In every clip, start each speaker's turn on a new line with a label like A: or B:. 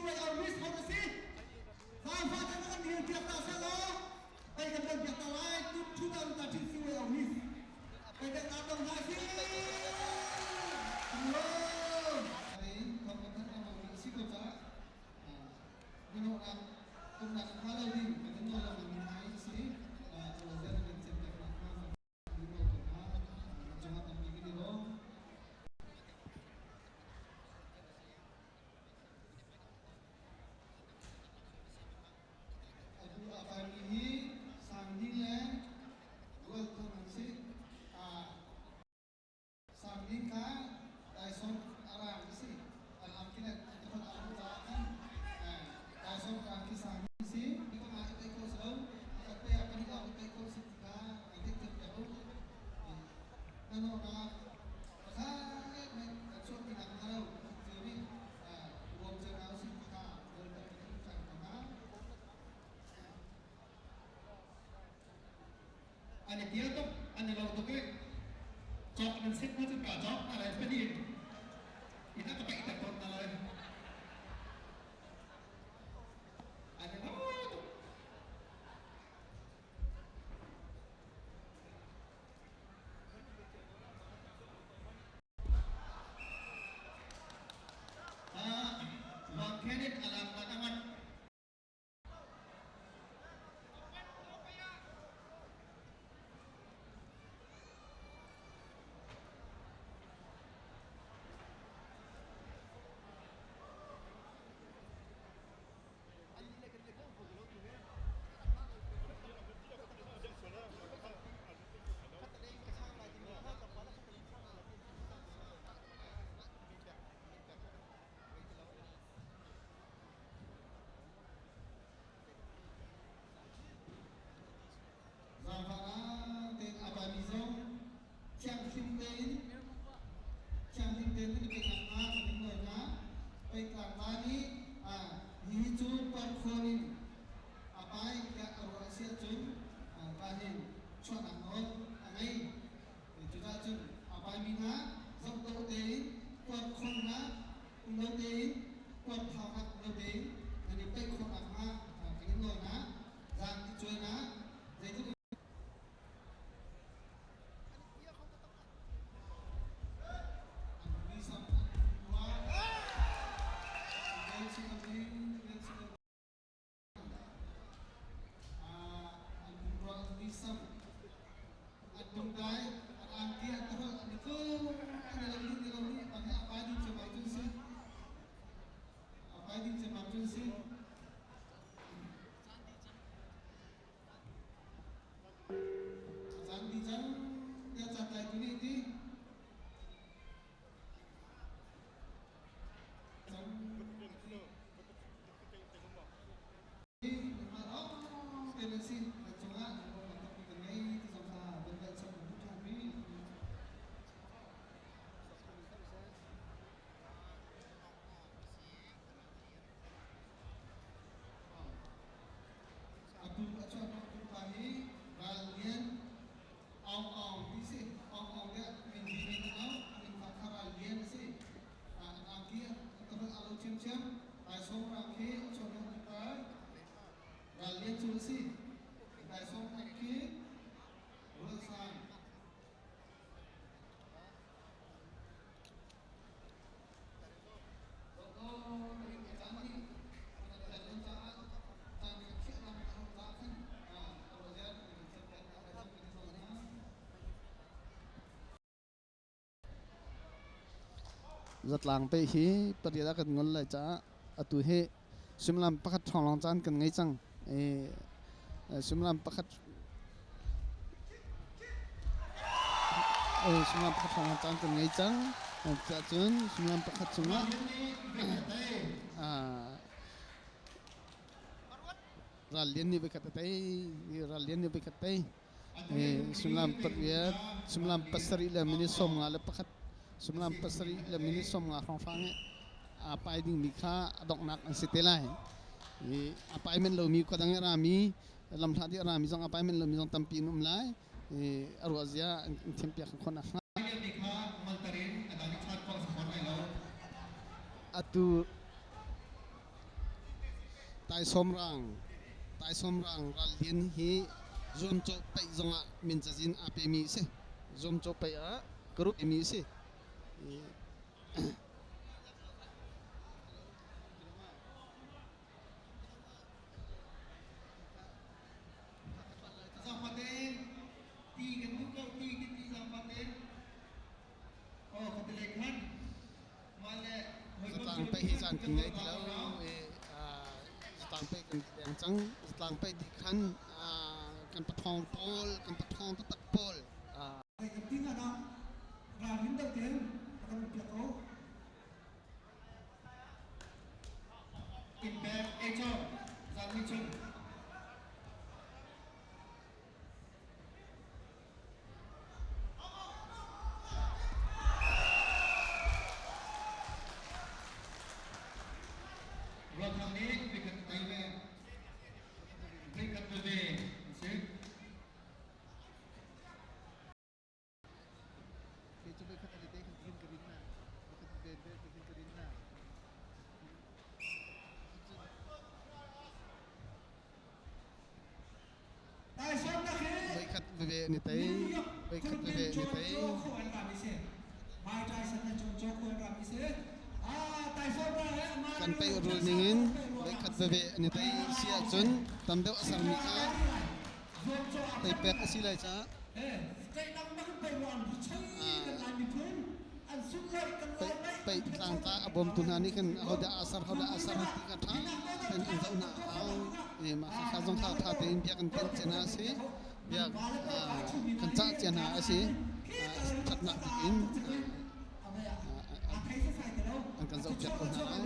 A: CYO Miss Ho na si. Zaangfah te na kan dir piak ta seh law kai kan ton piak ta lai 2013 CYO Miss. Kai dek na tong hna si.
B: Thong kan thanh lengmang mi a si ko caah biaruahnak umnak hnga lo ding kan in nawl lengmang mi hna hi a si. Cozah nan kan thiampiak nakhnga kan nawl ko hna. Nan cungah tampi kan i lawm. Atu a kaimi hi Sang Ding le Rual Thang an si. Sang Ding kha taisawm a rang a si. An ang khi le an tafat a ang caah khan taisawm rang khi Sang Ding si. Panga i peih kho si lo. Pakhat pe ah pahnih lawng i peih kho si ti kha kan theih thiam piak u. Hnahnawhnak pakhat hmanh kan chuahpi nakhnga lo pakhat cio nih bawm cio hna usih ti kha nawl kan in hram ko hna.
A: An i tial tuk, an i lo tuk i cawk nan sit hna cun ka cawk hna lai pahnih in inn ah ka paih ter tawn hna lai. An i lo tuk. Vangkhen in a lak nak a ngan.
B: Zaangfah tein a paimi zong thianghlim tein thianghlim tein nan i peih nakhnga kan in nawl hna. Peitlak pa nih hihi cu parkhawn in a pai tiah a ruah a si ahcun ka hin chuahnak nawl a ngei. Cucaah cun a paimi hna zohdawh tein kuarkhawnnak um lo tein kuarthaunak um lo tein nan i peih khawh nakhnga kan in nawl hna. Zaang i cuainak zeitluk Caan dih cang tiah catlaitu nih a ti. Nangmah lawng te nan si. Nan cungah lungrawhnak tampi kan ngei ti zong kha van velh chap kan duh ṭhan rih. Atu a chuahhnawhtu pa hi Ral Lian Aung Aung ti si. Aung Aung tiah min bi min an auh. A min fa kha Ral Lian a si. An angki an tafal aa lo ṭhiamṭhiam. Taisawm rang khi a chuahhnawhtu pa Ral Lian cu a si. Taisawm ek khi Rual Sang.
C: Zatlang pe hi pariat ah kan ngol lai caah atu hi suimilam pakhat ṭhawng lawng caan kan ngei cang. I suimilam pakhat suimilam pakhat hrawng caan kan ngei cang. Cun suimilam pakhat chungah ral lian nih voikhat a tei, ral lian nih voikhat tei. Suimilam pariat, suimilam pasarih le minute 51, suimilam pasarih le minute 50 hrawnghrang i aa pai dingmi kha a donghnak an si te lai. I a pai men lomi khua dang i a rami, lamhlat i a rami zong a pai men lomi zong tampi an um lai. I a ruah zia an thiampiak khawh nakhnga. Atu Taisawmrang Taisawmrang Ral Lian hi zuamcawh paih zongah min cazin aa pemi a si. Zuamcawh paih ah group mi a si.
B: Zaangfahten ti kan duh ko ti kan ti zaangfahten. Aw khatalei khan mah le hawikom
C: Zatlang paih hi caan kan ngei ti lo i zatlang paih kan leng cang. Zatlang paih dih khan kan pathawng pawl, kan pathawng taktak pawl
A: Kan ti nga na ralrin deuh tein a kan piak ko.
B: Impact Echo Zanmi Chung. Ruathang nih vikhat tei ve. Vikhat veve si.
C: Voikhat veve an i tei. Voikhat veve an i tei. Kan peih rul ningin voikhat veve an i tei si ahcun tam deuh a sermi kha teipek a si lai caah Paih tlangtla a bawmtu hna nih khan ahodah aa ser ahodah aa ser ti kha ṭha tein an zoh hna a hau. Mah khakha zong kha ṭha tein bia kan tenh cia hna a si. Bia kan cah cia hna a si. Ṭhatnak bik in an kan zohpiak ko hna lai.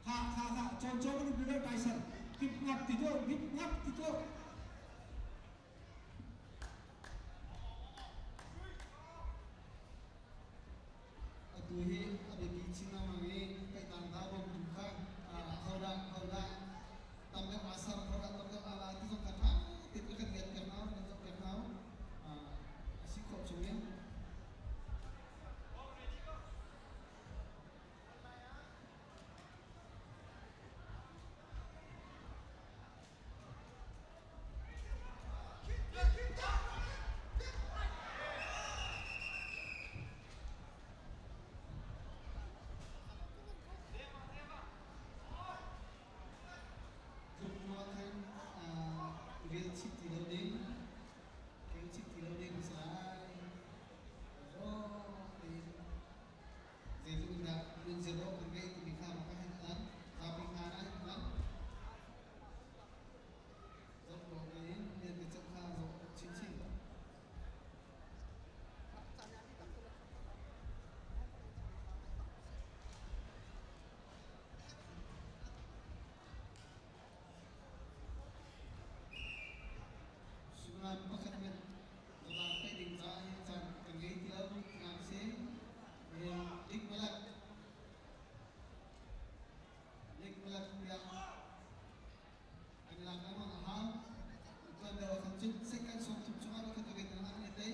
A: Ha ha ha cawn cawn kan um Tyson ngip ngap ti tuah ngip ngap ti tuah.
B: Atu hi a biapi chin lengmang i pehtlang hna bawmtu kha hodah hodah tam deuh aa ser hodah tam deuh aa la ti zong kha ṭha tein kan rian piak hna kan zoh piak hna a si khawh chungin. Tluk khan rel chih ti lo ding, rel chih ti lo ding sai. Zeitluk in dah nunzia dawh kan ngeih timi kha maka hin a lang. Zapi hna ah hin a lang. Zoh dawh in lentecelh kha zoh chinchin. Suimilam pakhat hmanh zalang peh ding caah hin caan kan ngei ti lo tinak a si. Lik malak lik malak tiah an lak lengmang a hau. Tuan deuh ah khan cun second 30 chungah khat a nang an i tei.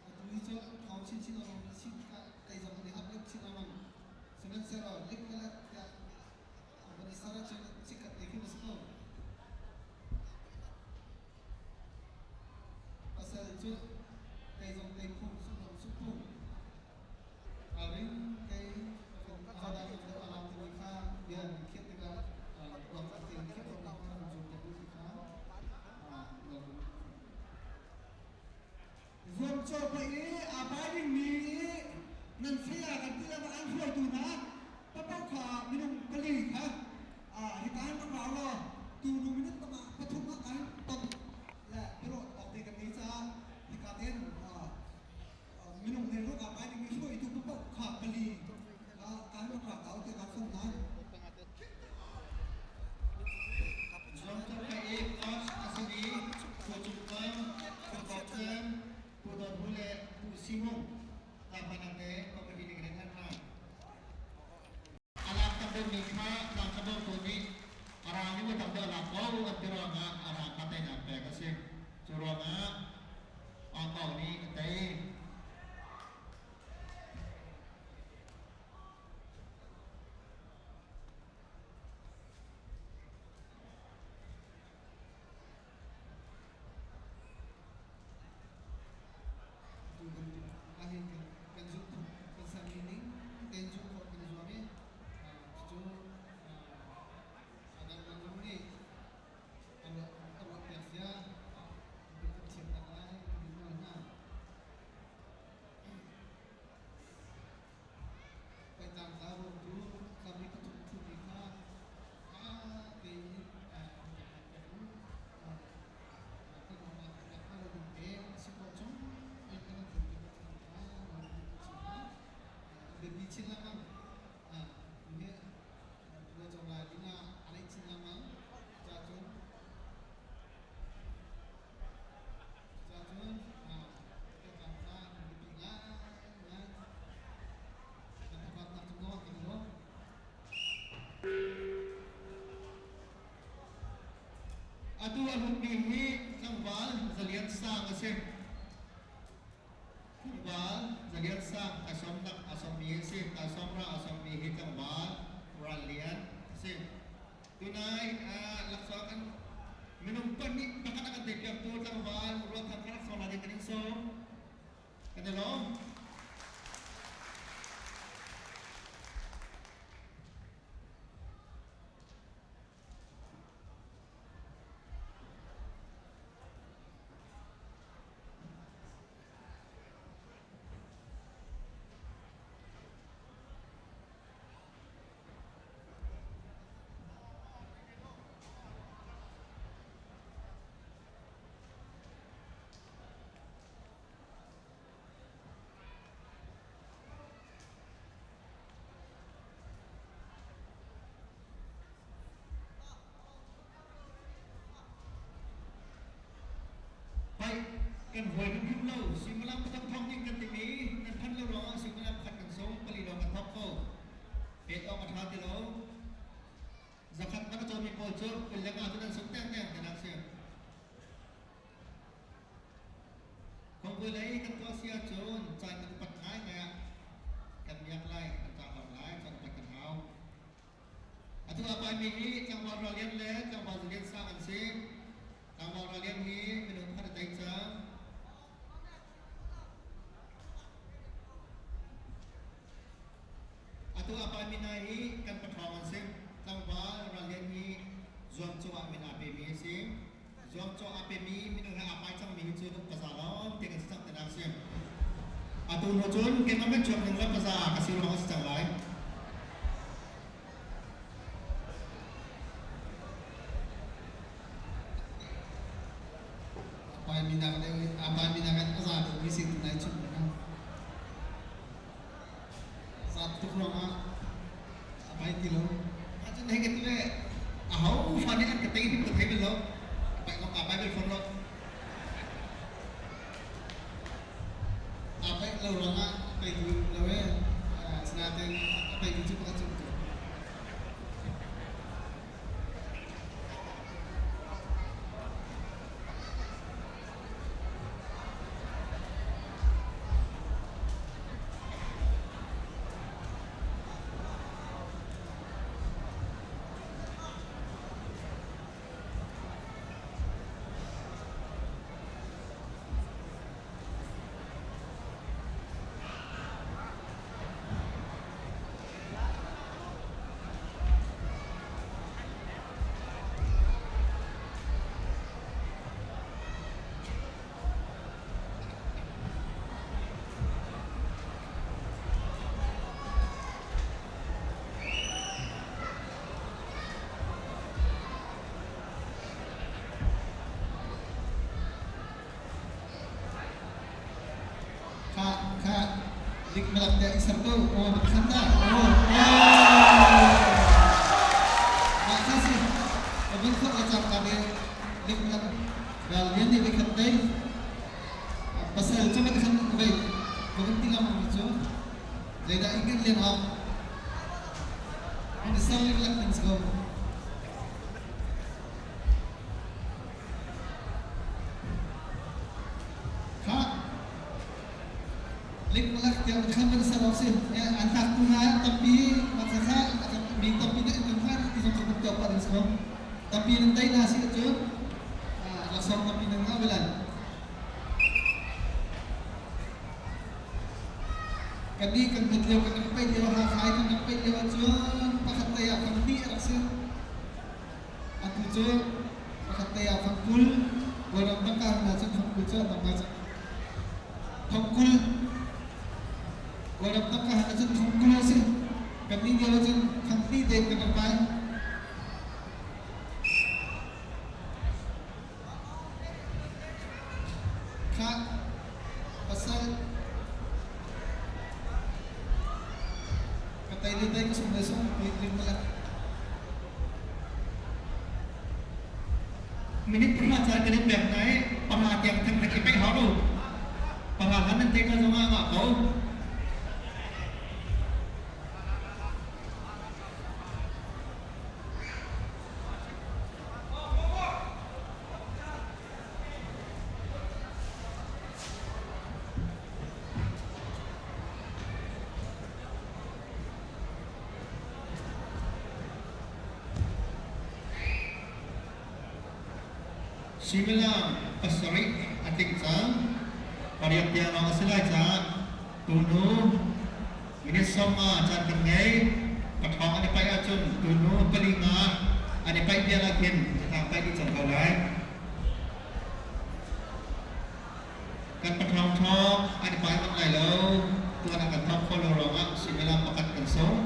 B: Atu hi cu thawng chinchin a rong chin tikah tei zong an i hap deuh chin lengmang. Sihmanhsehlaw lik malak tiah a van i ser ahcun chikkhat te khi a si ko. Pasal cu tei zong tei phung, sungh zong sungh phung. Ralring kei ahodah kan deuh a lam timi kha bia nan khiah tikah ruaktak tein khiah khawh nakhnga kan zuam piak u ti kha ralring.
A: Zuamcawh paih i aa pai dingmi nan saya kan ti le an hruaitu hna papoh kha minung pali kha hika hin rak rau law tu nu minute panga pathum ah kan ton le biaruah awk te kan ngei caah hika ten minung he ruak aa pai dingmi hruaitu papoh kha pali kha kan rak ra ko te kan sawm hna.
B: Zuamcawh paih i coach a simi Pu Cung Kong, Pu Kok Cem, Pu Dawt Hu le Pu Si Hung tlangpar te committee ning in an hna. A lak tam deuhmi kha tlangkabawm pawl nih a rang in tam deuh a lak ko an ti ruangah a rang kha teinak pek a si. Cu ruangah Aung Kong nih a tei. chin lengmang. Hi lo lai ding ah a rei chin lengmang. Cacun cacun peklang kha an biapi ngaingai. Kan thabatnak cung zongah kan i lawm.
A: Atu a hlutmi hi tlangval Zalian Sang a si. Tlangval Zalian Sang Taisawmnak a sawmmi a si. Taisawmra a sawmmi hi tlangval Ral Lian a si. Tunai laksawng kan minung pahnih pakhat a kan teipiaktu tlangval Rual Thang kha laksawng la ding kan in sawm. Kan i lawm. Paih kan huai hrimhrim lo. Suimilam pathum thawng ding kan timi nan phanh lo ruangah suimilam pakhat kan sung, pali lawng kan thawk kho. Pek awk a ṭha ti lo. Zakhat man a cawmi pawl cu 20 le nga cu nan sung tengteng tinak si. Khuangvui lei kan tuah si ahcun caan kan upat ngaingai ah kan miak lai, kan ṭahlang lai, caan upat kan hau. Atu a paimi hi tlangval Ralian le tlangval Zulian Sang an si. Tlangval Ralian hi minung pakhat a tei cang. Atu a paimi hna hi kan paṭhawng an si. Tlangval Ralian hi zuamcawh ah min aa pemi a si. Zuamcawh aa pemi minung he aa pai cangmi hi cu paza lawng te kan si cang tinak a si. Atu hnu cun keimah kan chuak ning le paza ka si ruang a si cang lai.
B: Apai minak deuh apai minak in a za deuhmi si tu nai chim na. Zat tuk ruangah a pai ti lo.
A: Ahcun hei ka ti le aho fa nih an ka tei hrim ka thei bal lo. Pai ka pai bal fawn lo.
B: Aa paih lo ruangah a peitu lo e. Asinain a peitu cu pakhat cu Kha kha lik malak te isar ko o khan ta o mah kha si abun khot la chak ka de lik malak ral lian ni khat dei pasal chu kan khan vei kan ti lam mi chu zeidah ingin len awk an sar lik lak ding ko. Kha lik tiang khan kan ser awk si an hak tu hna tampi makha kha mi tampi nih an kan hlan ti zong kan tuak pa ding si ko. Tampi nan tei hna si ahcun laksawng tampi nan ngah ve lai. Kannih kan hmet lio, kan rak paih lio, Hakha i kan rak paih lio ahcun pakhat lei ah fang hnih a rak si. Atu cu pakhat lei ah fang 20, Kawlram tangka hna cun fang 20 cu an tam ngai cang. Thong 20, Kawlram tangka hna cun thong 20 a si. Kannih lio ahcun fang hnih tein kan rak pai. Khah, pasal. Le tei ka sung le sung ring malak.
A: Minute 5 caan kan in pek hna i 5 tiang theng theng i pek hau lo. 5 han nan te ka zong ah ngah ko. Suimilam 7 a tling cang. 8 tiang lawng a si lai caah tunu minute 50 caan kan ngei. Pathawng an i paih ahcun tunu pali nga an i paih vial ah khin zatlang paih dih cang ko lai. Kan pathawng thawng an i pai manh lai lo. Tuan ah kan thawk kho lo ruangah suimilam pakhat kan sung.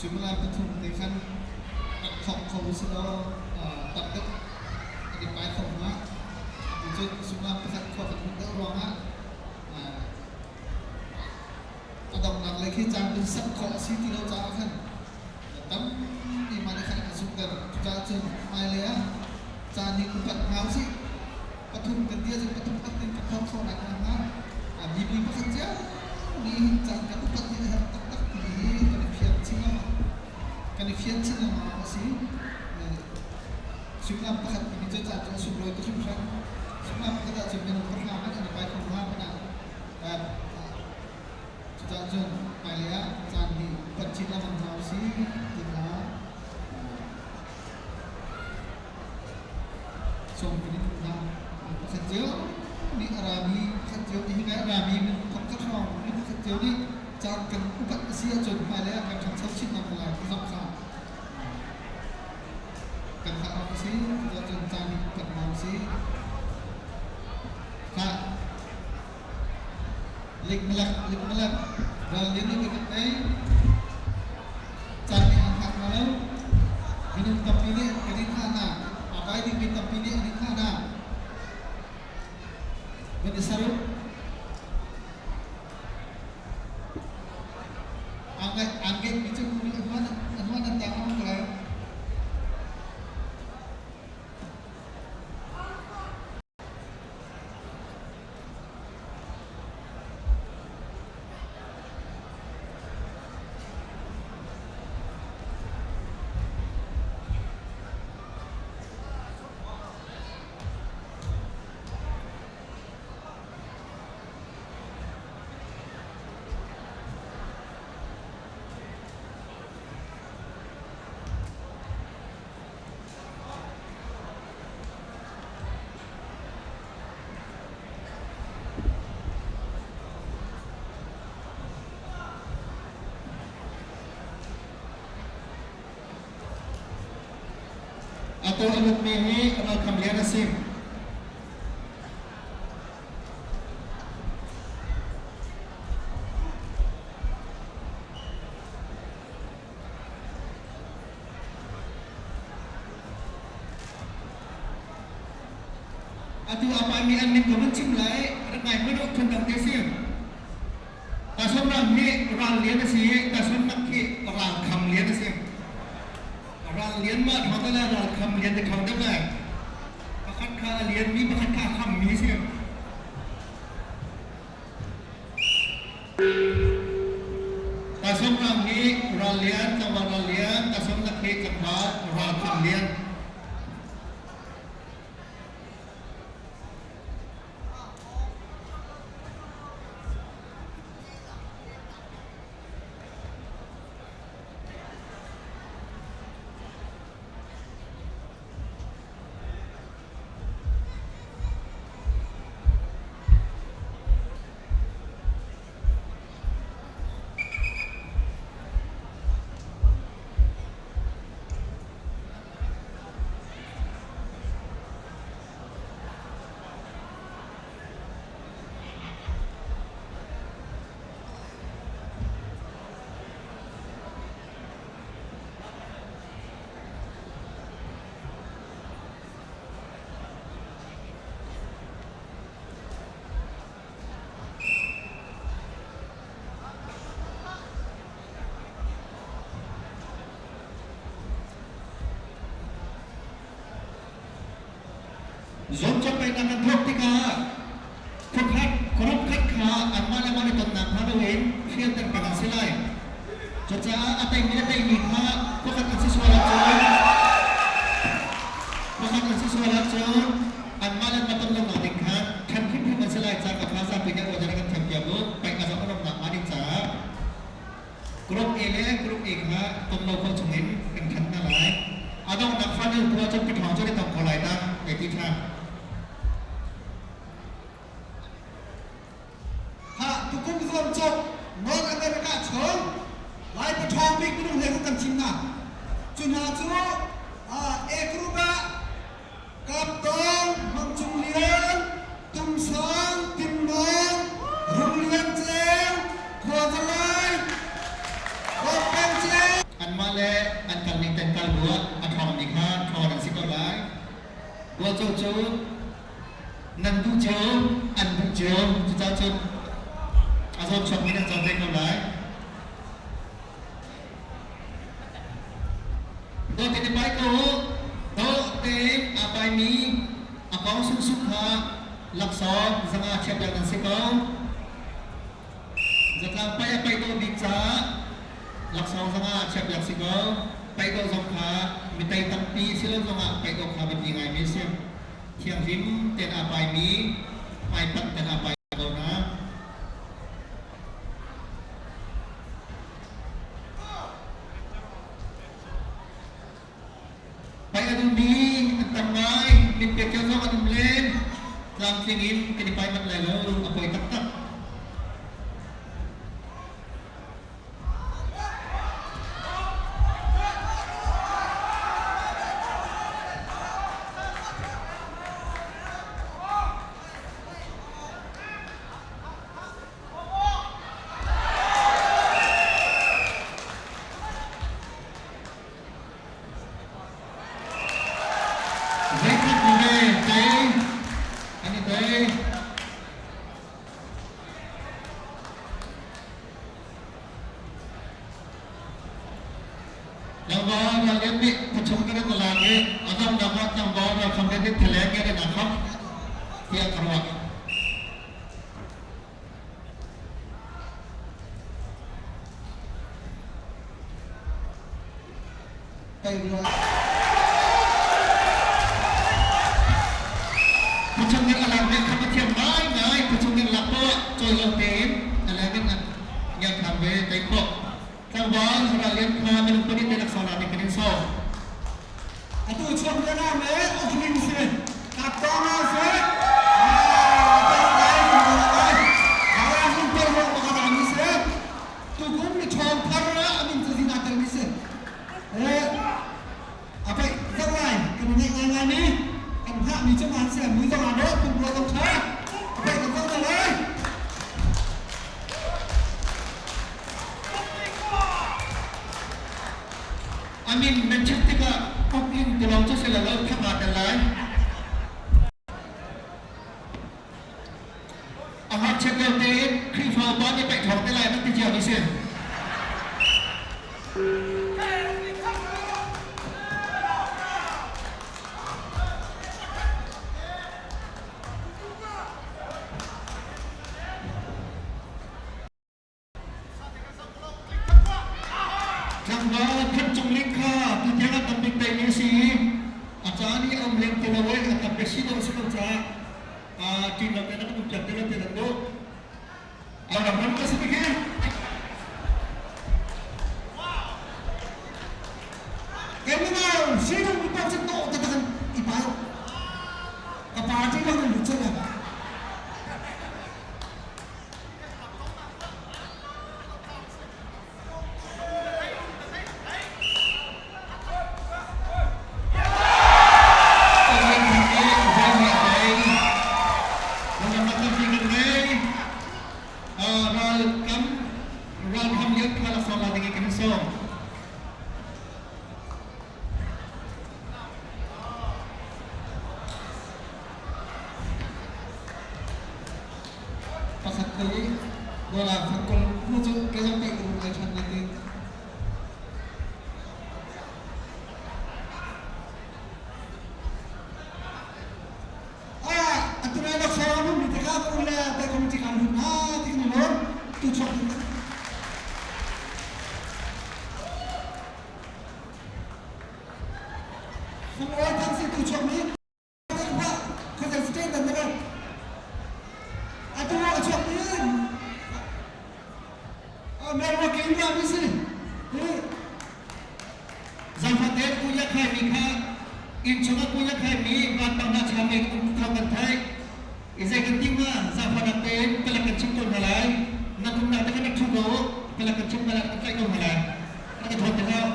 B: Suimilam 3 te khan rak thawk kho si law tam deuh an i pai kho hnga. Cun suimilam 1 khua kan hun deuh ruangah a donghnak lei khi caan kan sak khawh a si ti lo caah khan tampi mah nih khan a kan sunghter. Cucaah cun hmailei ah caan hi upat hna usih. 3 kan ti ahcun 3 tak in kan thawk khawh nak hnga mipi pakhat cio nih hin caan kan upat hi a herh taktak ti hi kan i fian chin lengmang kan i fian chin lengmang a si. Suimilam 1 timi cu caan cu a sunglawi tuk hringhran. Suimilam 1 ahcun minung 5 hmanh an i pai kho hnga hmanh ah. Cucaah cun hmailei ah caan hi upat chin lengmang hna usih ti kha sawm kan in duh hna. Pakhat cio nih a rami, pakhat cio nih hi a rami minung thongkhat hrawng nih pakhat cio nih caan kan upat a si ahcun hmailei ah kan ṭhangcho chin lengmang lai ti zong kha kan hngalh awk a si. Cucaah cun caan hi upat hna usih. Khah. Likmalak, likmalak, ral lian nih kan tei. Caan nih an hngak hna lo. Minung tampi nih kan in hngah hna. Aa pai dingmi tampi nih an in hngah hna. Van i ser u. Aa ngeihmi cu an huan an tang ko lai.
A: Atu a lutmi hi ralkham lian a si. Atu a paimi an min ka vun chim lai, rak ngai hmanh u, phundang te si. Tason ram hi ral lian a si i tason nak hi ral kham lian a si. Ral lian ma thawng te lai ral kham lian te thawng deuh lai. Pakhat kha a lian mi, pakhat kha a kham mi si. Tasawm ram hi ral lian, tlangval ral lian, tasawm nak hi tlangval ral kham lian.
B: Zuamcawh peknak kan thawk tikah khuakhat khuaram khat kha anmah le mah i tonnak hnga loin hrialter peng an si lai. Cucaah a teimi le teimi kha khuakhat an si sual ahcun khuakhat an si sual ahcun anmah le anmah ton lonak ding khan ṭhen hrimhrim an si lai caah ka kha zapi nih ruah kan thiampiak u. Paih a zoh a nomnak hnga ding caah Group A le Group A kha ton lo khawh chungin kan ṭhen hna lai. A donghnak final tu ahcun paṭhawng cu an i tong ko lai dah hei ti ṭhan.
A: Khah tukum zuamcawh North America chung Lai paṭhawng bik minung hlei kan thim hna. Cu hna cu A group ah Kap Tawng, Mang Cung Lian, Tum Sang, Tin Mang, Rung Lian Ceu, Khua Za Lai, Bawk Peng Ceu.
B: Anmah le an kal ning ten kal bu ah a ṭhawngmi kha ṭhawn an si ko lai. Bualco cu nan duh cio, an duh cio, cucaah cun a zawn chuakmi nan zawn ve ko lai. Dawt in i pai ko u. Dawh tein aa paimi a kong sungsung kha laksawng zanga chiahpiak nan si ko. Zatlang paih a paih dawh bik caah laksawng zanga chiahpiak si ko. Paih dawh zong kha mi tei tampi si lo zongah paih dawh kha biapi ngaimi a si. Thianghlim tein aa paimi, hmaipanh tein aa pai ko hna. Paih a duhmi an tam ngai. Min pek cio zong an um len. Tlamtling in kan i pai manh lai lo. A poi taktak. Zeikhat ni ve tei an i tei. Tlangval rallian nih khuachung kan in lang i a donghnak ah tlangval ralkham nih thaleng in a kham tiah ka ruah. Khuachung nih a lak ve kha Pathian ngaingai khuachung nih lak poah cawi lo tein a leng in an ngiangkham ve tei khawh. Tlangval rallian kha minung pahnih te laksawng lak ding kan in sawm.
A: Atu chuak le na me opening si kaptong na si tukum ni thong thar amin cazin aa tel mi si apai zalai kan ngai ngai ngai mi kan hngah mi cu man si mui zong aa dawh pumrua zong tha apai kan zong lai.
B: A min nan chim tikah uk in ti lawng cu si lo thang aa tel lai. A ngakchiat lio tein Khrihfa upa nih paih thawng te lai nan ti cio mi si. Tlangval Than Cung Ling kha tutiang a tam bik teimi a si i a caan i a um leng ti lo i a tam bik si dawh a si ko caah ṭin lo tein a kan umpiak ti lo ti nan duh. A ram ram ka si bik hi.
A: Keimah sinung mi paoh cu dawh taktak in i pai. Ka party bang in lut cang. Pakhat te i Dollar 20 hnu cu kei zong pek ka duh lai ṭhan lai ti. ka ka ule te committee kan lut na ti kan lawm tu chuak ding. Fung oi thang si tu chuak mi Atu a chuak mi Milwaukee mi si.
B: Zaangfahte kuya khaimi kha inn chungah kuya khaimi vanpang hna chami um thawng kan theih. I zei kan ti hnga zaangfahnak tein palek kan chim ko hna lai. Na kumnak te kan rak ṭhu ko u. Palek kan chim hna lai, kan tlaih ko hna lai. An ka thawn ti hlah.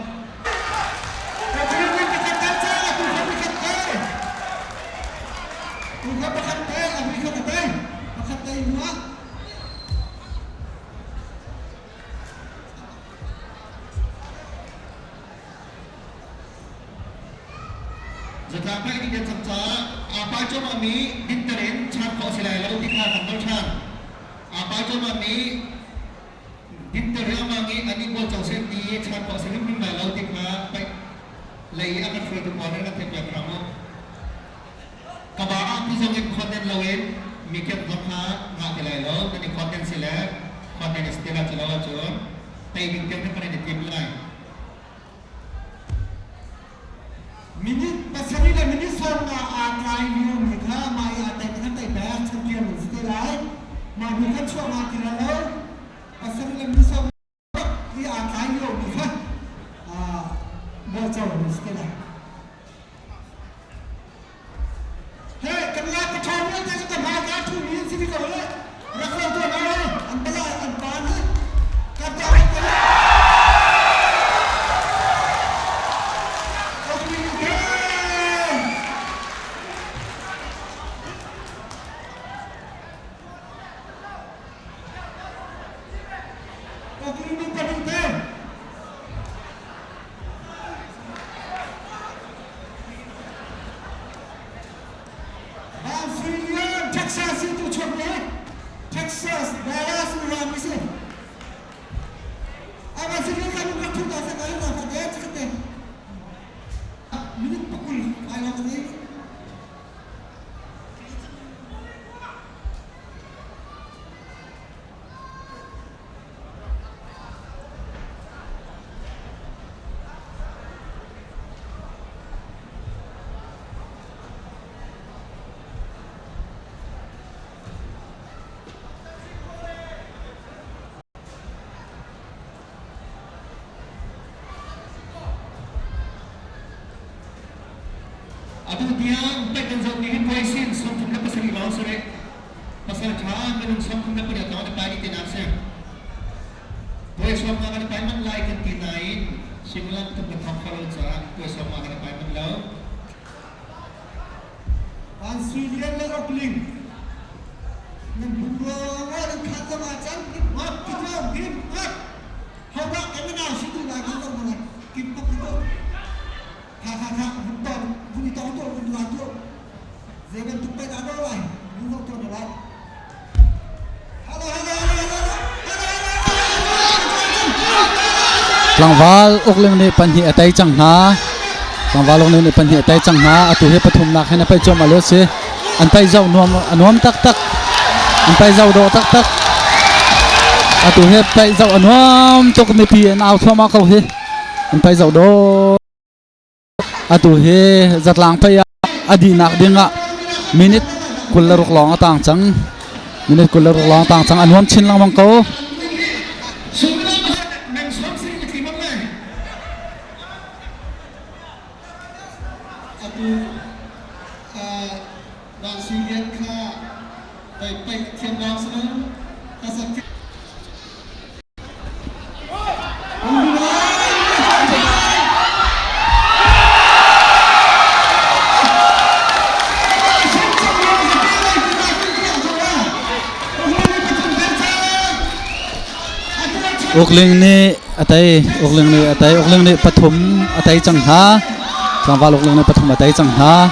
A: Pakhat te Africa ka te pakhat te hnuah
B: Zatlang paih nih kan cang caah aa pai cuahmahmi dinter in chan khawh a si lai lo ti kha kan nawl ṭhan. Aa pai cuahmahmi dinter riangmang i an i bualco sen ti i chan khawh a si hrimhrim lai lo ti kha paih lei i a kan hruaitu pawl nih rak theihpiak hram u. Ka ba ah ti zong in content loin mi kep zong kha ngah ti lai lo. Nan i content si le content a si ti la cu lo ahcun tei ding tiang kan i tim lai.
A: Minute pasarih le minute 15 aa tlai liomi kha mah i aa tei kan tei pek champion an si te lai. Mah hnu khan chuah ngah ti lo. Pasarih le minute 15 i aa tlai liomi kha bualco an si te lai. He kan la ka ṭha vialte cu ka hmai ka ṭhu mi an si ko le rak lo tuan ai an bala an pan hi ka ta ka Australia, Texas in tu chuak le Texas, Dallas in ram si. Ama si kan rak thu ta sa kai na fa te chate. Minute pakul ai lo ni.
B: Atu tiang pek kan zoh ni hi puaisin 37 lawng si rih. Pasal ṭha minung 38 lawng an i pai dih ti nak si. Puai sawm nga kan i pai manh lai kan ti nain suimilam thum kan thawng kho lo caah puai sawm nga kan i pai manh lo.
A: Van Sui Lian le Rokling nan bung ruang nan khat zong ah can kim ngap ki tlawm kim ngap hodah kan na si tu lai kan zong mana kim pak ki to tha tha tha vun tong vun i tong to vun la to zei bantuk pe dah do lai vun zo to lai.
D: Tlangval ukling nih pahnih a tei cang hna. Tlangval ukling nih pahnih a tei cang hna. Atu hi pathumnak hin a paih cuahmah lio si. An paih zoh nuam a nuam taktak. An paih zoh dawh taktak. Atu hi paih zoh a nuam tuk mipi an au thluahmah ko hi. An paih zoh dawh. Atu hi zatlang pei ah a dihnak ding ah minute 26 lawng a tang cang. Minute 26 lawng a tang cang. A nuam chin lengmang ko.
B: Atu Van Sui Lian kha pei thiam bang si lo.
D: Ukling nih a tei, Ukling nih a tei, Ukling nih pathum a tei cang hna. Tlangval Ukling nih pathum a tei cang hna.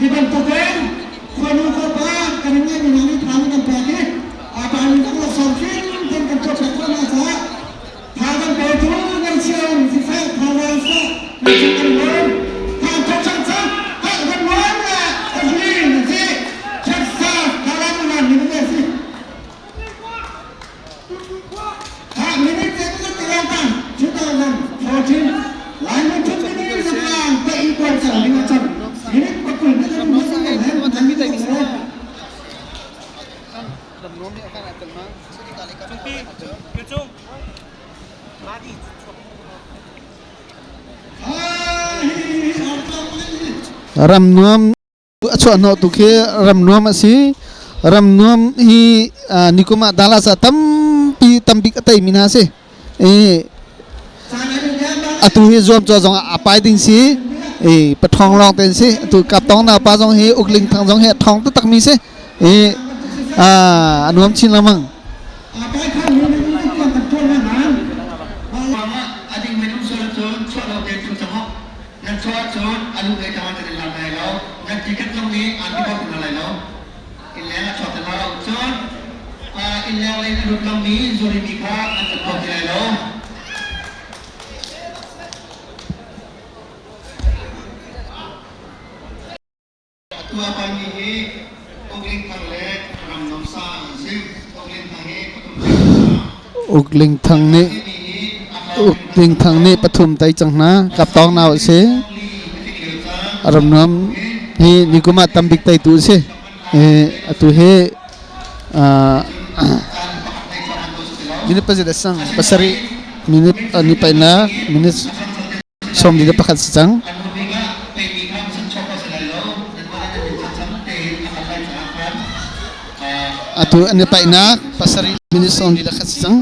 A: Hi bantukin khuanu khuapa kan in ngeihmi hna nih tha kan pek i aa nih kan laksawng hrimhrim kan tuah piak khawh hna caah tha kan petu ngaihchia in siseh thazaang siseh nan cung kan lawm. Tha thawk cang cang kan kan lawm le Evelyn a si Texas Kalamunan ni kan si. Ha minute te kan tilang tan 2014 Lai mun thum ni ni pa i kuan cang ding a cang minute pakul na kan mun kan hem
C: Ram nuam a chuahhnawh tu khi ram nuam a si. Ram nuam hi nikum ah Dallas ah tampi tambik a teimi hna si. I atu hi zuam caw zong ah a pai ding si. I pathawng lawng ten si. Atu kaptong na pa zong hi ukling thang zong hi a thawng taktak mi si. I a nuam chin lengmang.
B: Nan chuah cun a lu lei tangah nan i lak lai lo. Nan tiket zong nih aan ti kho ti hna lai lo. Innleng a chuak ti lo. Cun innleng lei in a lut lomi zurimi kha an lut kho ti lai lo. Atu a paimi hi Uk Ling Thang le Ram Nom Sang an si. Uk Ling Thang hi pathum tei cang hna.
C: Uk Ling Thang nih Uk Ling Thang nih pathum tei cang hna. Kaptawng nau a si. Ram Nom hi nikum ah tambik teitu a si. Atu hi minute pazit a sang pasarih minute ni paihnak minute 41 si cang. Atu an i paihnak pasarih minute 41 si cang.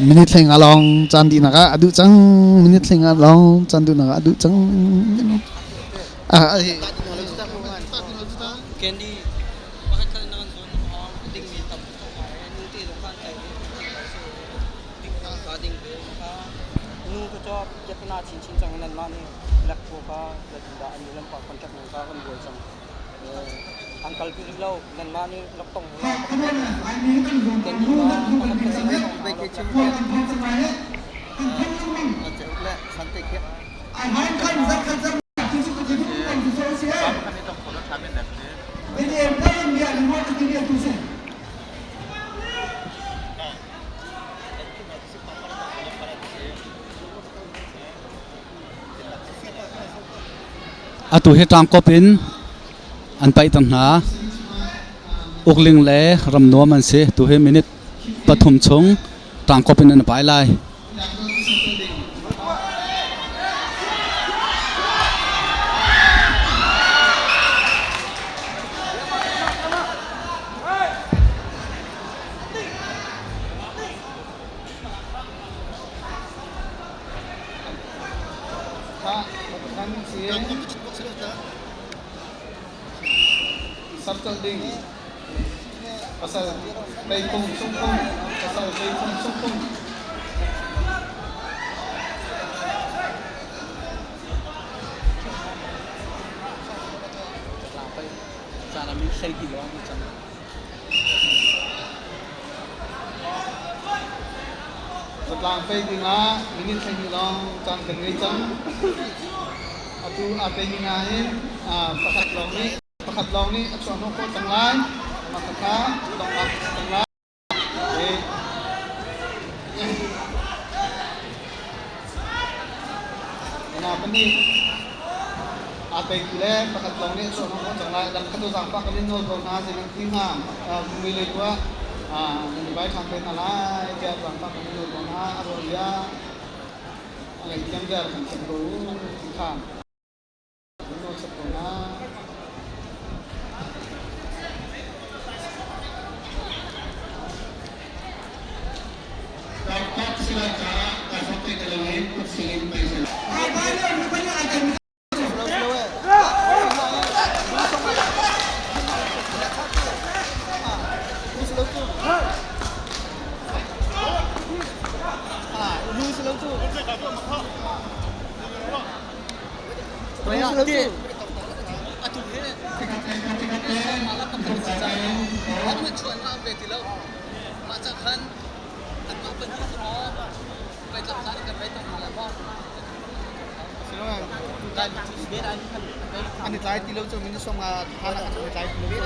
C: Minute hleng a long caan dihnak ah a duh cang. Minute hleng a long caan duhnak ah a duh cang. Ah,
E: Candy pakhat khat na kan zawn a dingmi tam tuk ai nu te zong khan kai ka ding ve kha nu ka chop yapana chin chin chang nan ma ni lak ko kha da an lam pa contract nang ka kan buai chang. An kalpi rih lo. Nanmah nih rak tong u law pakhat khat in rak tong hna ulaw.
D: Atu hi ṭangkawp in an paih cang hna. Ukling le ramnuam an si. Tu hi minute 3 chung ṭangkawp in an pai lai.
C: Sarcal ding pasal teitung sungkung pasal teitung sungkung Zatlang pei dingah minute 12 lawng caan kan ngei cang. Atu aa pei ning ah hin pakhat lawng nih pakhat lawng nih a chuah hnawh khawh cang lai. Mah khakha donghnak a si cang lai. Na pahnih aa teitu le pakhat lawng nih a chuah hnawh cang lai. Dang kha cu zaangfah kan in nawl ko hna zei nan ti hnga. Mui lei tu ah nan i vai ṭhan te hna lai tiah zaangfah kan in nawl ko hna. A ruah bia a ngaihthiam bia kan thiam ko u ti kha. Kan nawl sap ko hna.
E: Atu hi ve ti lo. Mah cang khan anmah pahnih cu maw
B: An i tlai ti lo cu min song ah than ah an i tlai ti lo cu.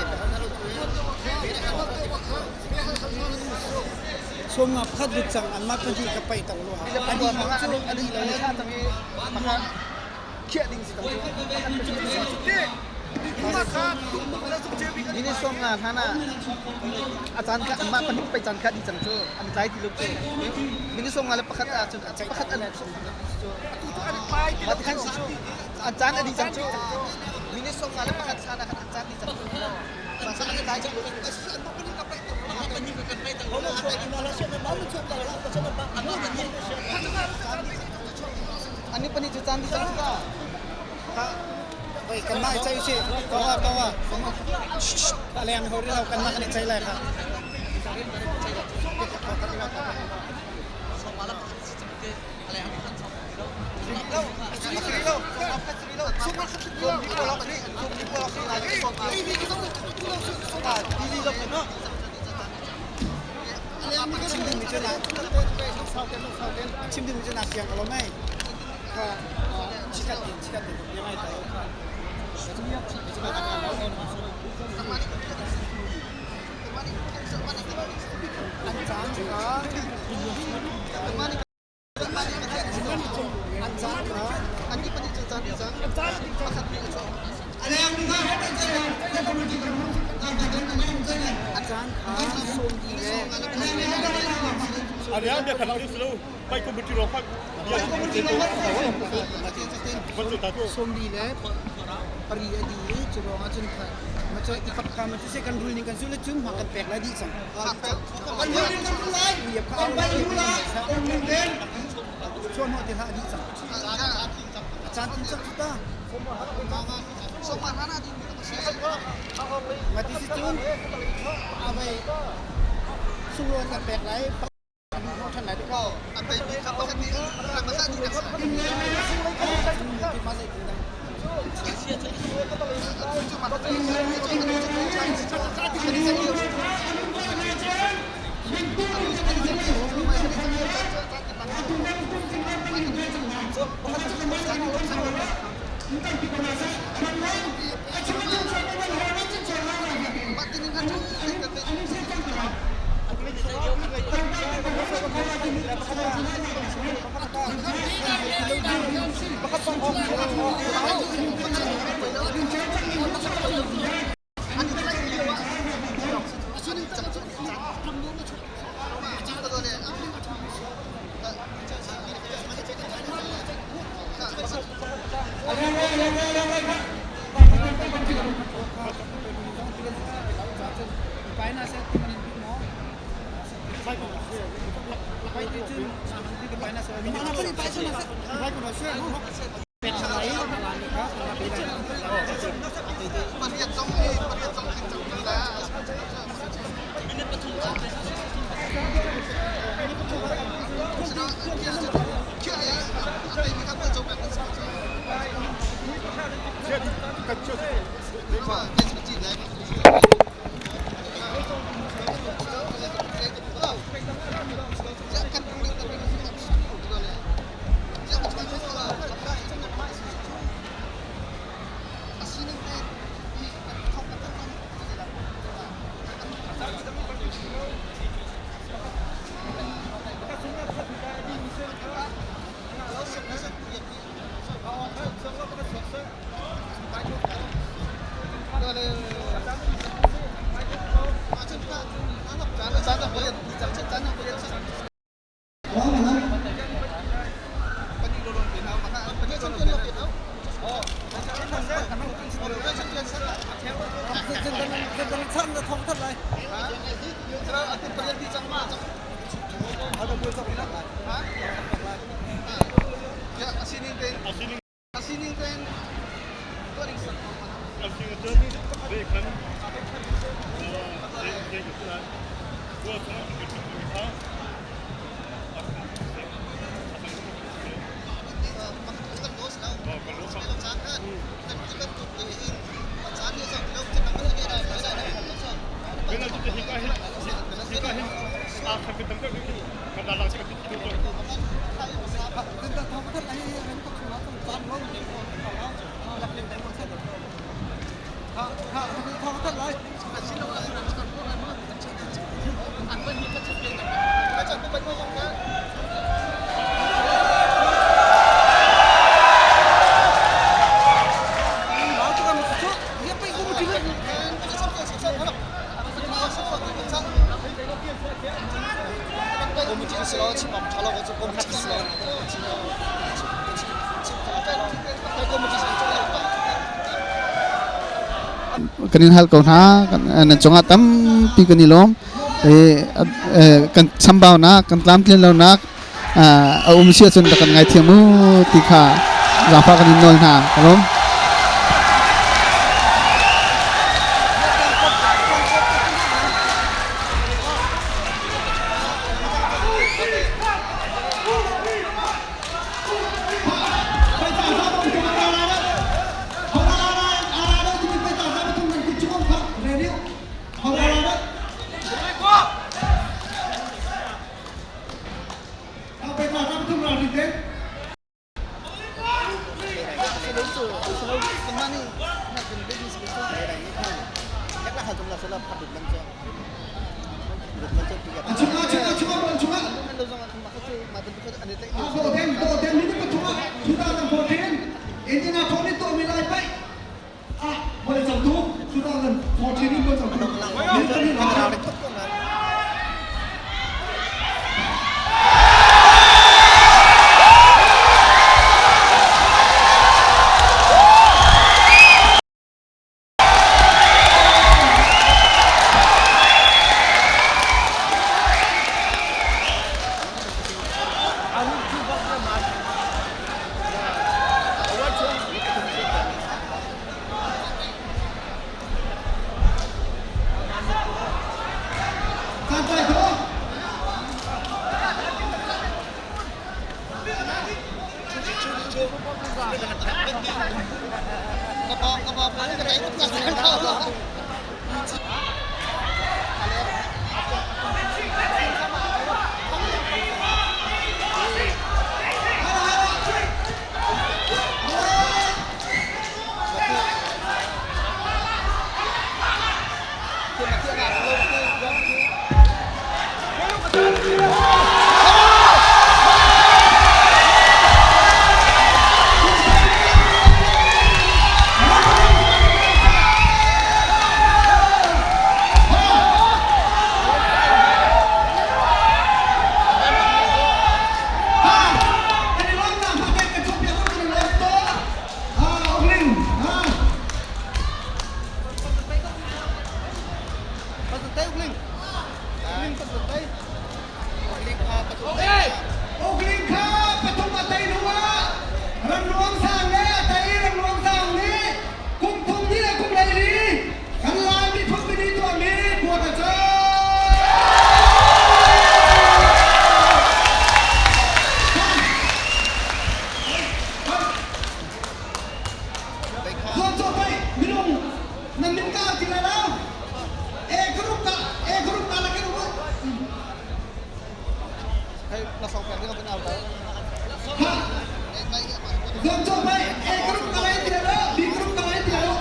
F: Sawm nga pakhat lut cang anmah pahnih ka paih tang lu hau. Ani lo cu
B: ani lo cang i pakhat khiah ding si tang cu. Mini sawm nga hlan ah a caan kha anmah pahnih pei caan kha di cang cu an i tlai ti lo cu. Mini sawm nga le pakhat ah cun pakhat an cu. Mah ti khan si cu an caan a di cang cu. Mini sawm nga le pakhat hlan ah khan an caan di cang cu. Mah an i tlai cang lo. Ani pahnih cu caan di cang cu ka.
F: Oi kanmah i ceih usih. Kawa kawa. A leng ho rih lo kanmah kan i ceih lai kha. Chim ding mi cu na chim ding mi cu na siang ko lo mei. Chikat in chikat in bia ngai ta. An caan kha
B: An caan kha an ni pahnih cu caan cang pakhat nih a chuah. A caan kha sawm di le
F: Sawmli le pari a di i cu ruang ah cun ma cu i kap kha ma cu se kan rul ning kan zul cun hma kan pek lai dih cang.
A: Kan rul ning kan zul lai. Kan bai rul la. Kan rul den.
F: Chuah hnawh ti hlah dih cang. A caan tin cang cu ta. Ma ti si cun avei sunglawn kan pek lai.
C: Kan in hal ko hna. Nan cungah tampi kan i lawm. Kan chambaunak, kan tlamtlin lonak a um si ahcun rak kan ngaithiam u ti kha zaangfah kan in nawl hna. Ka lawm.
F: Tai ukling. Ukling pathum tai. Ukling kha pathum tai.
A: Ukling kha pathum a tai hnu ah Ramruang sang le a tai Ramruang sang nih kum thum ni le kum lei li kan Lai miphun mini tuahmi puan a co. Zuamcawh pei minung nan min ka ti lai lo. E group ka E group ka la kan um. Ha. Zuamcawh pei E group ka lai ti lai lo B group ka lai ti lai lo.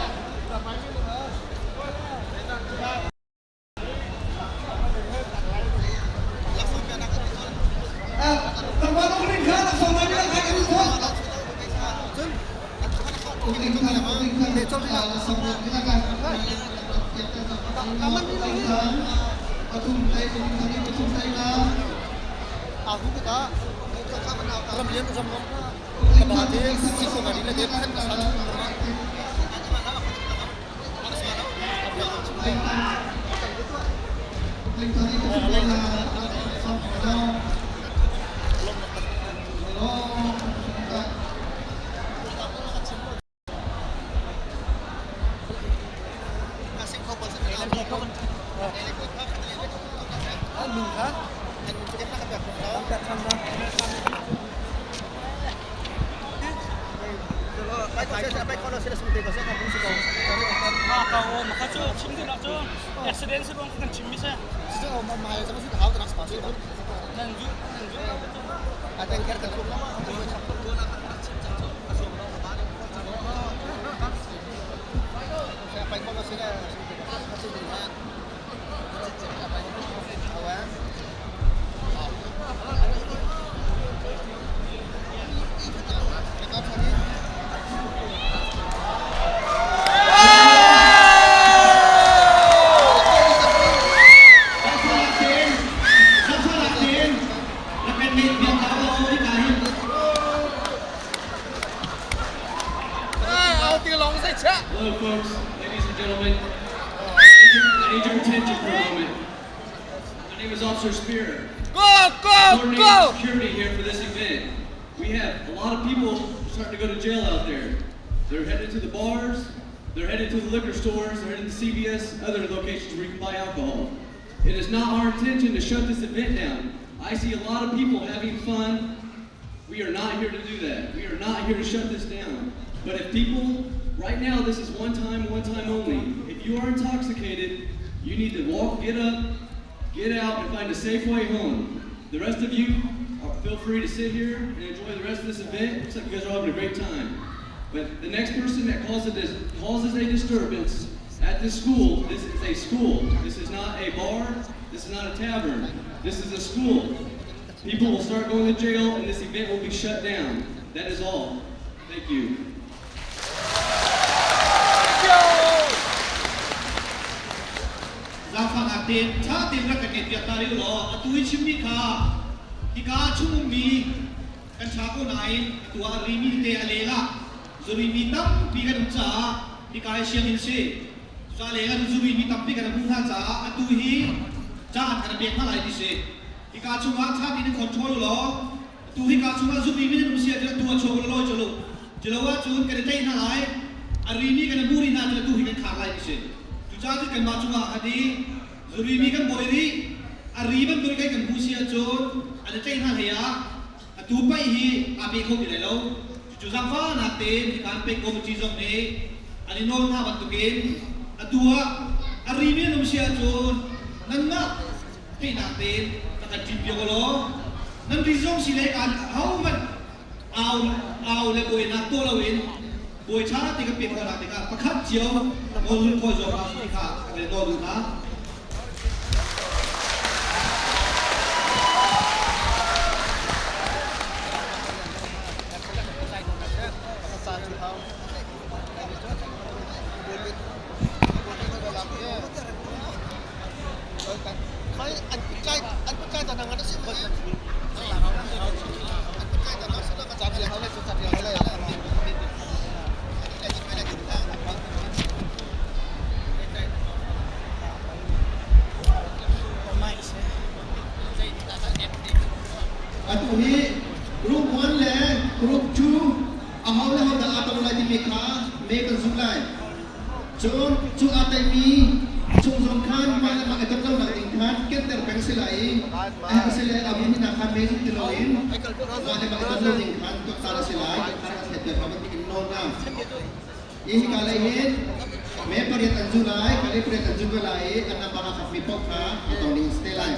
A: Tlangval uk kha laksawng lai mi kha kan tuah.
E: Accident si ruang kan chim mi si. Nan zu nan zu
G: Hello, folks, ladies and gentlemen. I need your attention for a moment. My name is Officer Spear.
E: Go go
G: Coordinating
E: go!
G: security here for this event. We have a lot of people starting to go to jail out there. They're headed to the bars, they're headed to the liquor stores, they're headed to CVS, other locations where you can buy alcohol. It is not our intention to shut this event down. I see a lot of people having fun. We are not here to do that. We are not here to shut this down. But if people, right now, this is one time, one time only. If you are intoxicated, you need to walk, get up, get out, and find a safe way home. The rest of you, are, feel free to sit here and enjoy the rest of this event. Looks like you guys are having a great time. But the next person that causes a, causes a disturbance at this school, this is a school. This is not a bar. This is not a tavern. This is a school. People will start going to jail and this event will be shut down. That is all. Thank you.
H: Zaangfahnak tein ṭha tein rak kan ngaihpiak ta rih u law atu i chimmi kha hika chung ummi kan ṭha ko nain atu ah a rimi tete a leng ah zurimi tampi kan um caah hika hi sianginn si. Cucaah leng ah zurimi tampi kan hmuh hna caah atu hi ca an kan pek hna lai ti si. Hika chungah ṭha tein control u law atu hika chungah zurimi nan um si ahcun atu ah chuak u law lawi colh u. Culo ahcun kan i tlaih hna lai, a rimi kan i hmu rih hna ahcun atu hi kan khar lai ti si. Cucaah cun kanmah cungah khan i zurimi kan bawi rih, a ri bantuk in kan hmu si ahcun an i tlaih hna hlei ah atu paih hi aa pe kho ti lai lo. Cucu zaangfahnak tein hika an pek committee zong nih an i nawl hna bantukin atu ah a rimi an um si ahcun nanmah theihnak tein rak kan ṭin piak u law nan ri zong si le kaan ahohmanh au au le buainak tuah loin buai ṭha te kan pek khawhnak dingah pakhat cio nawl zulh khawh zuam hna ti kha kan in nawl duh hna.
B: Atu hi Group 1 le Group 2 aho le ho dah aa tong lai timi kha me kan zumh lai. Cun cu aa teimi chung zong khan mah le mah i ton lonak ding khan kenter peng si lai i a herh si le a hmun hna khan me zumh ti loin mah le mah i ton lo ding khan tuaktan a si lai. Khan a thlet ve bantuk in nawl hna. Hi hika lei hin me pariat an zu lai, kali pariat an zu ve lai i an number a khatmi paoh kha a tong ding a si te lai.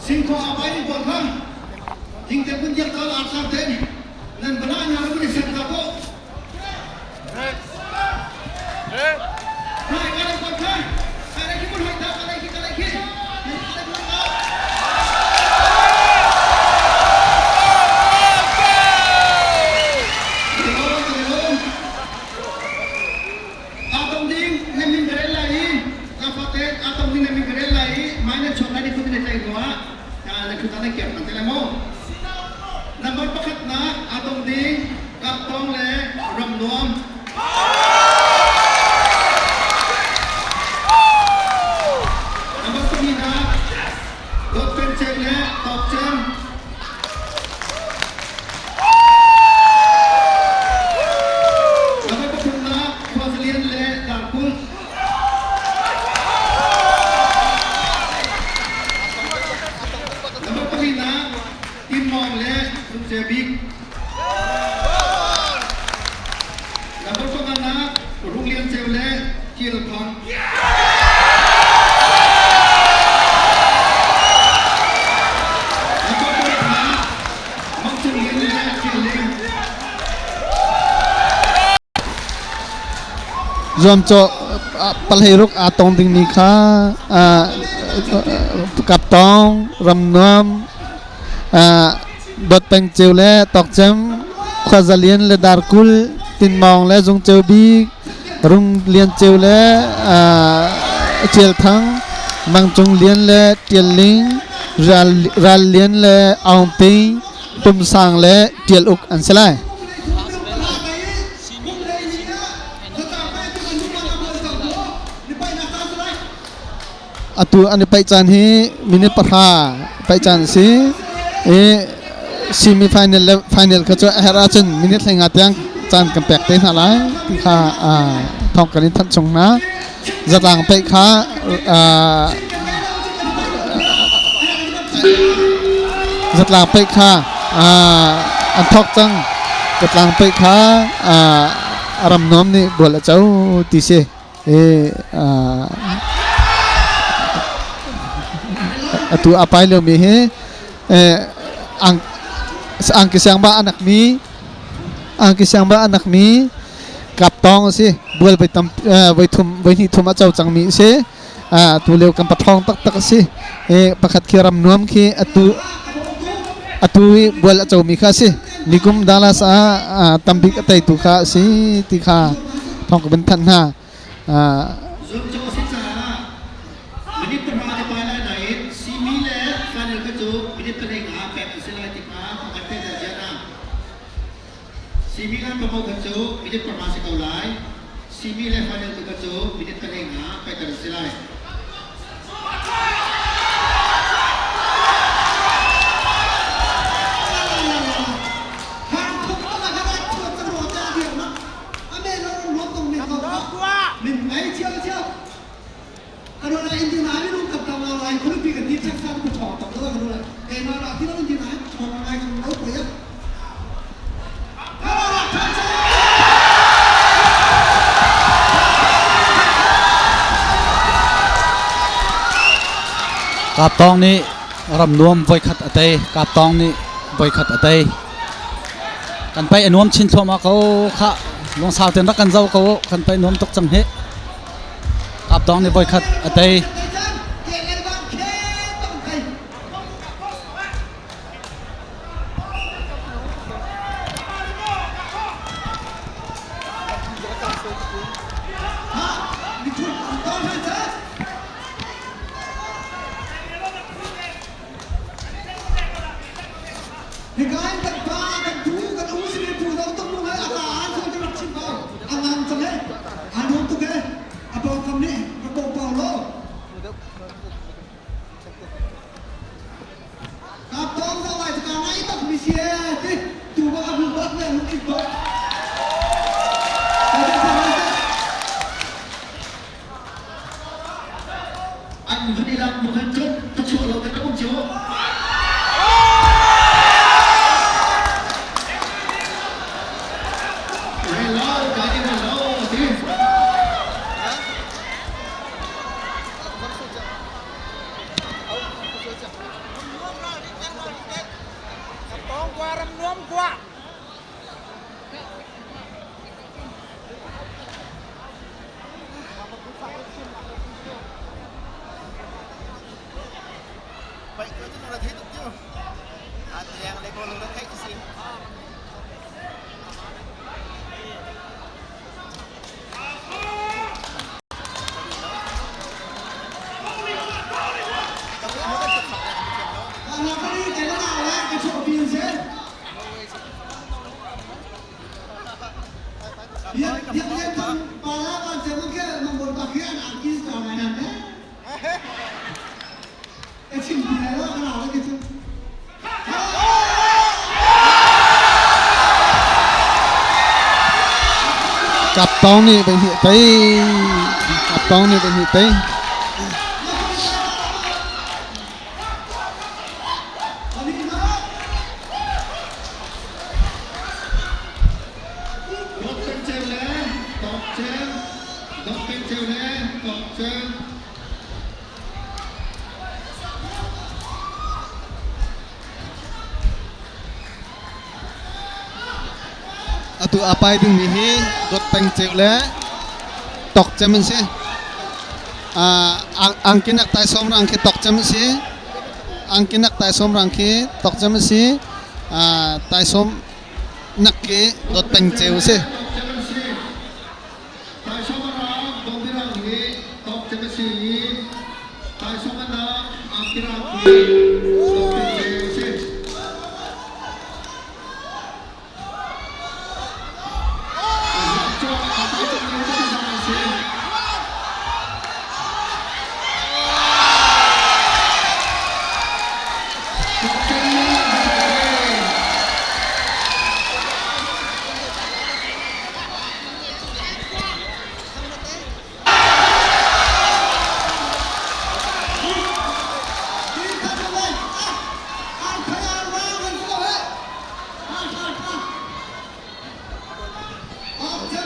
B: Singkhaw a pai ning pawl kha dingte kun diak tal ar ten nan bala nya ru ni sen ta ko Hai ka pawl kha hai ki mun hai ta ka lai ki ka lai ki nan ka lai mun ta Atong ding na min ka rel lai i kafate atong ding na min ka rel lai i mai na chuak lai ni phun na tlai hnuah ka na khut na kiak man te lai mu. Number pakhat na atong ding kaptong le ramnuam. Number pahnih na Dawt Cem le Tawk Cem. Number pathumnak Khuazalian le Darkulh. Number palinak Timmawng le Zungce Bik. Number panganak Runglian Ceu le Tial Thang. Number paruknak Mang Cung Lian le Tial Ling.
C: Zuamcawh palhei ruk aa tong dingmi kha Kaptawng, Ramnuam, Dawtpeng Ceu le Tawkcem, Khuazalian le Darkul, Tinmawng le Zungceu Bik, Rung Lian Ceu le Tial Thang, Mang Cung Lian le Tial Ling, Ral Lian le Aung Ping, Tum Sang le Tial Uk an si lai. Atu an i paih caan hi minute pahra paih caan a si i semi final le final kha cu a herh ahcun minute hleinga tiang caan kan pek te hna lai ti kha thawng kan in thanh chung hna. Zatlang paih kha zatlang paih kha an thawk cang. Zatlang paih kha ram nuam nih bual a co ti si. Atu a pai liomi hi angki siang ba anak mi. Angki siang bal a nakmi kaptawng a si. Bual voi tam voi thum voi hnih thum a co cangmi a si. Tu lio kan paṭhawng taktak a si. Pakhat khi ram nuam khi atu atu i bual a comi kha a si. Nikum Dallas ah tambik a teitu kha a si ti kha thawng ka vun thanh hna.
H: Zuamcawh a si caah minute pahra te pai lai nain simi le final kha cu minute pahnih nga pek an si lai ti kha kan theihter cia hna. Simi le pamo kha cu minute pahra si ko lai. Simi le final tu kha cu minute pahnih nga paiter an si lai.
D: Kaptawng nih ramnuam voikhat a tei. Kaptawng nih voikhat a tei. Kan paih a nuam chin thluahmah ko khah. Lungsau tein rak kan zoh ko. Kan paih nuam tuk cang hih. Kaptawng nih voikhat a tei.
A: Hika in kan pa, kan pu, kan u simi pu zo tuk nung he a ka an so rak chim ko. A ngam cang he. A nuam tuk he. A pawngkam nih rak bawm pau lo. Kap tawng zo lai ka ngai tak mi si e ti tu ba ka bu bak ne lung in to.
H: An vun i lam bu khan cun ka chuah lo kan um cio. Rel lo, ka i rel lo, a ti.
F: Ram nuam kwa.
C: Kaptawng nih voi hnih tei. Kaptawng nih voi hnih tei. Atu a pai dingmi hi dot peng ceu le tok cem an si. Angki nak tai som rang khi tok cem a si. Angki nak tai som rang khi tok cem a si. Tai som nak khi dot peng ceu a si.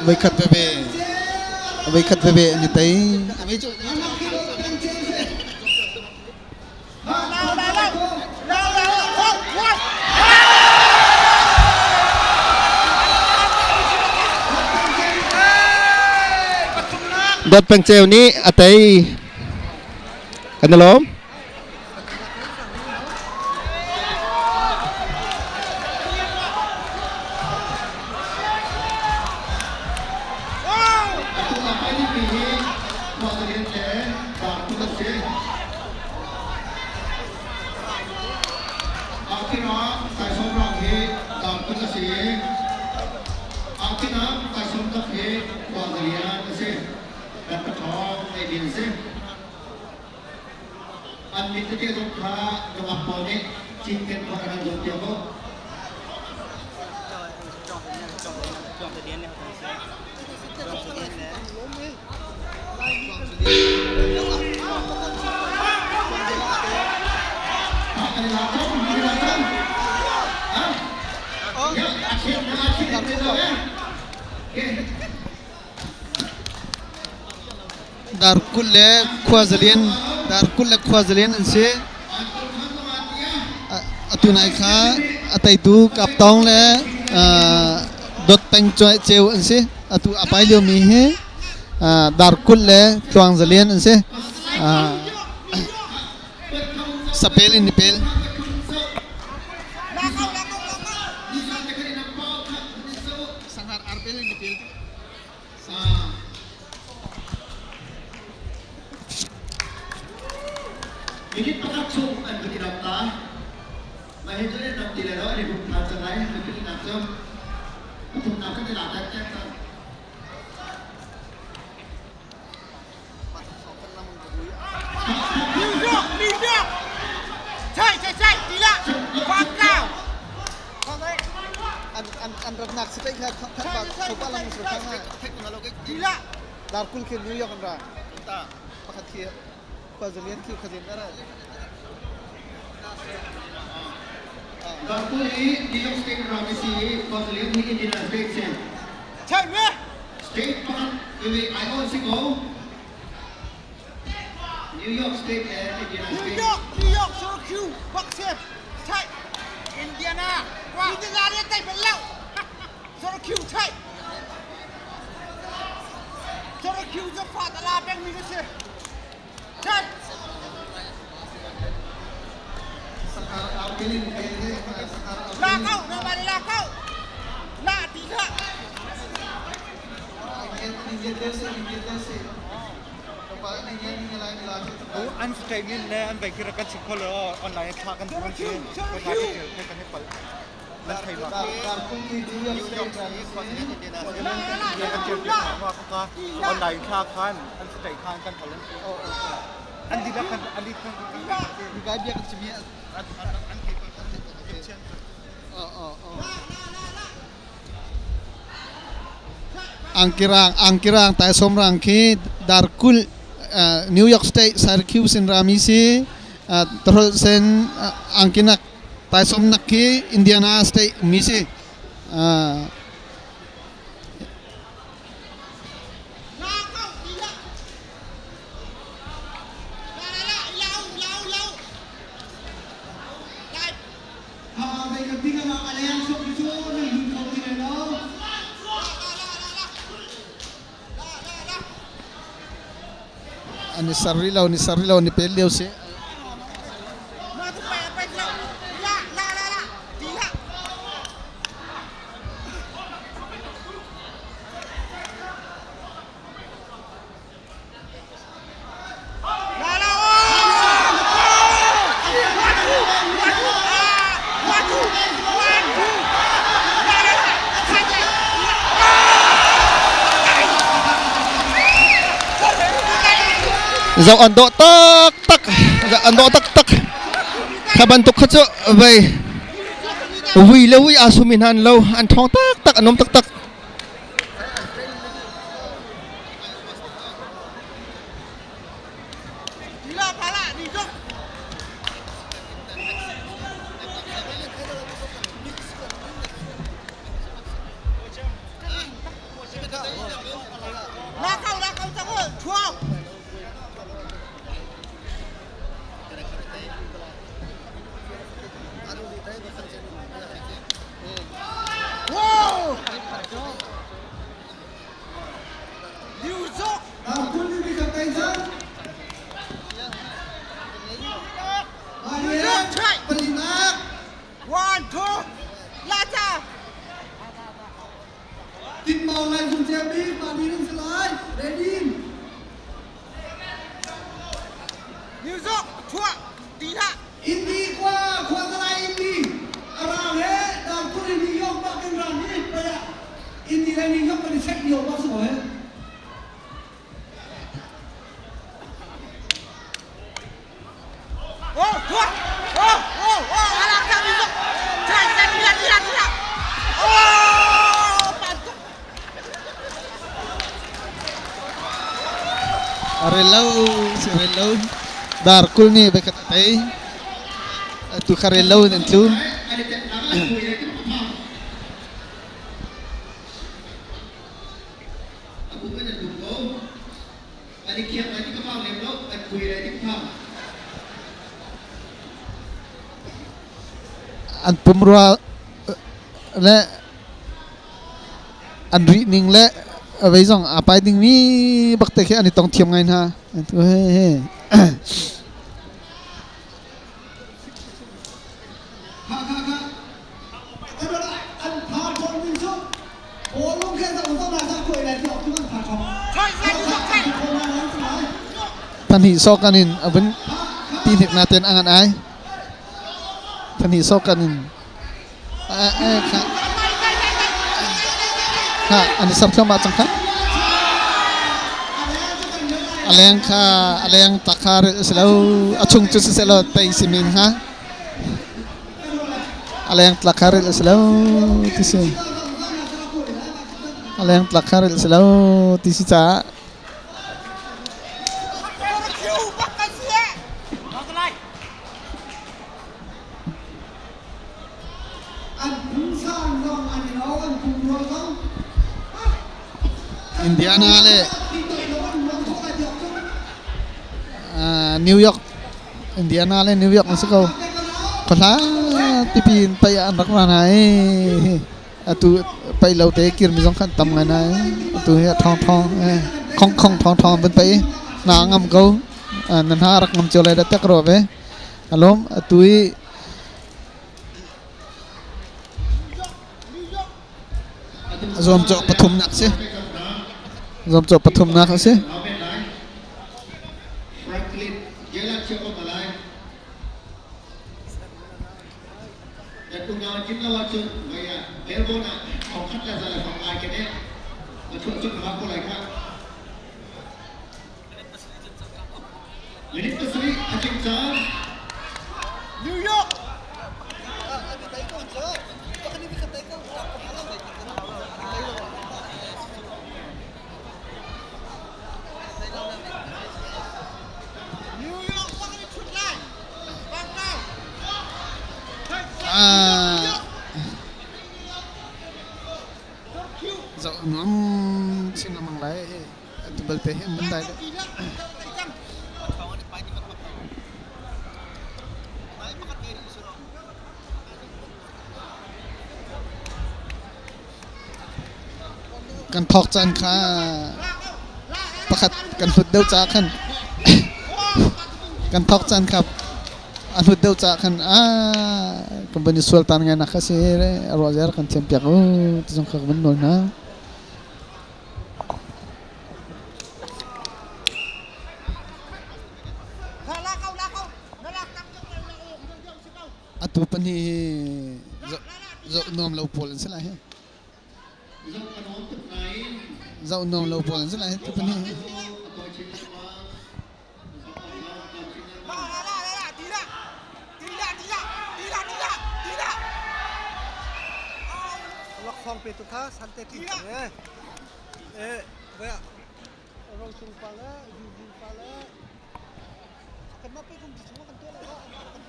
C: Voikhat veve voikhat veve an i tei.
B: Dot Peng Ceu nih a tei. Kan i lawm.
H: An min tete zong kha nungak pawl nih cinken khawh an zuam piak u.
C: Dar 20 le khua zalian dar 20 le khua zalian an si. Atu nai kha a teitu Kaptawng le Dot Peng Ceu an si. Atu a pai liomi hi dar 20 le Tluang Zalian an si. Sapel in ni pel. Sanghar arpel in ni pel.
H: Minute pakhat chung an vun i ram ta. Mah hi cu an ram ti lai lo, an i hum ṭhan cang lai. Pahnihnak cu pathumnak cu an i la dek dek cang.
C: An ratnak si kha thopa lang sur kha dar 20 khi New York an ra pakhat khi khua zalian khi khazin ra.
H: Dar 20 hi New York State ram si i khua zalian hi Indiana State si. State pakhat veve ai on si ko. New York State le Indiana State.
F: New York, New York, Syracuse, Bucks, Chai, Indiana, Indiana le tai bal lo. Syracuse chai. Syracuse cu fa tala peng mi ka si. Chai. La kau, na ba la kau. La ti kha.
I: An statement le an vai kira kan chim kho lo online thla kan tuan chi ko ta ke ke kan pal nan thei ma New York City kan chim ma ka online thla khan an state khan kan thal an di kan an di kan
C: Gai biak chimi
I: an an thei
C: Angkirang angkirang tai somrang khi dar 20 New York State Syracuse in rami si tarol sen angkinak tai somnak khi Indiana State mi si. An i ser rih lo, ni ser rih lo, ni pel lio si.
B: Zoh an dawh taktak, an dawh taktak. Kha bantuk kha cu vei vui le vui aa sumi hna an lo, an ṭhawng taktak, an um taktak.
A: Zung Ceu Bik mah ni nan si lai. Ready?
F: New York chuah ti hlah.
A: Indi khua khua zalai Indi arang he dar kuri New York bak kan ran hi paya Indi le New York kan i check lio bak si ko he.
F: Oh, chuah. Oh, oh, oh, alak tak New York. Cai, cai, tidak, tidak, tidak. Oh, pantuk.
C: Rel lo si rel lo dar kul nih bai khat a tei tu kha rel lo in an tlu. An pumrua le an rih ning le vei zong aa pai dingmi bak te khi an i tong thiam ngai hna. He he.
A: Kha kha kha. An pha thong min cu bawlung khe za zong na za kuai lai ti ok tu an pha thong.
C: Pahnih sawk an in a vun ti hnik na ten angan ai. Pahnih sawk an in kha kha an i ser thluahmah cang kha. A leng kha a leng tak kha si lo a chung cu siseh law tei si men hnga. A leng tlak kha rilh a si lo ti si. A leng tlak kha rilh a si lo ti si caah
A: An pungsan zong an i lo, an pumrua zong.
C: Indiana le New York Indiana le New York an si ko. Khuahla pipi in paih ah an rak ra hna i atu paih lo te kirmi zong khan tam ngai nai. Atu hi a ṭhawng ṭhawng khong khong ṭhawng ṭhawng van paih i hna ngam ko. Nan hna rak ngam cio lai dah tak rua ve. Alawm atu i Zuamcawh pathumnak si. Zuamcawh pathumnak a si.
F: New York. New York bak in thut lai. Bang lai.
C: Ah. Zoh nuam chin lengmang lai. Atu balte hi an van dai deuh. Kan thawk caan kha pakhat kan hlut deuh caah khan kan thawk caan kha a hlut deuh caah khan ah kan van i sual tan ngai nak kha si a ruah ziar kan thiam piak u ti zong kha ka van nawl hna. Atu pahnih hi zoh nuam lo pawl an si lai hi. Zoh nuam lo pawl an si lai hi tu pahnih hi.
F: Laksawng pe tu kha sante ti eh eh baya rong chung pa le yu pa le kan ma pe kum chung kan to la kan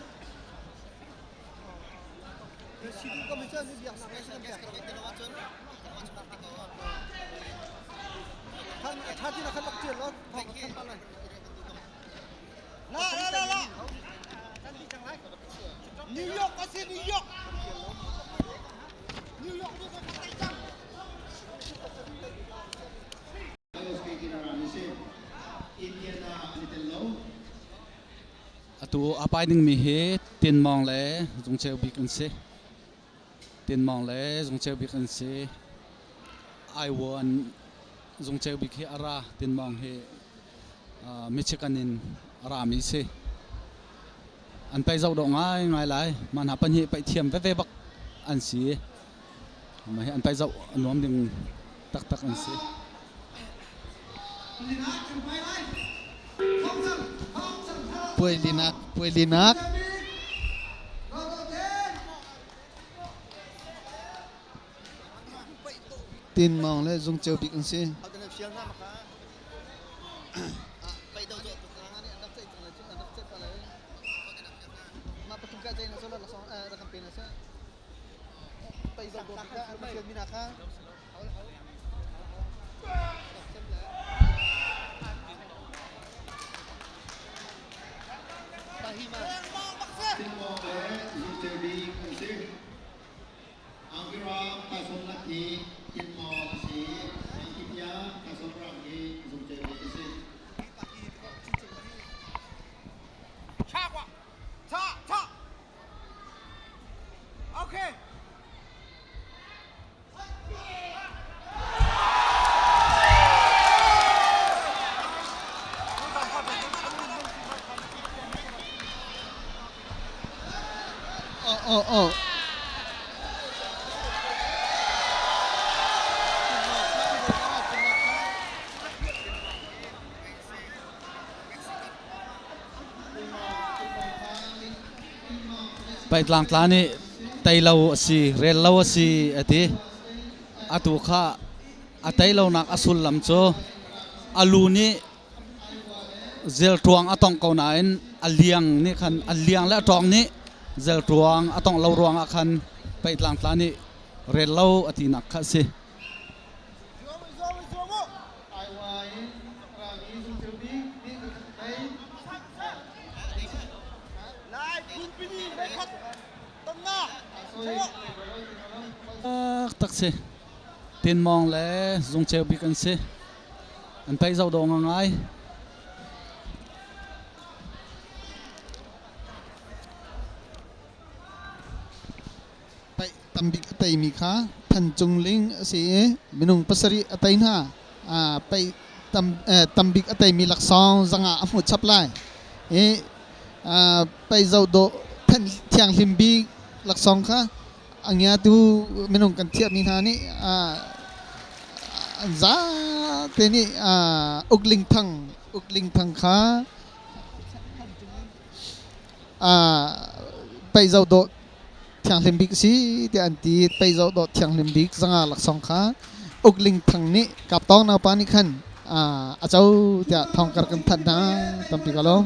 F: si du ka mi chan biak nak kan biak khan tha ti na khan lak tial lo thong khan pa lai la la la la New York asi New York New York ni kan tai cang
D: Atu a pai dingmi hi Tinmawng le Zungceu bik an si. Tinmawng le Zungceu bik an si. Iowa an. Zungceu bik hi a ra Tin Mawng hi Michigan in a rami si. An paih zoh dawh ngaingai lai. Mah hna pahnih paih thiam veve bak an si. Mah hi an paih zoh a nuam ding taktak an si.
C: Puai linak, puai linak. Tin Mawng le Zungceu bik an si.
B: Tin Mawng le Zungceu bik an si. Angkiram taisawm hi tinmaw a si i angkipia taisawm rang hi zungceu bik a si.
F: Cha cha. Okay.
C: Oh, oh, oh.
D: Paitlangtla nih tei lo a si, rel lo a si a ti. Atu kha a tei lonak a sullam cu a lu nih zelṭuang a tongh ko nain a liang nih khan a liang le a ṭawng nih zelṭuang a tongh lo ruangah khan peitlangtla nih rel lo a tinak kha a si. Tak si. Tinmawng le Zungceu bik an si. An paih zoh dawh ngai.
C: Paih tambik a teimi kha Than Cung Ling a si i minung pasarih a tei hna. Paih tambik a teimi laksawng zanga a hmu chap lai. I paih zoh dawh thianghlim bik laksawng kha a ngiatu minung kan thiahmi hna nih an zate nih Ukling Thang Ukling Thang kha paih zoh dawh thianghlim bik si tiah an ti. Paih zoh dawh thianghlim bik zanga laksawng kha Ukling Thang nih Kaptawng naupa nih khan a co tiah thawngkar kan thanh hna. Tampi ka lawm.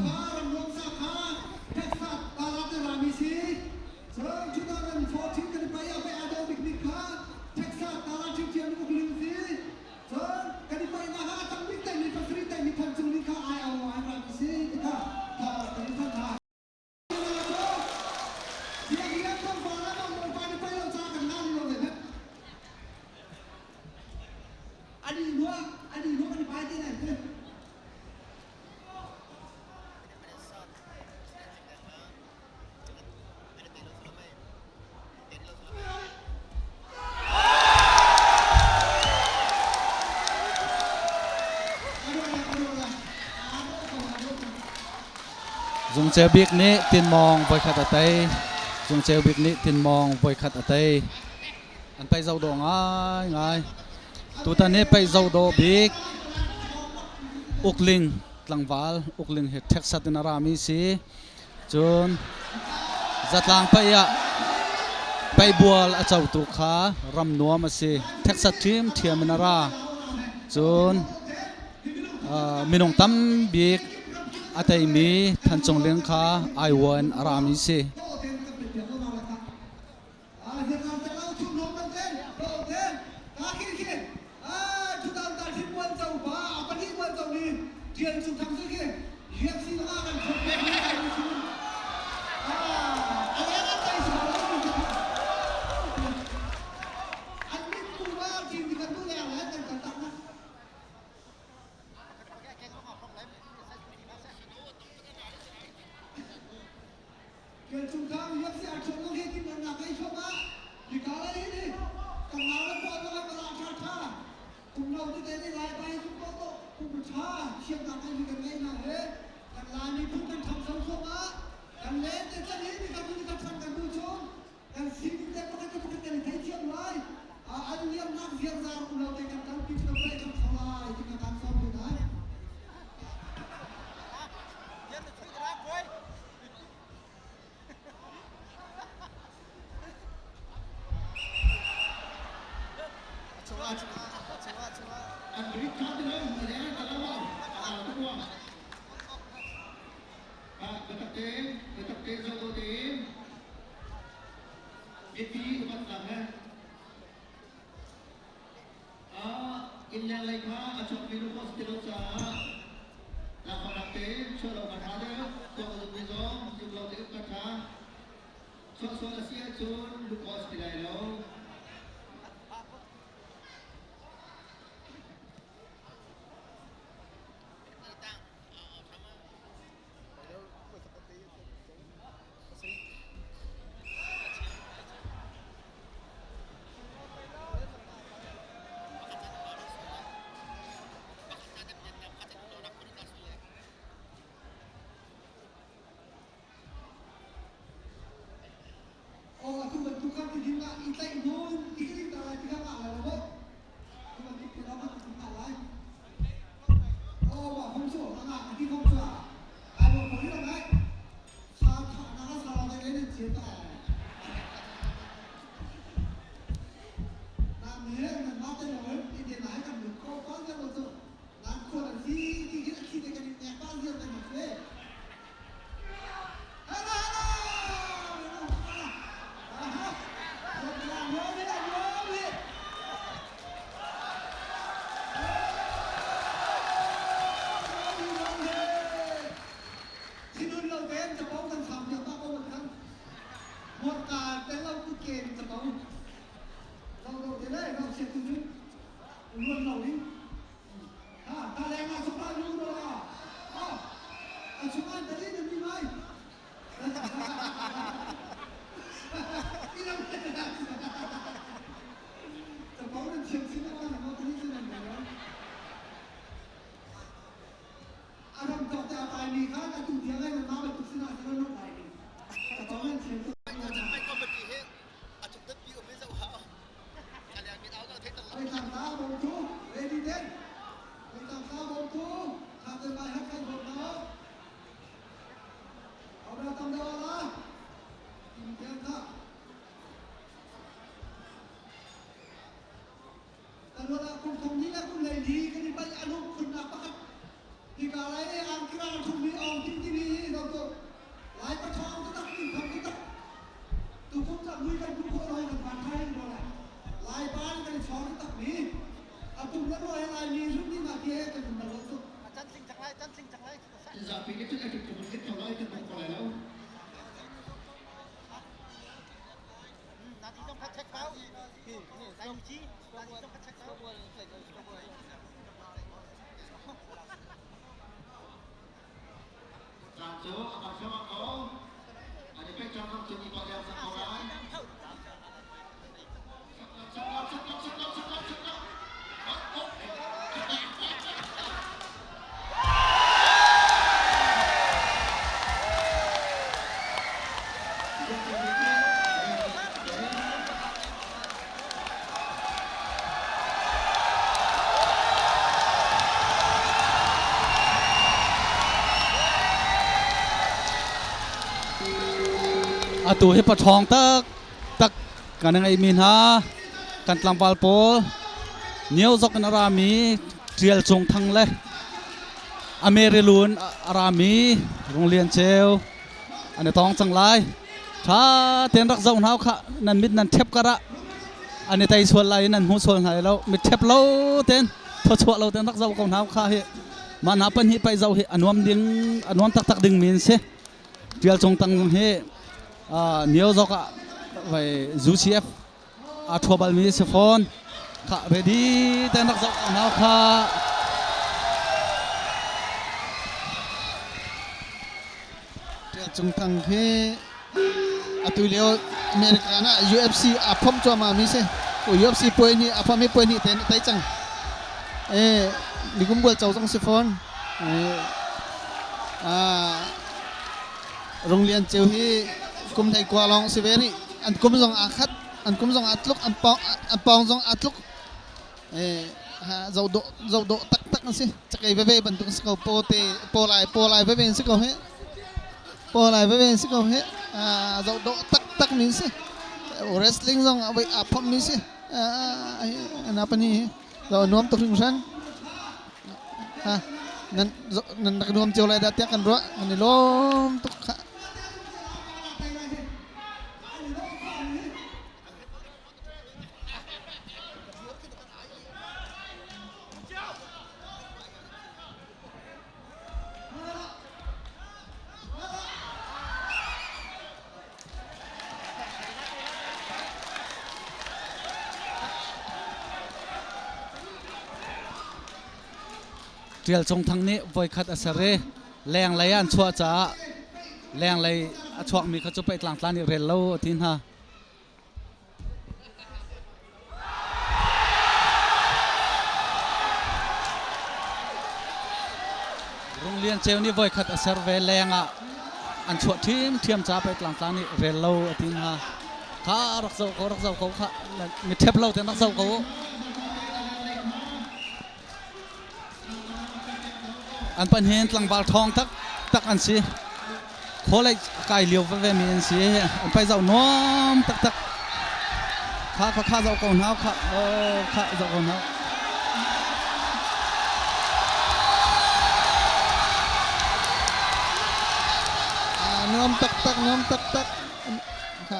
A: Cun 2014 kan i paih ah pei aa dawh bikmi kha Texas Tara ṭhiamṭhiam in uk ling si. Cun kan i paihnak ah a tam bik taimi pasarih taimi than cung ning kha ai au an rami si ti kha kha kan i thanh hna. Siang rian tlangval ah mah bawipa nih paih lo caah kan ngan lo ve hmanh. Ani hnuah ani hnuah kan i pai te lai te.
D: Zungceu bik nih Tinmawng voikhat a tei. Zungceu bik nih Tinmawng voikhat a tei. An paih zoh dawh ngaingai. Tutan hi paih zoh dawh bik Ukling tlangval Ukling hi Texas in a rami si. Cun zatlang paih ah paihbual a cotu kha ram nuam a si. Texas ṭhiamṭhiam in a ra. Cun minung tam bik a teimi Than Cung Ling kha Iowa in a rami si.
A: Aw atu bantuk khan ti ding ah i tlaih hmun i ka ding ta lai ti kha ngah lai lo maw? Tu bantuk ti lo kan ngah lai. Aw mah phong cu a ngah ti phong cu ah ai lo ko hi ngai. Sa tha na ka sa lo dai nan chian ta. Na me nan ma te lo in de nai kan lu ko pa zia lo chu. Nan khua nan si ti khi khi te kan in nek pa zia te ma se.
D: Atu hi paṭhawng taktak kan ngeihmi hna kan tlangval pawl Nio zok in a rami Ṭial Cung Thang le Amerilun a rami Rung Lian Ceu an i tong cang lai. Ṭha tein rak zoh hna kha nan mit nan ṭhep kar ah an i tei sual lai i nan hmu sual hna lo. Mit ṭhep lo tein thawchuah lo tein rak zoh ko hna kha hi mah hna pahnih paih zoh hi a nuam ding a nuam taktak ding mi an si. Ṭial Cung Tang hi Nio zok ah vai UCF aa ṭhua balmi a si fawn. Khah ready tein rak zoh ko hna khah.
C: Ṭial Cung Thang hi atu lio America ah UFC aa phomh cuahmah mi si. UFC puai nih a phomh i puai nih tein a tei cang. Nikum bual co zong si fawn. Rung Lian Ceu hi kum 19 lawng si ve rih. An kum zong aa khat, an kum zong aa tluk, an pawng zong aa tluk. Zoh dawh zoh dawh taktak an si. Cakei veve bantuk an si ko. Paw te paw lai paw lai veve an si ko hih. Paw lai veve an si ko hih. Zoh dawh taktak mi an si. Wrestling zong aa phomh mi si. Na pani hi. Zoh nuam tuk hringhran. Ha nan nan rak nuam cio lai dah tiah kan ruah. Kan i lawm tuk kha.
D: Ṭial Cung Thang nih voikhat a ser i lenglei ah an chuah caah lenglei a chuakmi kha cu pei tlangtla nih rel lo a ti hna. Rung Lian Ceu nih voikhat a ser ve lengah an chuah ṭhiamṭhiam ca pei tlangtla nih rel lo a ti hna. Kha rak zoh ko, rak zoh ko kha mi ṭhep lo ten rak zoh ko. An pahnih in tlangval ṭhawng taktak an si. College a kai lio veve mi an si. An pai zoh nuam taktak. Kha kha kha zoh ko hna kha kha zoh ko hna.
C: Nuam taktak, nuam taktak. Kha.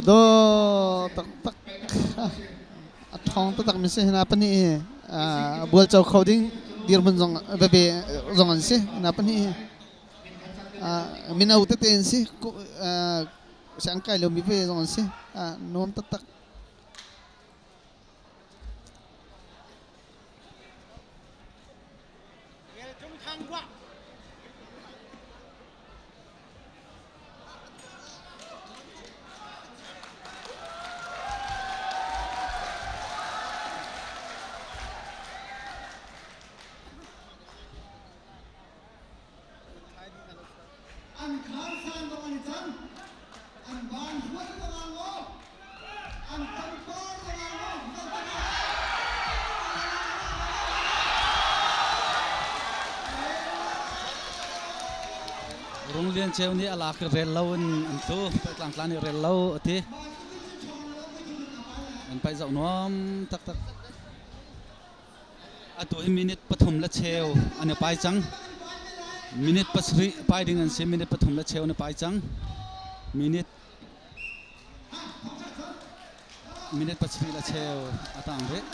C: Do taktak a ṭhawng taktak mi si hna pahnih hi bual co kho ding dirhmun zong veve zong an si hna pahnih hi mino tete an si siang kai lomi ve zong an si nuam taktak.
A: An khar san bang an i cang. An van huat bang aa ngaw. An pangpar bang aa ngaw.
D: Rung Lian Ceu nih a lak i rel lo in an tlu. Tlangtla nih rel lo a ti. An paih zoh nuam taktak. Atu hi minute pathum le cheu an i pai cang. Minute pasarih pai ding an si. Minute pathum le cheu an i pai cang. Minute pasarih le cheu a tang rih.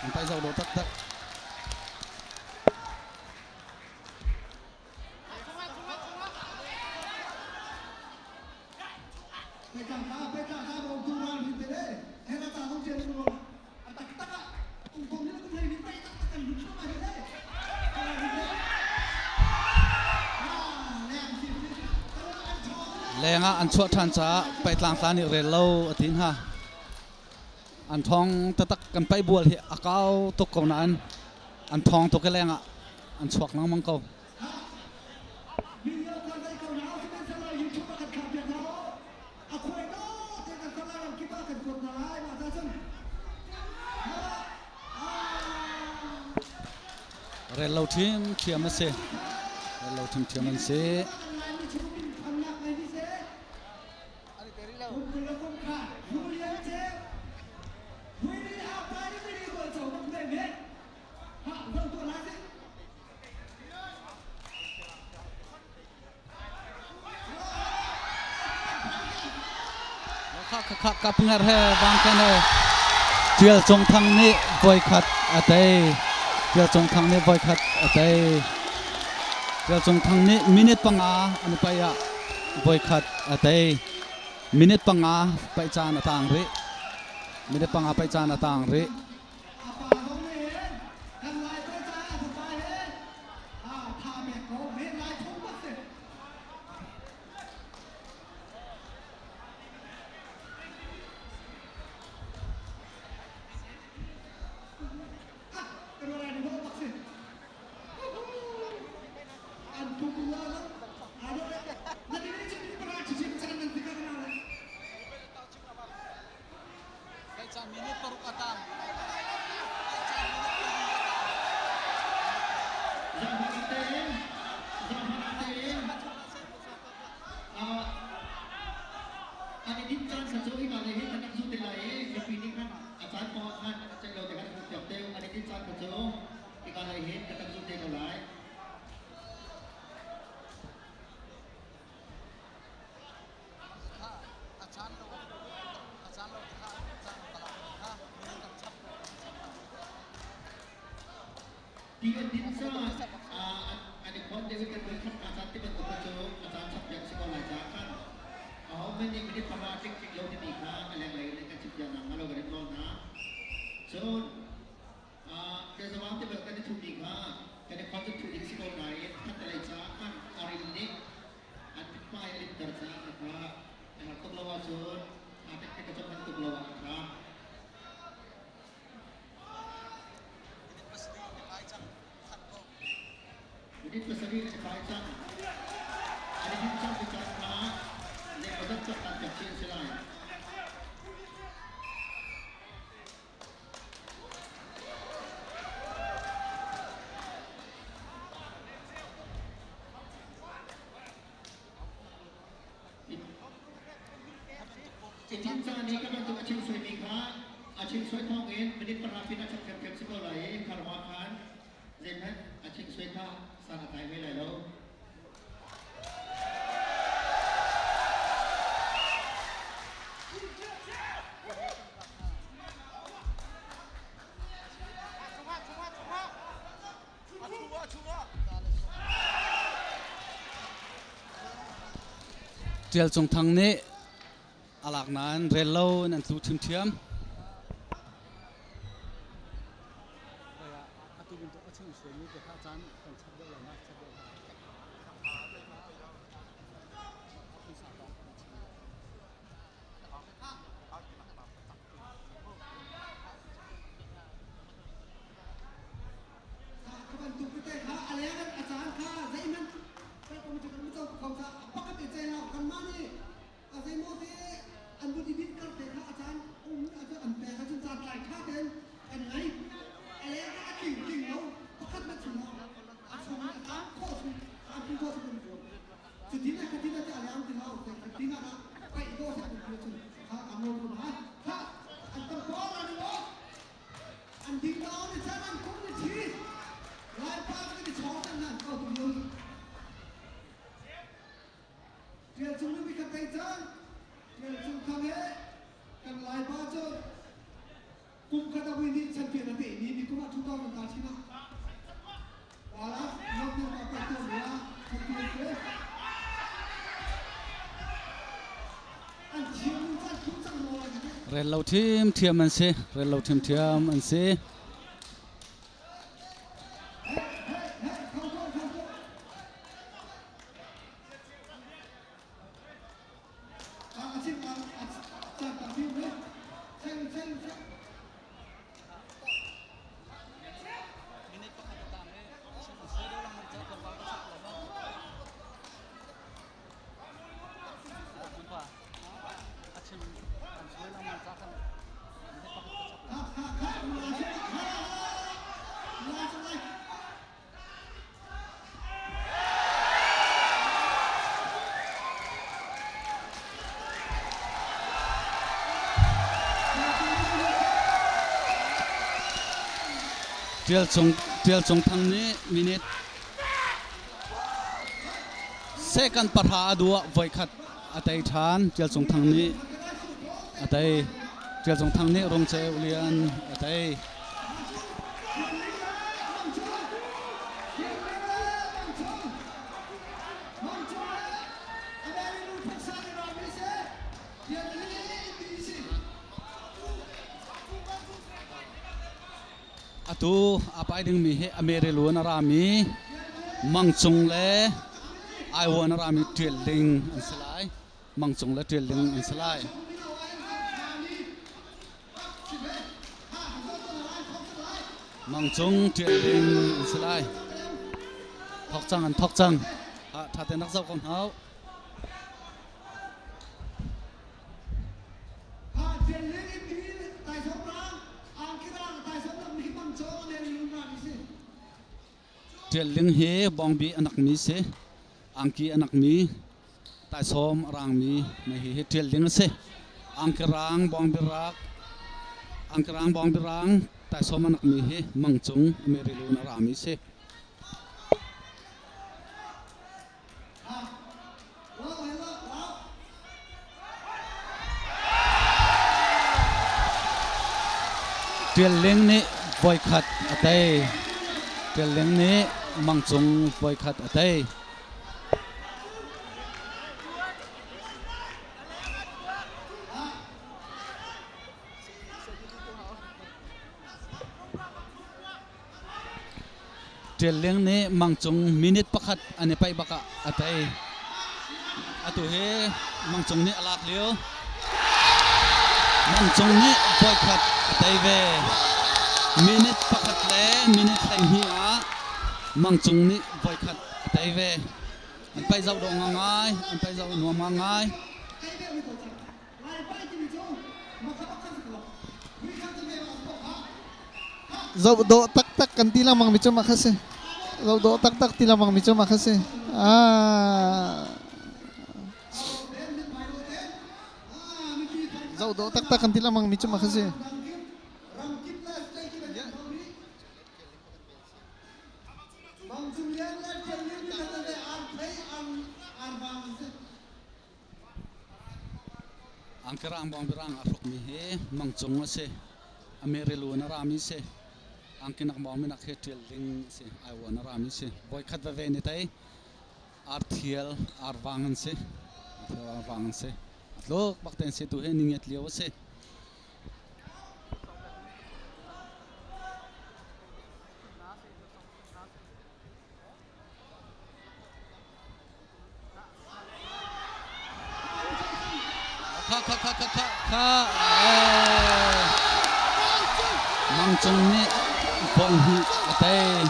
D: An pai zoh lo taktak. Leng ah an chuah ṭhan caah paihtlang nih rel lo a ti hna. An ṭhawng taktak kan paih bual hi a kau tuk ko nain an ṭhawng tuk i leng ah an chuak lengmang ko. Rel lo ṭhiamṭhiam a si. Rel lo ṭhiamṭhiam an si. Kha kap ngar he bang kan he Tial Cung Thang nih voikhat a tei. Tial Cung Thang nih voikhat a tei. Tial Cung Thang nih minute panga an pai ah voikhat a tei. Minute panga paih caan a tang rih. Minute panga paih caan a tang rih.
E: Caan minute paruk a tang. Caan minute pali a tang.
H: Zaangfahnak tein, zaangfahnak tein, an i dinh caan kha cu hika lei hin kan rak zu te lai i mipi nih khan a caan pawng ah khan a ceih lo te khan a hmuh piak te an i dinh caan kha cu hika lei hin kan rak zu te ko lai.
E: A caan lo a caan lo kha caan kalak kha minung kan chap.
H: Ti an din caan an i khon deuh i kan voi khat hna caan ti bantuk kha cu a caan chap piak si ko lai caah khan ahohmanh nih minute pahra tling tling lo timi kha a lenglei in kan chim piak nakhnga lo kan in nawl hna. Cun Kezawang ti bal kan i thuhmi kha kan i khon cu thuh ding si ko nain khattelei caah khan a ril nih an mithmai a linter caah khakha a har tuk lo ahcun aa tek ka cawm tuk lo ah a ṭha. Minute pasarih an i pai cang. An i dinh cang ti caan kha zeimawzat tuaktan piak chih an si lai. Chin ca nih ka bantuk a chim suaimi kha a chim suai thawngin minute pahra pin a chap ṭhiamṭhiam si ko lai i kharhua khan zeihmanh a chim suai kha san a tlai ve lai lo.
D: Ṭial Cung Thang nih a lak nain rel lo in an tlu ṭhiamṭhiam.
E: Atu bantuk a chim sualmi te kha caan kan chap deuh lo na chap deuh lo.
A: Ka bantuk tete kha a leng in a caan kha zeihmanh kan um cu kan co kho ca pakhat te cei lo kanmah nih a zeimaw te an vun i dinh kar te kha a caan um an pek ahcun caan tlai ṭha tein kan ngei. A leng kha a tling tling lo pakhat hmanh chung a chung a tlang khawh chung tlamtling khawh chung kan zuam. Cutin a khatin a ti a leng ti lo khatin ah paih dawh seh kan ti cun kha kan ngol ko na kha an tam por an i an ding lo ni chan an kum ni thi lai pa ka ni chong tan nan ko tu lu Tial cung ni khat dai chan Tial cung thang he kan lai pa cu kum khat a win ni champion a pe ni ni kum ah 2013 ah wala nok nok a pe tu ya champion ke an thiam nu chan thu chang mo
D: Rel lo ṭhiamṭhiam an si. Rel lo ṭhiamṭhiam an si.
E: Minute pakhat a tang i an suai deuh lengmang caah tlawmpal ka chap lo ma. A chim an suai lengmang caah khan minute pakhat ka chap lo.
D: Tial Cung Tial Cung Thang nih minute second pahra a duh ah voikhat a tei ṭhan. Tial Cung Thang nih a tei. Tial Cung Thang nih Rungceu Lian a tei. Atu a pai dingmi hi Amerilu in a rami Mangcung le Iowa in a rami Ṭial Ling an si lai. Mangcung le Ṭial Ling an si lai. Mangcung Ṭial Ling an si lai. Thok cang an thok cang. Ha ṭha tein rak zoh ko hna u.
A: Ha Ṭial Ling in ti tai zong.
D: Tial Ling hi bawngbi a nakmi si. Angki a nakmi, taisawm a rangmi na hi hi Tial Ling a si. Angki rang, bawngbi rak, angki rang, bawngbi rang, taisawm a nakmi hi Mang Cung Mary Lu na rami si. Tial Ling nih voikhat a tei. Tial Ling nih Mang Cung voikhat a tei. Ṭial Ling nih Mang Cung minute pakhat an i paih bak ah a tei. Atu hi Mang Cung nih a lak lio. Mang Cung nih voikhat a tei ve. Minute pakhat le minute 12 ah Mang Cung nih voikhat a tei ve. An paih zoh dawh ngai, an paih zoh nuam ngai.
C: Zoh dawh taktak kan ti lengmang mi cu mah kha si. Zoh dawh taktak ti lengmang mi cu mah kha si. Ah. Zoh dawh taktak kan ti lengmang mi cu mah kha si.
D: Angkerang bawngberang a hrukmi hi mangcung a si. A merilu in a rami si. Angkinak bawngminak hi ṭial ding a si. Aiwan a rami si. Voikhat veve ni tei arthial arvang an si. Arthial arvang an si. A tluk bak ten si tu hi ningiat lio a si. Kha kha kha kha kha kha Mang Cung nih voi hnih a tei.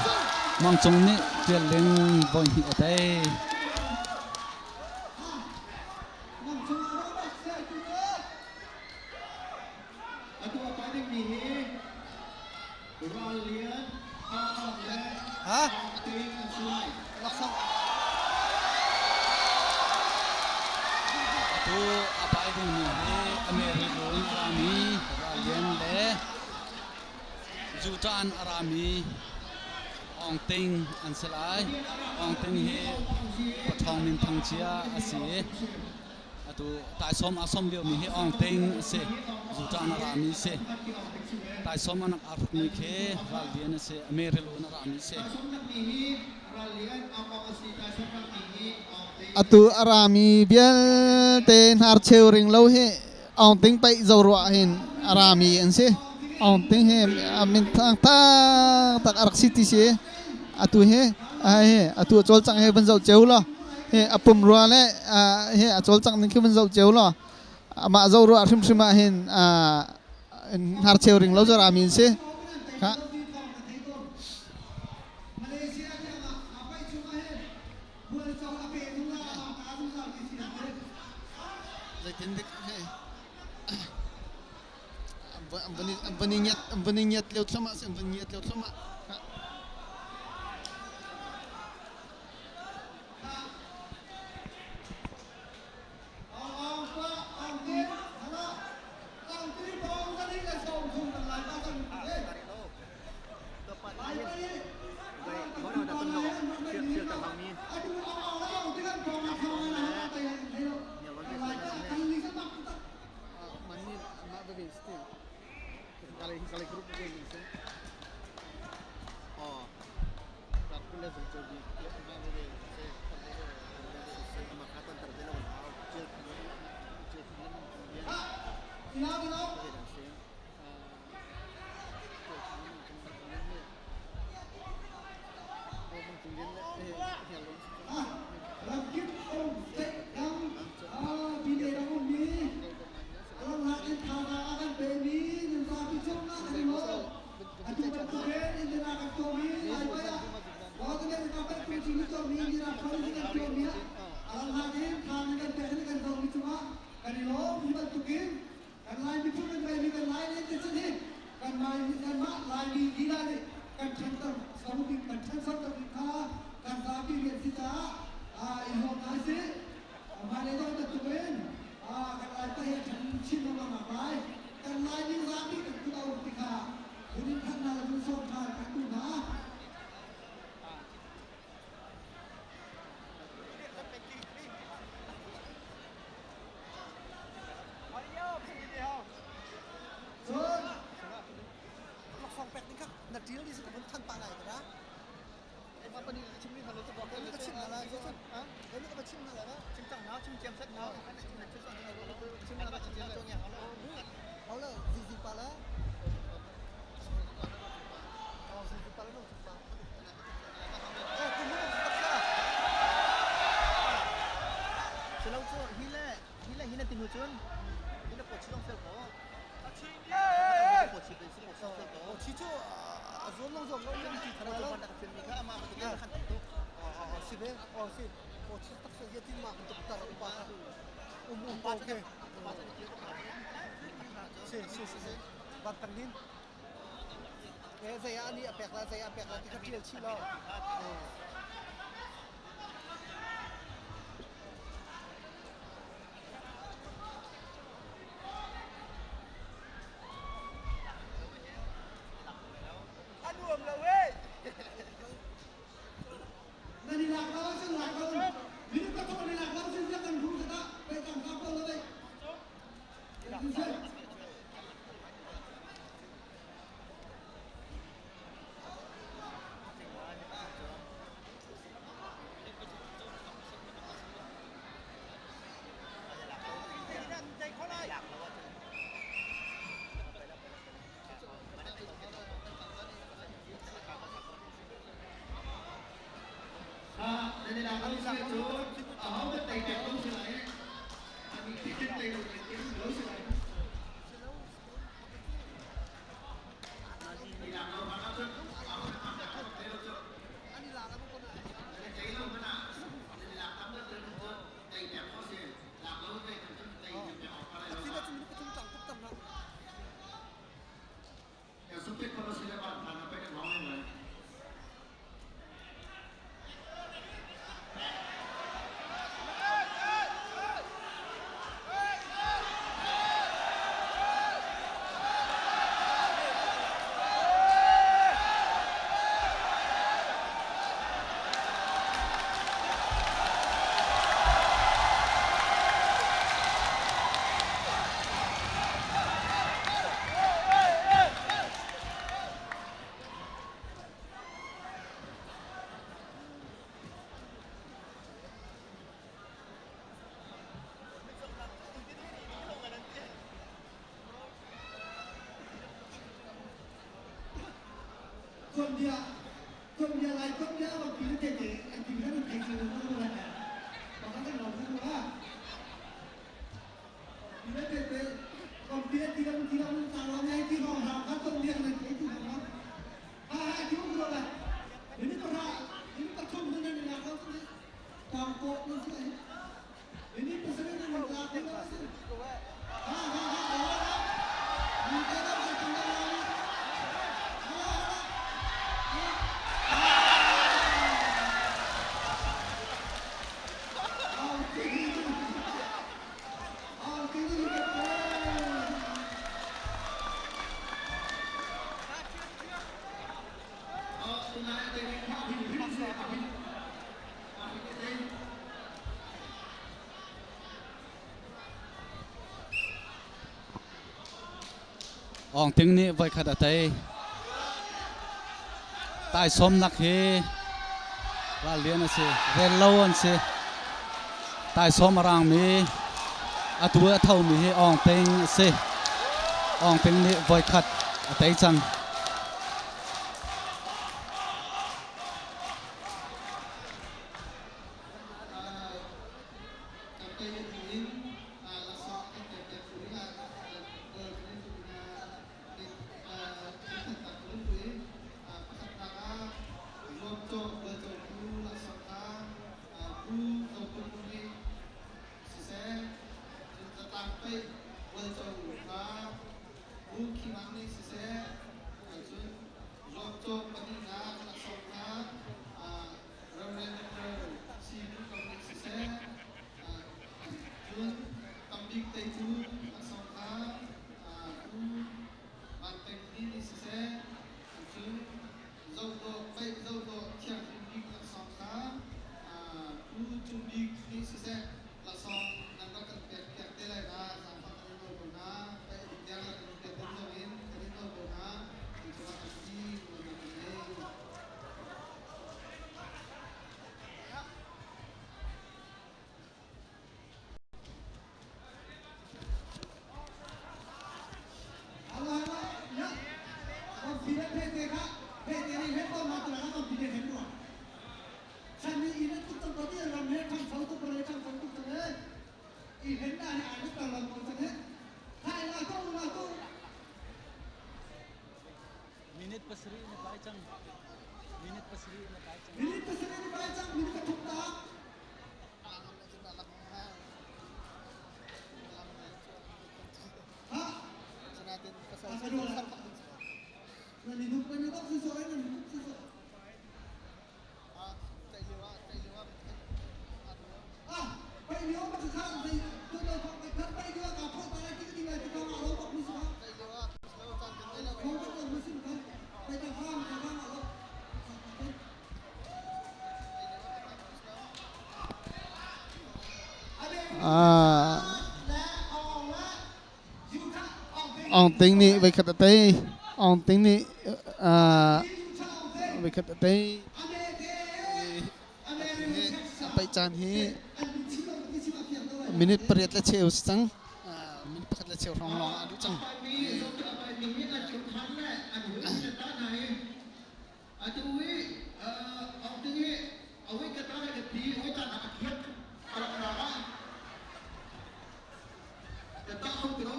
D: Mang Cung nih Tial Ling voi hnih a tei.
H: Atu a pai dingmi hi Ral Lian, Aung le
F: Ha?
H: Aung Ting an si lai.
F: Laksawng.
D: Atu a pai dingmi hi America in a rami Ral Lian le Zutan a rami Aung Ting an si lai. Aung Ting hi paṭhawng minthang cia a si i atu taisawm aa sawm liomi hi Aung Ting a si. Zutan a rami a si. Taisawm a nak aa hrukmi khi Ral Lian a si. Amerilu in a rami a si.
C: Atu a rami vialte hnarcheu ring lo hi Aung Ting paih zo ruah hin a rami an si. Aung Ting hi a min thang tak a rak si ti si. Atu hi hi atu a cawlcang hi van zoh ceu law hi a pum rua le hi a cawlcang ning khi van zoh ceu law amah zo ruah hrimhrim ah hin hnarcheu ring lo cu rami an si. Kha. Zeitindik an van i ngiat an van i ngiat lio thluahmah si an van ngiat lio thluahmah.
A: Kanmah kanmah Laimi lila nih kan ṭhanter ding kan ṭhanchoter ding kha kan zapi rian si caah i zuam hna sih. Hmailei zong bantuk in kan Lai pa hi a ṭhan chin lengmang nak lai. Kan Laimi zapi kan kut a um ti kha vun in thanh hna le vun sawm hna kan duh hna. Cun
F: Laksawng pek ding kha na ṭil di si ka vun than pah lai ka ka chim hna lai ka va chim hna lai
H: chim cang na chim ciam set na
F: chim na chim na hau la zizi pa la zizi pa la no pa eh tu mu tak sa
H: selo chu hi le hi le hi na tinu chun hi na po chi long fel ko po chi pe si po chi fel ko
F: chi chu zon long zon long yang ti thana
H: lo na film ni kha ama ma tu khan tam tu
F: si be oh si po chi tak sa ye tin ma kan tuk tar pa pa okay si si si si ban tang din eh zai ani apek la zai apek la ti kha tial chi lo.
I: Anuam lo eh.
A: Nan i lak lo ahcun lak lo. Minung pathum an i lak lo ahcun ziak kan hrum zat ah pei tang hram ko lo dei. Tuanbia tuanbia lai tuanbia bang pi te te an ti kan thei chu na la na ba kan lo thu la pi te te kon bia ti lam ti lam ta lo ngai ti hong ha ka tuanbia na thei tu ha ha ha ti u lo la ini pa ra ini pa thum na na na ka tu tang ko na si ini pasal na na la ti la si ha ha ha ha ni ka na ka tu na la ha ha
D: Ong Ting nih voikhat a tei. Taisawmnak hi rallian a si, rel lo an si. Taisawm a rangmi, atu a thomi hi Ong Ting a si. Ong Ting nih voikhat a tei cang.
B: Zuamcawh pahnihnak laksawng kha Rev. Dr. C. Pu nih siseh, cun tambik teitu laksawng kha Pu Van Peng Ni nih siseh, cun zohdawh paih zohdawh thianghlim bik laksawng kha Pu Cung Bik nih siseh, laksawng nan rak kan pek piak te lai na zaangfah kan in nawl ko hna. Paih ding tiang rak kan piak ding zong in kan in nawl ko hna. Kan cungah tampi nuamnak kan ngei.
D: Minute pasarih na pai cang. Minute pasarih na pai cang.
A: Minute pasarih na pai cang. Minute pathum ta. Ha? Na ni nuk ni tok si so na ni nuk si so. Ah, pai liu ma kha dei tu lo thong ka khat pai liu ka pho ta lai ti ti lai ti ka ma lo bak mi sa. Khong ka lo mi sim ka. Pai ta kham ka ma lo.
C: Aung Ting nih voikhat a tei. Aung Ting nih voikhat a tei. A paih caan hi minute pariat le cheu si cang. Minute pakhat le cheu hrawng lawng ah a duh cang.
H: Atu i Aung Ting hi a voi khat ah ka ti voi caan ah a phiat a rak ra ah ka tah kho ti lo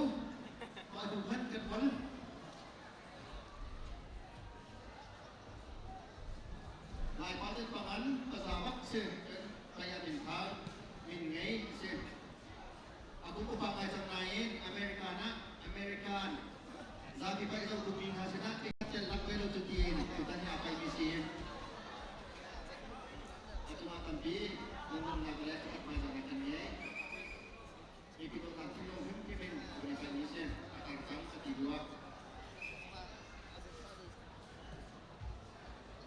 H: mah hnu hmanh kan hon. Laipa te pangan paza bak si kaya min kha min ngei si. A kum upa ngai cang nain American ah American zapi paih zohtu mi hna sinah tel lak ve lo cu tiin tutan hi aa paihmi si. A cungah tampi lungdongnak le upat hmaizahnak kan ngei. Mipi dawtnak thinlung hrimhrim in a vun i paihmi si. A tar cang a ti rua.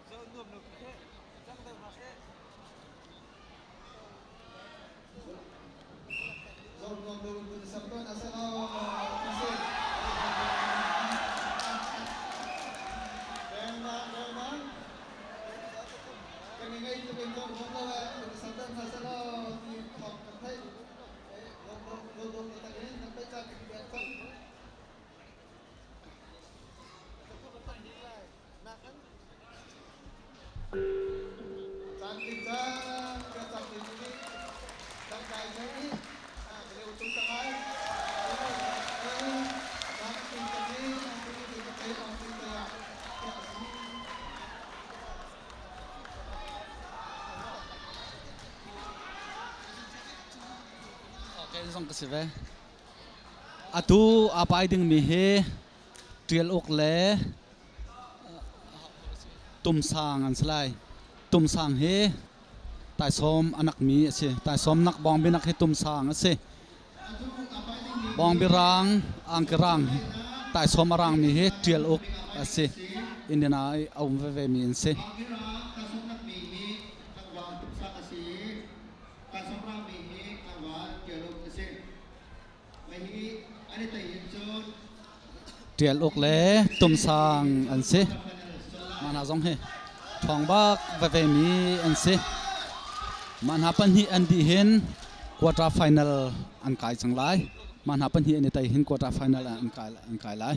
F: Zoh nuam lo khi cang deuh hna seh.
D: Okay, zong ka si ve. Atu aa pai dingmi hi ṭial uk le tumsang an si lai. Tumsang hi taisawm a nakmi a si. Taisawm nak bawngbi nak hi tumsang a si. Bawngbi rang, angki rang, taisawm a rangmi hi ṭial uk a si. Indiana i a um veve mi an si. Ṭial uk le tumsang an si. Mah hna zong hi ṭhawng bak veve mi an si. Mah hna pahnih an dih hin quarter final an kai cang lai. Mah hna pahnih an i tei hin quarter final an kai lai.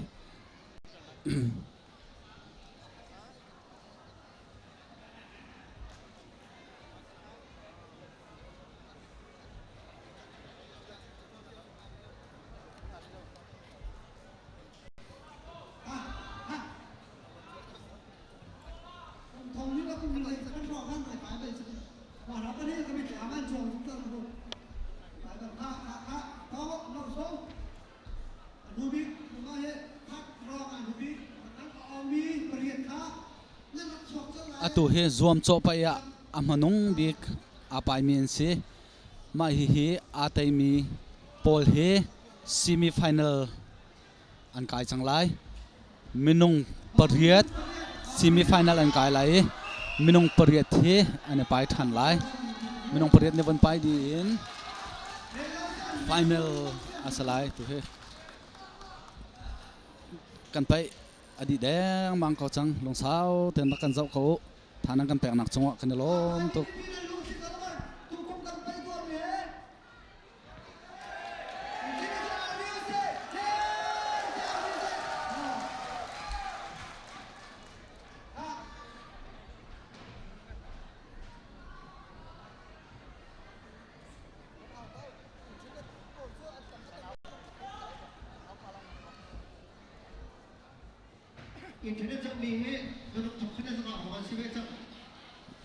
D: Atu hi zuamcawh paih ah a hmanung bik aa paimi an si. Mah hihi aa teimi pawl hi semi-final an kai cang lai. Minung pariat semi-final an kai lai i minung pariat hi an i pai ṭhan lai. Minung pariat nih von pai dih in final a si lai tu hi. Kan paih a dih dengmang ko cang. Lungsau tein rak kan zoh ko u. Tha nan kan peknak cungah kan i lawm tuk.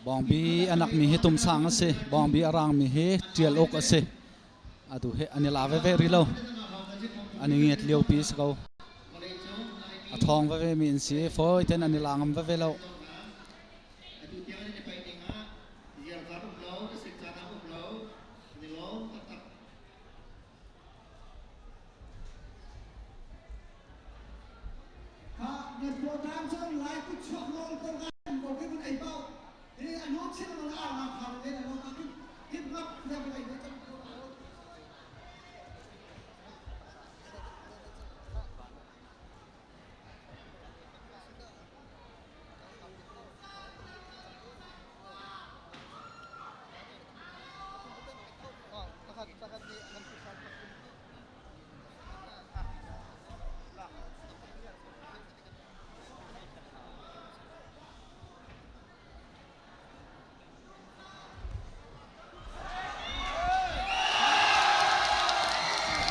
D: Bawngbi a nakmi hi tumsang a si. Bawngbi a rangmi hi ṭial uk a si. Atu hi an i la veve rih lo. An i ngiat liopi a si ko. A ṭhawng veve mi an si. Fawi tein an i la ngam veve lo.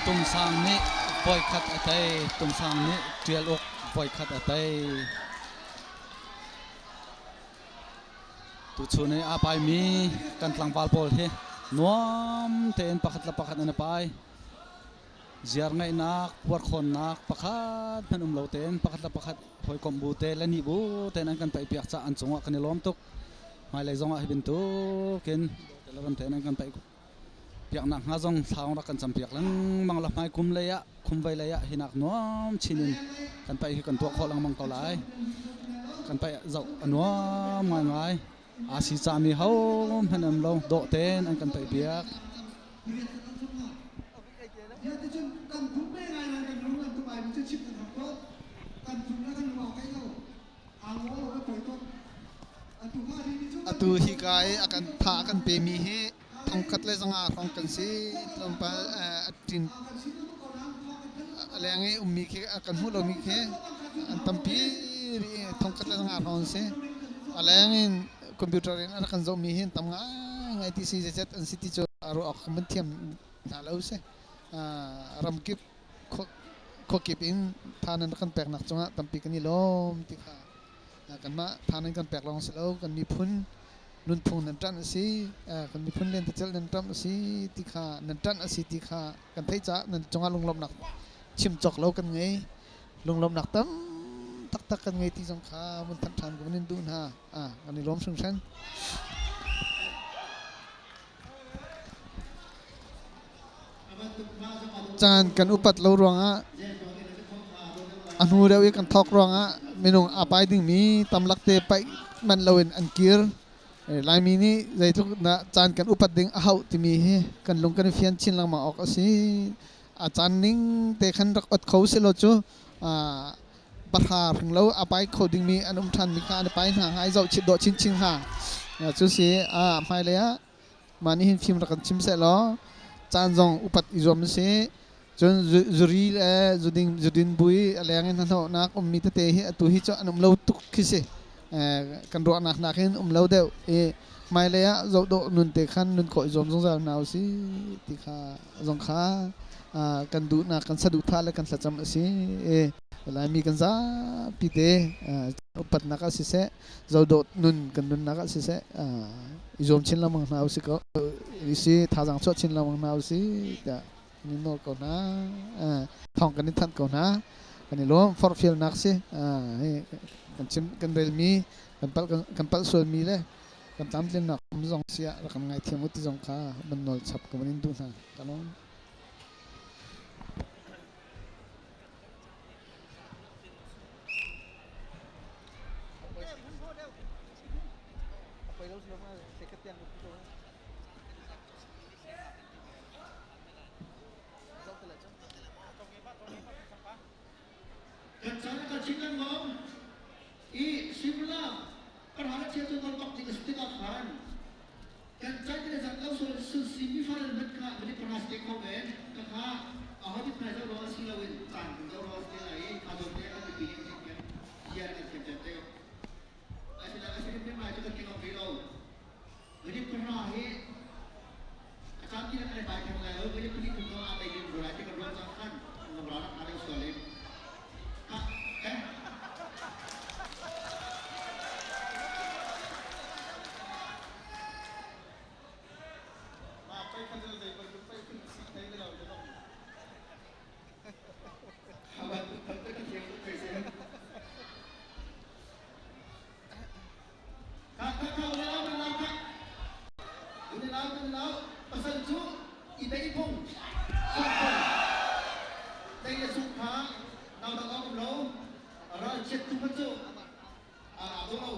D: Tungsang nih voikhat a tei. Tungsang nih ṭial uk voikhat a tei. Tuchun i aa paimi kan tlangval pawl hi nuam tein pakhat le pakhat an i pai. Ziar ngeihnak, puarkhawnnak pakhat hmanh um lo tein pakhat le pakhat hawikomh bu te le nih bu tein an kan paihpiak caah an cungah kan i lawm tuk. Hmailei zongah hi bantukin te tein an kan paih piaknak hnga zong thla rak kan campiak lengmang la hmai kum lei ah khumvei lei ah hinak nuam chin in kan paih hi kan tuah khawh lengmang ko lai. Kan paih zoh a nuam ngaingai. Aa si cami ho hmanh um lo dawh tein an kan paih piak.
C: Atu hika i a kan tha a kan pemi hi thongkhat le zanga hrawng kan si. Tlawmpal a ṭin a leng i ummi khi a kan hmuh lomi khi an tampi rih i thongkhat le zanga hrawng an si. A leng in computer in a rak kan zohmi hi an tam ngaingai ti si zeizat an si ti cu a ruah awk kan van thiam hna lo si. Ramkip khuakip in tha nan rak kan peknak cungah tampi kan i lawm ti kha kanmah tha nan kan pek lawng si lo kan miphun nunphung nan ṭanh a si kan miphun lentecelh nan ṭamh a si ti kha nan ṭanh a si ti kha kan theih caah nan cungah lunglawmhnak chim cawk lo kan ngei lunglawmhnak tam taktak kan ngei ti zong kha mun thanh ṭhan kan in duh hna kan i lawm hringhran. Caan kan upat lo ruangah a hnu deuh i kan thawk ruangah minung aa pai dingmi tamlak te paih manh loin an kir. Laimi nih zeitluk dah caan kan upat ding a hauh timi hi kan lung kan i fian chin lengmang awk a si. A caan ning te khan rak ot kho sehlaw cu pahra hring lo a pai kho dingmi an um ṭhanmi kha an i pai hna hnga i zoh dawh chinchin hnga. Cu si hmailei ah Mah nih hin fim rak kan chim sehlaw caan zong upat i zuam usih. Cun zuri le zuding zudin bui a leng in hnahnawhnak ummi tete hi atu hi cu an um lo tuk khi si. Kan ruahnak nakin um lo deuh i hmailei ah zohdawh nun te khan nun khawh i zuam zungzal hna usih ti kha zong kha kan duhnak kan saduhthah le kan thlacam a si. Laimi kan zapi te upatnak ah siseh zodawt nun kan nunnak ah siseh i zuam chin lengmang hna usih ko si thazaang chuah chin lengmang hna usih tiah kan in nawl ko hna thawng kan in thanh ko hna kan i lawm forhfialnak si. Kan chim kan relmi kan palh kan palh sualmi le kan tlamtlinnak um zong siah rak kan ngaithiam u ti zong kha van nawl chap ka van in duh hna. Ka lawm.
H: Kan caan a kal chin lengmang i suimilam pahra le cheu cu kan bak ding a si tikah khan kan caan le zat lo sual si mi fale hmanh kha minute pahra si te kho men ka kha aho nih phai zoh ruang si loin caan kan zoh ruang si lai i kha zawn te kan mipi nih kan thiam bia kan thiam cem te asinain a si hrim lai cu kan ti ngam rih lo minute pahra hi a caan ti kan bai theng lai lo minute pahnih thum zong ah tei ding lai ti kan ruah cang khan ngam ra nak deuh sual in ah eh
B: Ma pai khan zei bantuk pai kun si thei lo le bang.
H: Hawan tam te kan thiam tuk se. Ka ka ka ule lau ule lau ka. Ule lau ule lau pasal cu i bei phung sung phung. Tei le sung kha nau dang um lo ral chiat tu man cu a do lo.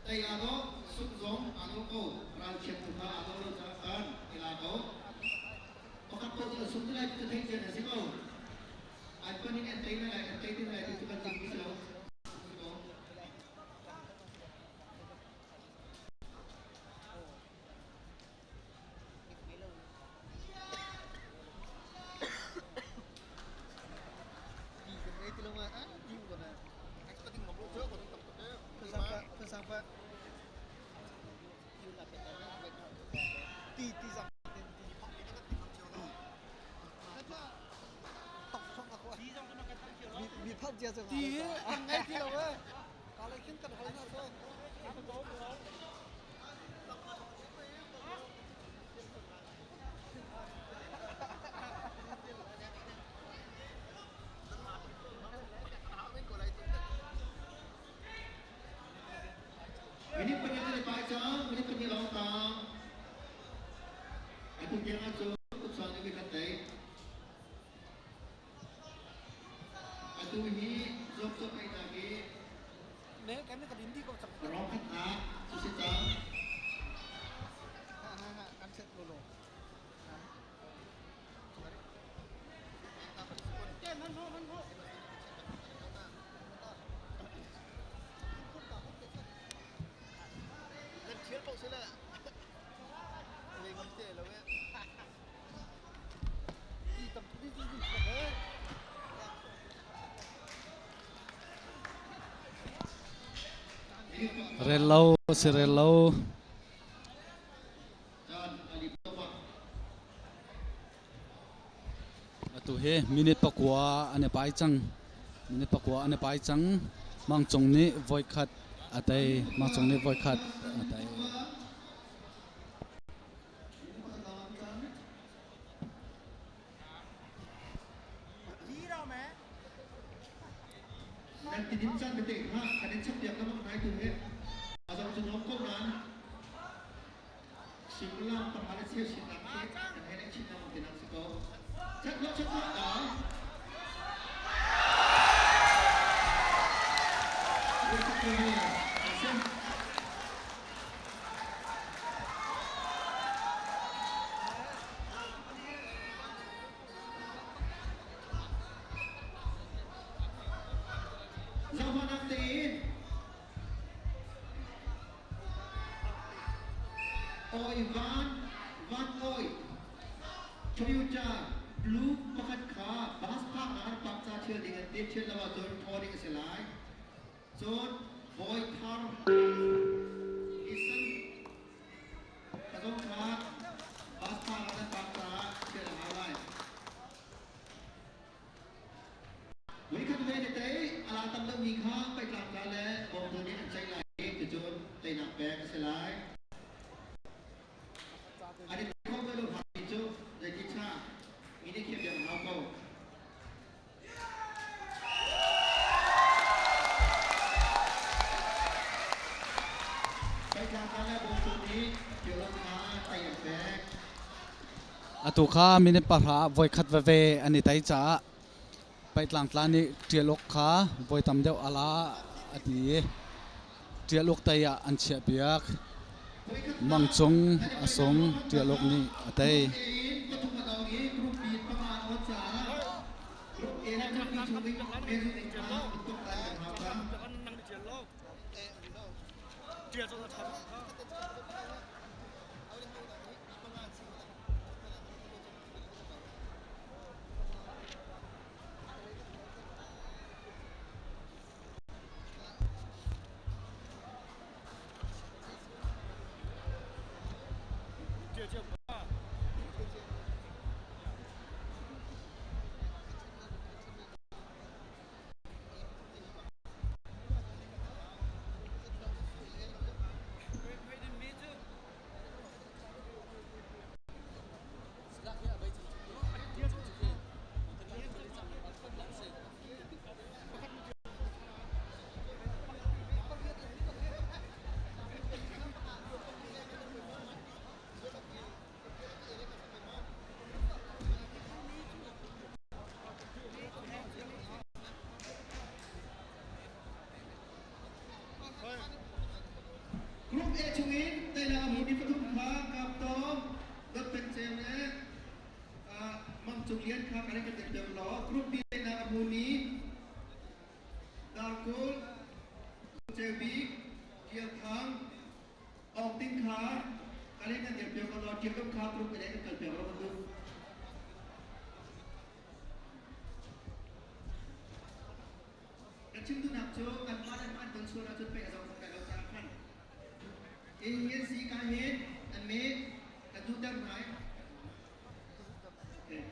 H: Tei a do sung zong a do ko ral chiat tu kha a do lo ca kan i la ko. Pakhat ko cu sung ti lai ti thei cian a si ko. An pan in an tei lai an tei ti lai ti cu kan chim si lo.
F: Ti hi kan ngei ti lo e. Ka le khin kan hal hna so.
H: Minute pahnih kan i pai cang, minute pahnih lawng tang. Atu tiang ahcun kutsuang nih kan tei. Atu hi zuamcawh peihnak hi
F: Ne kan kan indi ko chak.
H: rawng khatnak cu si cang.
F: Ha ha ha kan set lo lo.
D: Rel lo si rel lo. Atu hi minute pakua an i pai cang. Minute pakua an i pai cang. Mang Cung nih voikhat a tei. Mang Cung nih voikhat a tei.
H: Nan tidim caan tete kha kan in chappiak lengmang hna tu hi a zong cu nuam ko nain Suimilam panga le cheu sinak khi kan hei neih chin lengmang tinak si ko. Chat lo chat lo ah Zohhmanh tein Oi van van oi Toyota Blue pakhat kha bus park ah park ca thial ding an ti thial lo ahcun thaw ding a si lai. Cun Bawi Thar Nissan ka zong kha bus park ah nan park caah thial a hau lai. Voikhat ve na tei, a la tam deuhmi kha peitlangtla le bawmtu nih an ceih lai i cucun teinak pek a si lai. An i kho ve lo hngami cu zeitinṭha mi nih khiah piak a hau ko.
D: Atu kha minute pahra voikhat veve an i tei caah Peitlangtla nih ṭial awk kha voi tam deuh a la a ti i ṭial awk tei ah an chiahpiak. Mang Cung a sung, ṭial awk nih a tei.
B: Group A chungin teinak a hmumi pathum kha Kap Tawng, Dot Peng Ceu le Mang Cung Lian kha kan in kan dirter law Group B teinak a hmumi Darkul, Ceu Bik, Tial Thang, Awng Ting kha kan in kan dirter law Tial Dom kha Group A kan kalter law kan duh. Ka chim duhnak cu kanmah le an ton sual ahcun pei a zong kan lo caah khan hi si ka hin an me kan duhter ngai. Okay.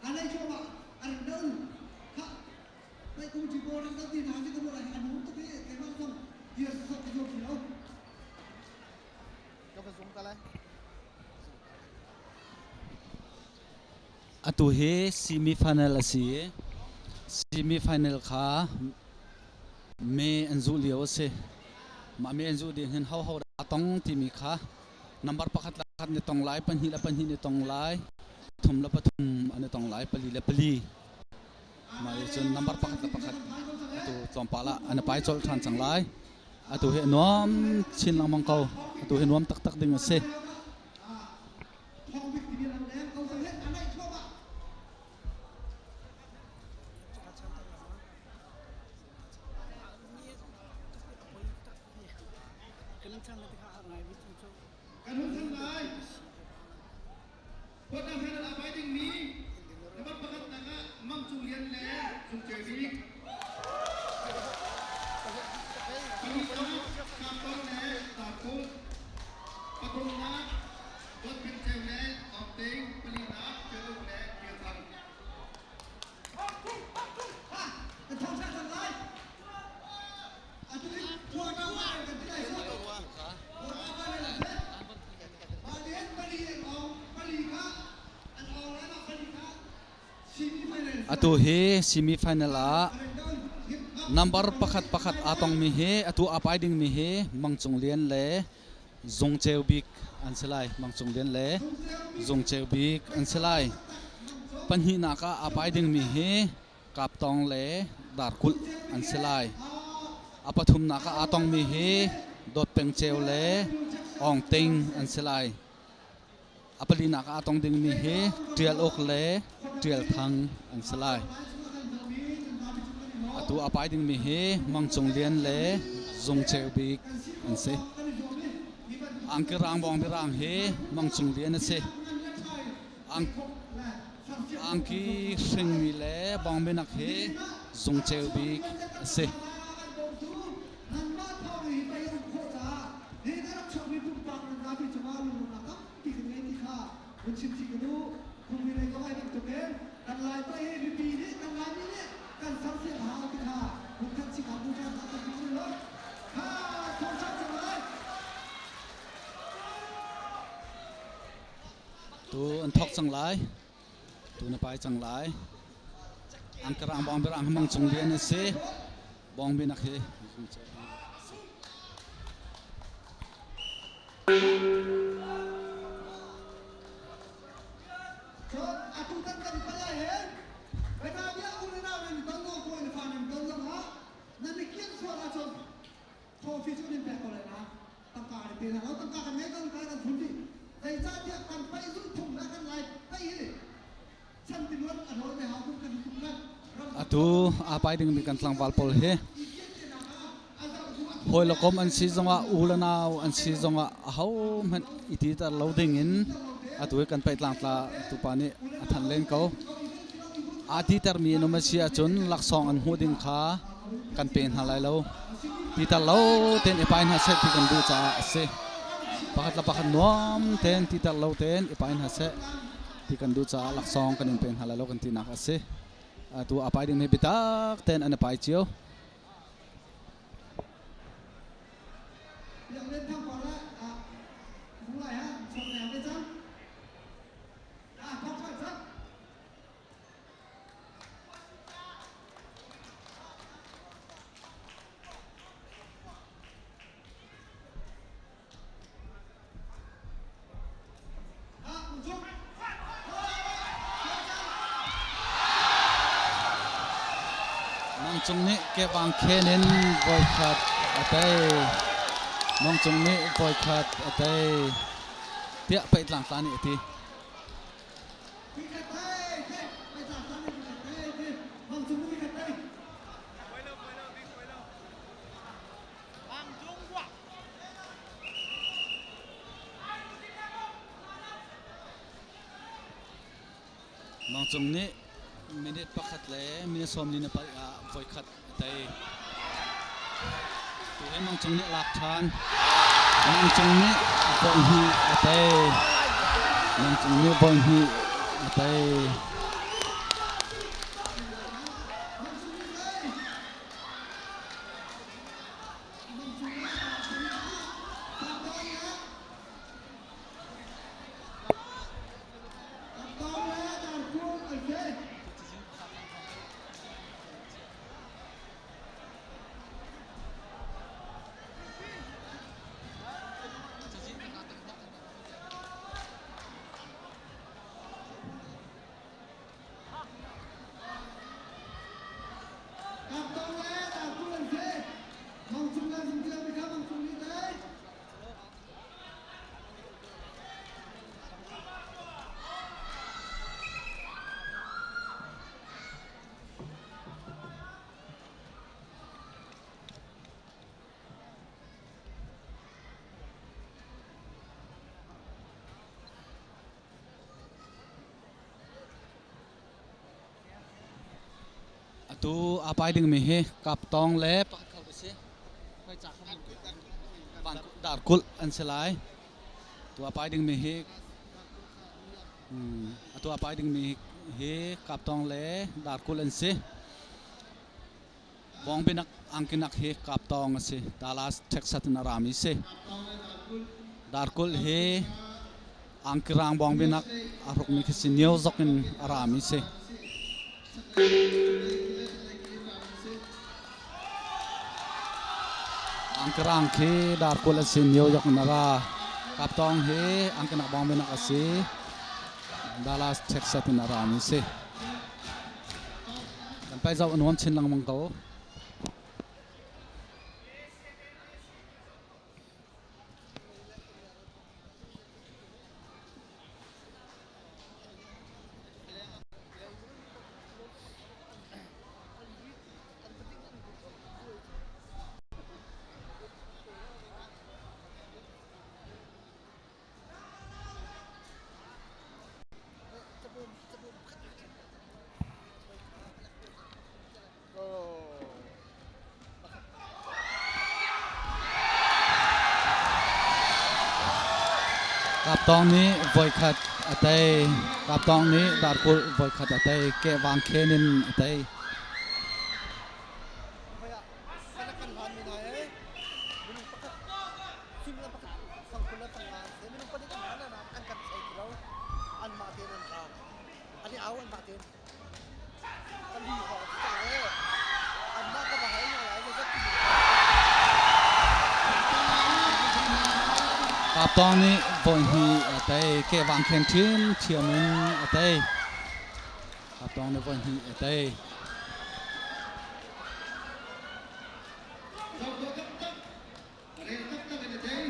A: Alai coba arnal kha pai kum chi bo ran ti na ji ko la anu to ke ke ma song dir sa ki jo lo
B: Ka va zung ta lai.
D: Atu hi semi final a si i semi final kha me an zuh lio a si. Mah me an zuh ding hin hoho dah a tong timi kha Number pakhat le pakhat ni tong lai, pahnih le pahnih ni tong lai, pathum le pathum an i tong lai, pali le pali. Mah i cun number pakhat le pakhat atu tlawmpal ah an i pai colh ṭhan cang lai. Atu hi a nuam chin lengmang ko. Atu hi nuam taktak ding a si.
B: Kan hun than lai. Quarter final a pai dingmi number pakhatnak ah Mang Cung Lian le Cung Ceu Bik. Pahnihnak Kap Tawng le Dar Kung. Pathumnak Dawt Peng Ceu le Awng Ting. Palinak Ceu Uk le Kio Thang.
D: Atu hi semi final ah number pakhat pakhat aa tongmi hi atu aa pai dingmi hi Mang Cung Lian le Zung Ceu Bik an si lai. Mang Cung Lian le Zung Ceu Bik an si lai. Pahnihnak ah aa pai dingmi hi Kaptawng le Darkulh an si lai. A pathumnak ah aa tongmi hi Dawt Peng Ceu le Awng Ting an si lai. A palinak ah aa tong dingmi hi Ṭial Uk le Ṭial Thang an si lai. Atu a pai dingmi hi Mang Cung Lian le Zung Ceu Bik an si. Angki rang bawng birang hi Mang Cung Lian a si. Angki hringmi le bawngbinak hi zungceu bik a si. Tu an thawk cang lai. Tu na pai cang lai. Angkarang bawng berang mang cung lian a si. Bawng binak hi.
A: Cun atu kan kan pal ah hin Batavia u le nau nan i ton lo kawi le fa nan i ton zongah nan i kian sual ahcun trophy cu nan pek ko lai na tangka kan pe hna lo tangka kan ngei ko kan kan thun dih zeicahtiah kan paih zulhphung le kan lai paih hi chan tiluan a rawl me hau kum kan kum le
D: Atu aa pai dingmi kan tlangval pawl hi hawi le kom an si zongah u le nau an si zongah ahohmanh i titer lo dingin atu hi kan paih tlangtla tupa nih a thanh len ko. Aa titermi an um a si ahcun laksawng an hmuh ding kha kan pe hna lai lo. Titer lo tein i pai hna seh ti kan duh caah a si. Pakhat le pakhat nuam tein titer lo tein i pai hna seh ti kan duh caah laksawng kan in pe hna lai lo kan tinak a si. Atu a pai ding hi biatak tein an i pai cio. Mangcung nih kebang khen in voikhat a tei. Mangcung nih voikhat a tei. Tiah peihtlang tla nih a ti. Mangcung nih minute pakhat le minute 40 na palh ah voikhat a tei. Tu hi Mangcung nih a lak ṭhan. Mangcung nih voihnih a tei. Mangcung nih voihnih a tei. Atu aa pai dingmi hi kaptawng le pakhat kho a si. Darkulh an si lai. Tu aa pai dingmi hi atu aa pai dingmi hi kaptawng le darkulh an si. Bawngbinak angkinak hi kaptawng a si. Dallas, Texas in a rami si. Darkulh hi angkirang bawngbinak a hrukmi khi si New York in a rami si. Angkirang khi darkulh a si New York in a ra. Kaptawng hi angkinak bawngbinak a si. Dallas, Texas in a rami si. Kan pai zoh a nuam chin lengmang ko. Kaptawng nih voikhat a tei. Kaptawng nih darkulh voikhat a tei. Kehvang khen in a tei.
F: An i au an mah tein. Pali hawng cang e. Anmah ka va hal hna lai zeizat ti.
D: Kaptawng nih voi hnih a tei. Kehvang kheng ṭhiamṭhiam in a tei. Kaptawng nih voi hnih a tei.
B: Rel taktak in a tei.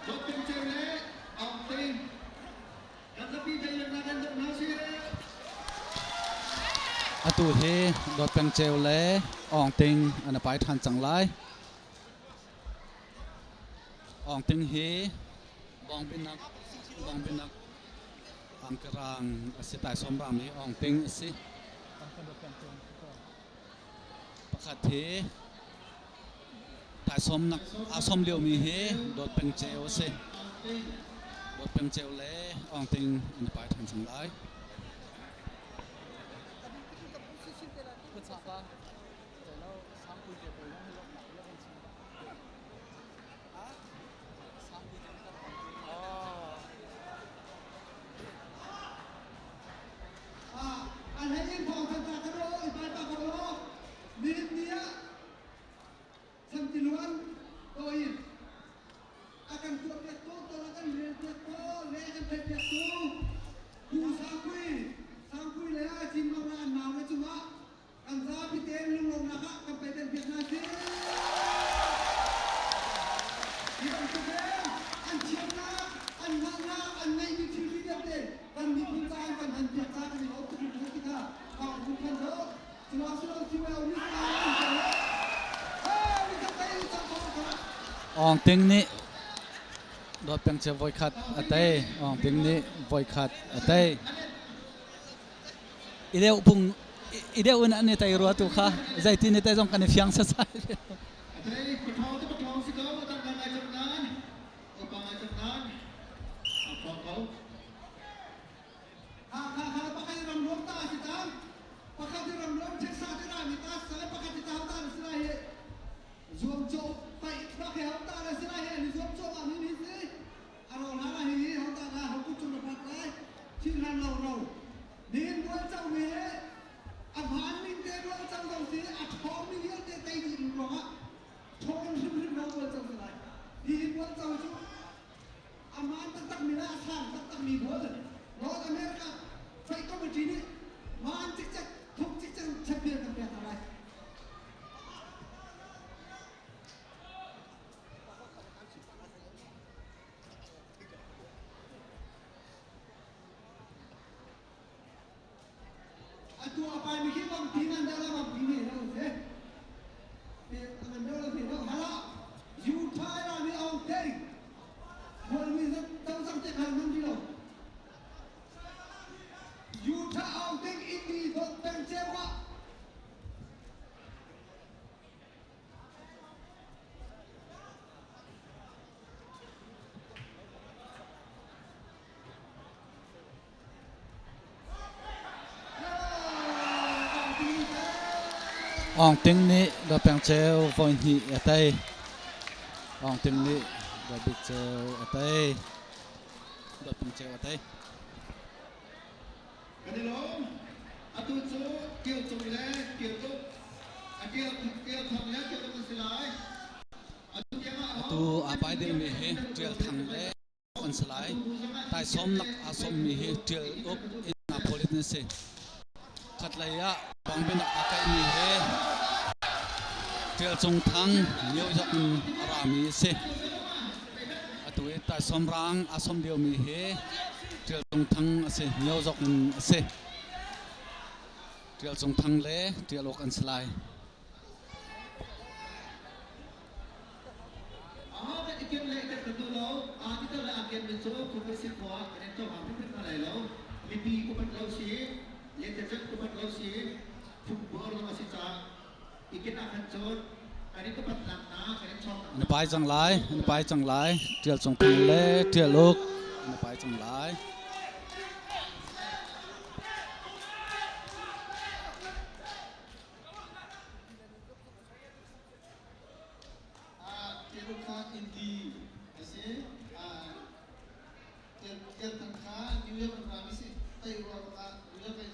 B: Dawt Peng Ceu le Aung Ting kan zapi teinak kan dawt hna sih.
D: Atu hi Dawt Peng Ceu le Aung Ting an i pai ṭhan cang lai. Aung Ting hi Bawngbinak Bawngbinak Angkarang a si taisawm rang mi Aung Ting a si. Pakhat hi taisawmnak aa sawm liomi hi Dawt Peng Ceu a si. Dawt Peng Ceu le Aung Ting an i pai ṭhan cang lai.
A: An hei in thawng than ta ka ro i pai pa ko lo. Nihin ni ah Santiluan toin a kan tuah piak to to a kan rel piak to le a kan theih piak tu Pu Sangpui Sangpui le a Chin Mang le an nau le cungah kan zapi tein lunglawmhnak ah kan pei piak hna si. Hi bantuk in an thiamnak, an hngalhnak, an ngeihmi thilri vialte kan miphun caah an kan hanpiak caah kan i lawm tuk hringhran ti kha thawng hun than u.
D: Aung Ting nih Dawt Peng Ceu voikhat a tei. Aung Ting nih voikhat a tei. I deuh pung i deuh in an i tei rua tu kha zeitin i tei zong kan i fiang sasai.
B: Atei pathawng te pathawng si ko tang ngai cang nan upa ngai cang nan a thawng ko.
A: Ha kha kha pakhat i ram ruam ta si cang. Pakhat i ram ruam thil sa te ra mi ta sa pakhat i ta ta si lai hi. Zuam cho pai bak he ta la si lai hi ni zuam cho ma mi ni si. A ro la la hi hi hong ta la hong ku chung na pat lai. Thin han lo ro. Nin bual chau mi he a van ning te rual chau zong si a thong mi vialte tei dih ruang ah thong hrim hrim lo bual chau si lai. Hi bual chau cu A hmaan taktakmi le a sang taktakmi bual North America Faith Committee nih maan cikcek thuk cikcek champion kan pek hna lai. Atu a paimi khi bangpi nan deuh la bangpi ne lo se. Ngan deuh la se lo hala. Utah ra mi ong te. Mual mi zat to zang te khan man di lo. Utah ong ting indi dot peng chewa.
D: Aung Ting nih Dawpeng Ceu voi hnih a tei. Aung Ting nih Dawbik Ceu a tei. Dawpeng Ceu a tei.
B: Kan i lawm. Atu cu Tio Cung le Tio Tuk, a Tio Tio Thang le Tio Tuk an si lai. Atu tiang ah
D: Atu aa pai dingmi hi Tial Thang le an si lai. Taisawmnak aa sawmmi hi Ṭial Uk Indianapolis an si. Khatlei ah Bawngbinak aa kaihmi hi Ṭial Cung Thang New York in a rami a si. Atu i taisawm raang aa sawm liomi hi Ṭial Cung Thang a si, New York in a si. Ṭial Cung Thang le Ṭial Uk an si lai.
B: Ahodah i ken le i ken kan duh lo. Aa ti le aa kenmi cu phungphai khua ah kan in cohlang hrimhrim hna lai lo. Mipi upat lo si, lentecelh upat lo si, phungbuar zong a si caah i ken ah khan cun kan in upatnak hna kan in chawknak
D: Na pai cang lai, na pai cang lai. Ṭial Cung Thang le Ṭial Uk na pai cang lai.
B: Tiruk kha Indi a si. Tirthang kha New York ram a si. Tei ruang ah New York in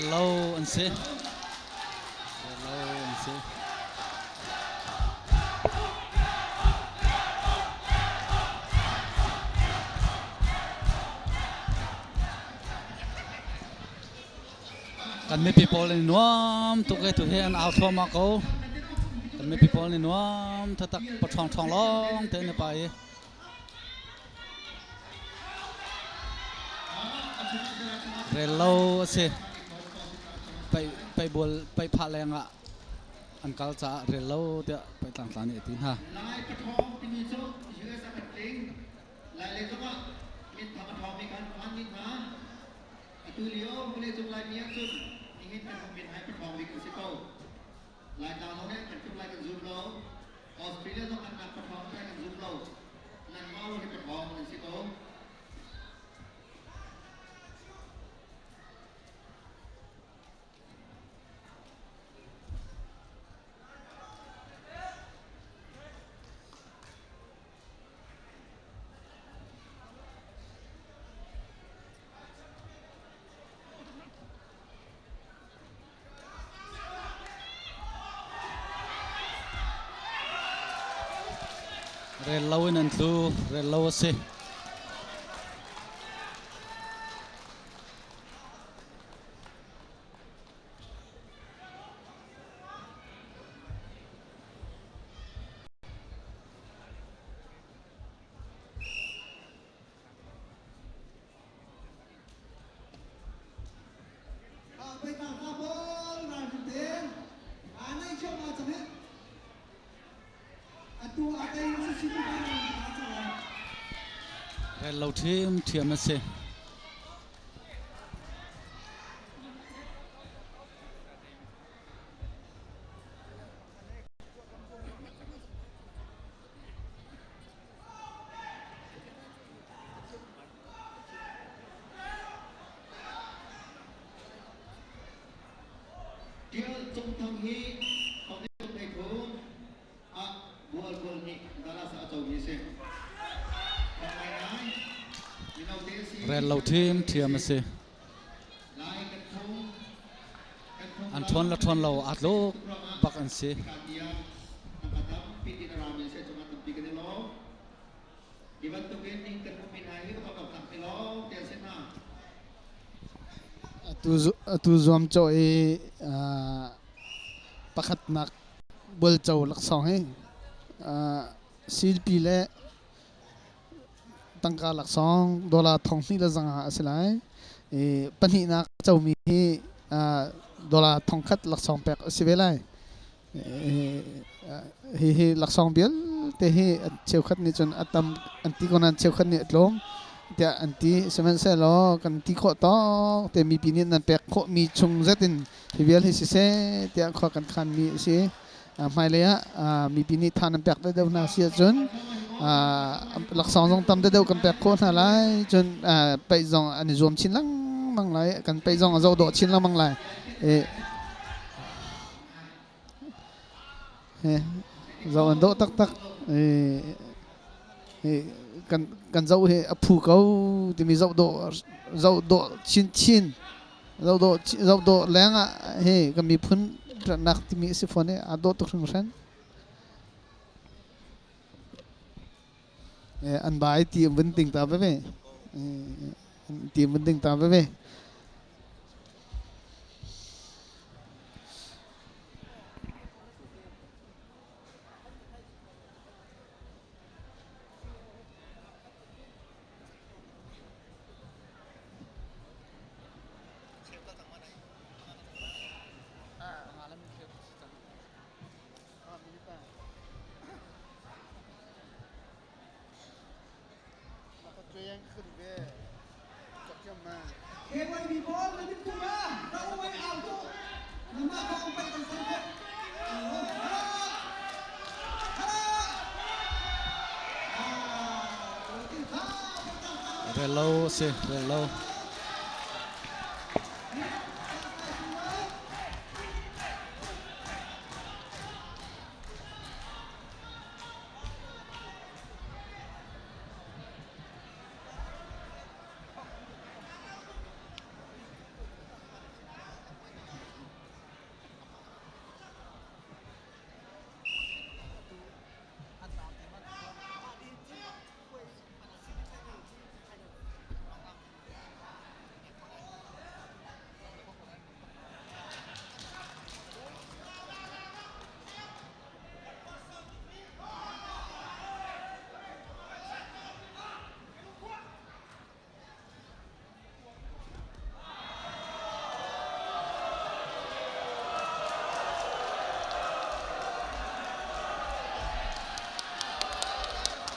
D: Rel lo an si. Rel lo an si. Kan mipi pawl an i nuam tuk i tuhi an au thluahmah ko. Kan mipi pawl an i nuam taktak paṭhawng ṭhawng lawng te an i pai i. Rel lo a si. Paih bual paih phah leng ah an kal caah rel lo tiah paih tlangtla nih a ti hna.
H: Lai paṭhawng timi cu US ah kan tling. Lai lei zongah minthang a ṭhawngmi kha an phan dih hna. Atu lio vawleicung Laimi ahcun nihin kan hmuhmi hna hi paṭhawng bik an si ko. Laitlang zong nih an kan tluk lai kan zum lo. Australia zong an nak paṭhawng lai kan zum lo. Nanmah hi paṭhawng nan si ko.
D: Rel lo in an tlu, rel lo a si. Rel lo ṭhiamṭhiam a si.
H: Tial Cung Thang hi Thawnginn Thei Khun ah Bual Bual nih Dallas ah a comi a si. Thawng ngaingai mino te a si.
D: Rel lo ṭhiamṭhiam a si.
H: Lai kan phung kan phung
D: An ṭhawn le ṭhawn lo aa tluk bak an si.
H: tiang tangka tampi in a rami a si cungah tampi kan i lawm. Hi bantukin ning kan hmuhmi hna hi ka pakap ti lawng te a si hna.
C: Atu zuamcawh i pakhatnak bualco laksawng hi silpi le tangka laksawng dollar 2500 a si lai. I pahnihnak a comi hi dollar 1000 laksawng pek a si ve lai. Hihi laksawng vialte hi cheukhat nih cun a tam an ti ko nain cheukhat nih a tlawm tiah an ti. Sihmanhsehlaw kan ti khawh tawk te mipi nih nan pek khawhmi chung zet in hi vial hi siseh tiah khua kan khanmi a si. Hmailei ah mipi nih tha nan pek deuhdeuh hna si ahcun laksawng zong tam deuhdeuh kan pek khawh hna lai. Cun paih zong an i zuam chin lengmang lai. Kan paih zong a zoh dawh chin lengmang lai. Zoh an dawh taktak. Kan zoh hi a phu ko timi zoh dawh zoh dawh chinchin zoh dawh zoh dawh leng ah hi kan miphun ṭanhnak timi a si fawn i aa dawh tuk hringhran. An bai ti an vun ting ta veve. Ti an vun ting ta veve.
A: KYB pawl na dim tung ah ra umai au tu nangmah thawng pei kan san khawh.
D: Rel lo a si, rel lo.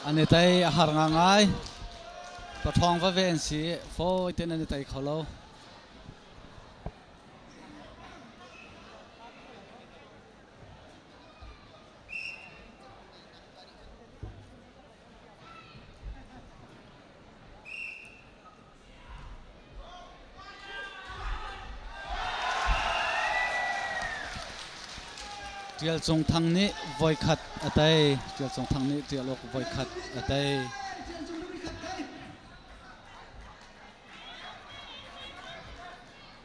D: An i tei a har ngangai. Paṭhawng vave an si. Fawi tein an i tei kho lo. Ṭial Cung Thang nih voikhat a tei. Ṭial Cung Thang nih ṭial awk voikhat a tei.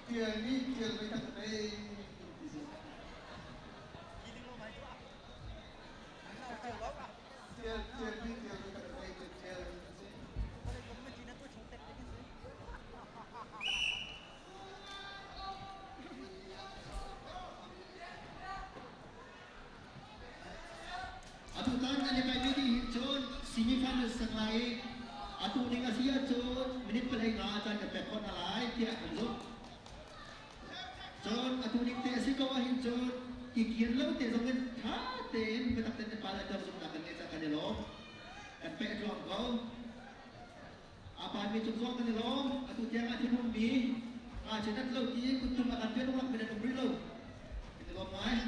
B: Ṭial nih ṭial voikhat a tei. Ṭial ṭial nih ṭial voikhat a tei. Ṭial
H: Atutan an i paihmi dih hin cun semifinals sang lai i atu ning a si ahcun minute 15 caan kan pek khawh hna lai tiah kan zumh. Cun atu ning te a si ko ahhin cun i kian lo te zong in ṭha tein biatak tein Nepal a tor zumhnak kan ngeih caah kan i lawm. Kan peh tluang ko. A pa mi cung zong kan i lawm. Atu tiang a thinhungmi aa cenat lo ti kuttum a kan pian uak men an um rih lo. Kan i lawm ngai.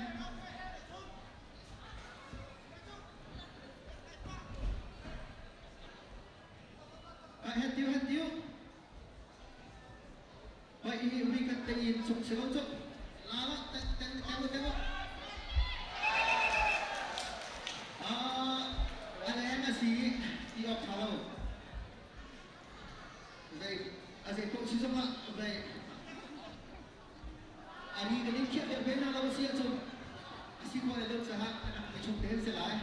H: Het tiu het tiu. Pai hi ri kat te in sung si lo cu. La la teng teng teng. Ah, a leng a si ti awk ṭha lo. Zei a zei paoh si zongah zei a ri kan in khiah piak ve hna lo a si ahcun a si khawh le lo caah a nak mi chung te hin si lai.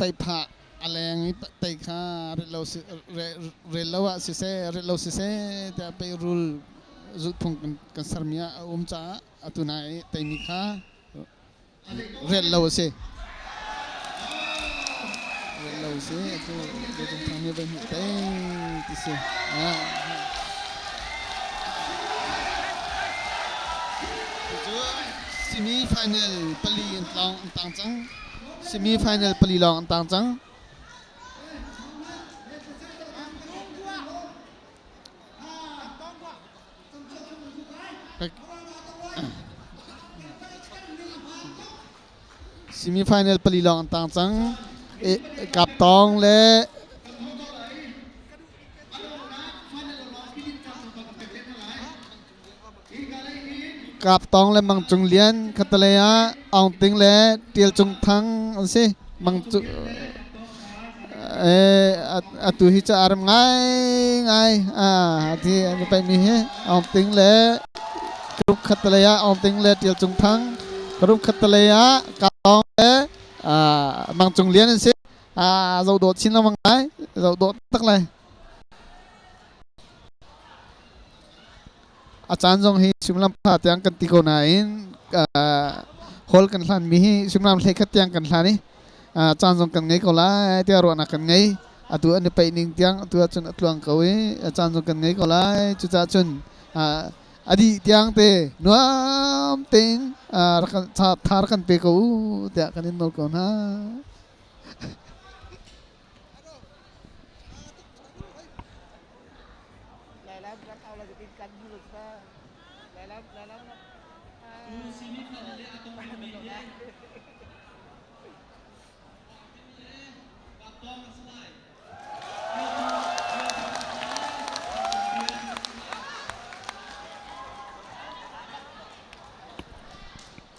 C: Teiphah a leng i tei kha rel lo ah siseh rel lo siseh tiah pei rul zulhphung kan sermi ah a um caah atu hna i teimi kha rel lo a si. Rel lo a si. Atu Thang nih voi hnih tei ti si. Cucu semi final pali an tlawng an tang cang. Semi final pali lawng an tang cang. Semi final pali lawng an tang cang. Kap Tawng le Kap Tawng le Mang Cung Lian khatalei ah Aung Ting le Tial Cung Thang an si. Mang Cung atu hi cu a rem ngaingai. Ti an paihmi hi Aung Ting le group khatalei ah Aung Ting le Tial Cung Thang group khatalei ah Kap Tawng le Mang Cung Lian an si. Zoh dawh chin lengmang lai. Zoh dawh tak lai. A caan zong hi suimilam pahra tiang kan ti ko nain hall kan hlanmi hi suimilam 11 tiang kan hlan i caan zong kan ngei ko lai tiah ruahnak kan ngei. Atu an i paih ning tiang atu ahcun a tluang ko i caan zong kan ngei ko lai. Cucaah cun a dih tiang te nuam tein tha rak kan pe ko u tiah kan in nawl ko hna.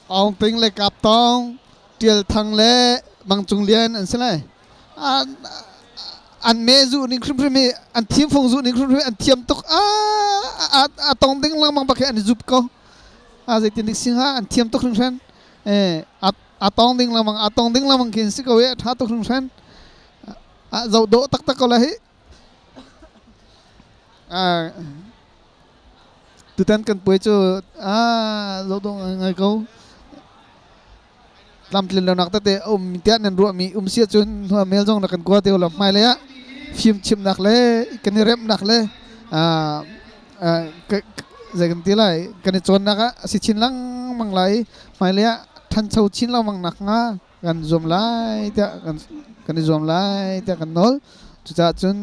C: Aung Ping le Kap Tawng, Ṭial Thang le Mang Cung Lian an si lai. An me zuh ning hrimhrim hi an thimfung zuh ning hrimhrim an thiam tuk a a tong ding lengmang bak hi an i zup ko. A zeitin dik si hnga an thiam tuk hringhran. A a tong ding lengmang a tong ding lengmang khi an si ko i a ṭha tuk hringhran. A zoh dawh taktak ko lai hi. Tutan kan puai cu zoh dawh ngai ko. Tlamtlin lonak tete a um tiah nan ruahmi um si ahcun hnu mail zong na kan kua te ulaw hmailei ah fimchimnak le kan i remhnak le zei kan ti lai kan i cawnnak ah a si chin lengmang lai i hmailei ah ṭhancho chin lengmang nak hnga. kan zuam lai tiah kan kan i zuam lai tiah kan nawl. Cucaah cun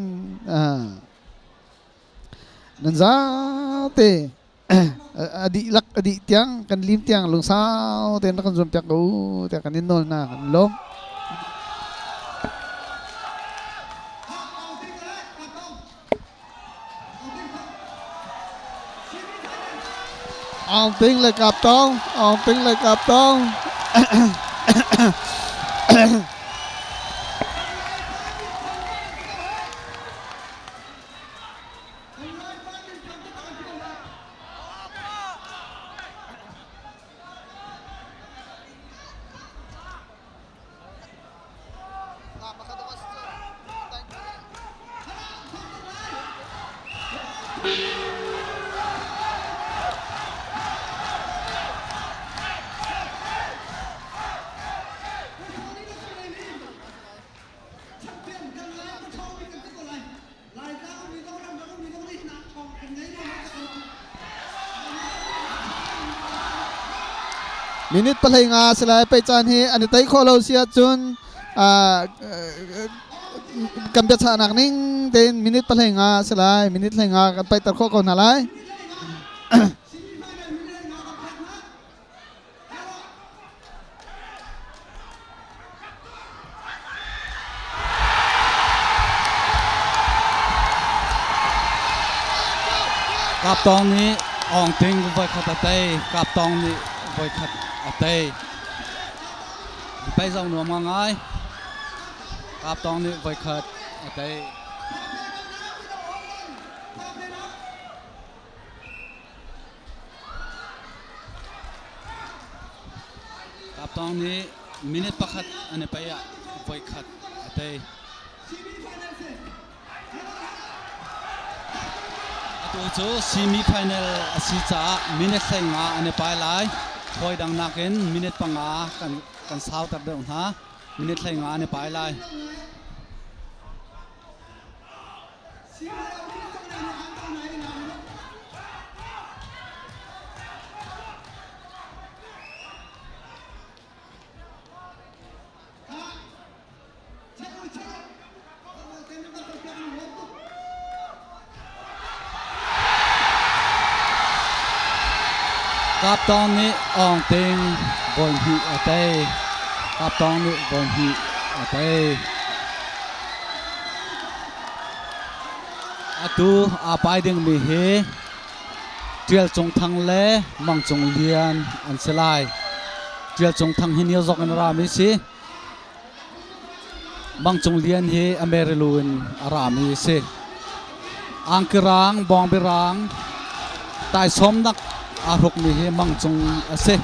C: nan zate a dihlak a dih tiang kan lim tiang lungsau tein rak kan zuam piak ko tiah kan in nawl hna kan lawm. Aung Ting le Kap Tawng, Aung Ting le Kap Tawng. Minute pahlei nga si lai pei caan hi an i tei khawh lo si ahcun kan biachahnak ning tein minute pahlei nga si lai minute hlei nga kan paihter khawh ko hna lai.
D: Kap Tawng nih Aung Ting voikhat a tei. Kap Tawng nih voikhat a tei. Pei zong nuam ngai. Kap Tawng nih voikhat a tei. Kaptawng nih minute pakhat an i paih ah voikhat a tei. Atu cu semi final a si caah minute 15 an i pai lai. Hawi dang nakin minute panga kan sauter deuh hna. Minute 15 an i pai lai. Kap Tawng nih Aung Ting vawi hnih a tei. Kap Tawng nih vawi hnih a tei. Atu aa pai dingmi hi Ṭial Cung Thang le Mang Cung Lian an si lai. Ṭial Cung Thang hi New York in a rami si. Mang Cung Lian hi Amerilu in a rami a si. Angkirang, bawngbiarang, taisawmnak aa hrukmi hi Mang Cung a si.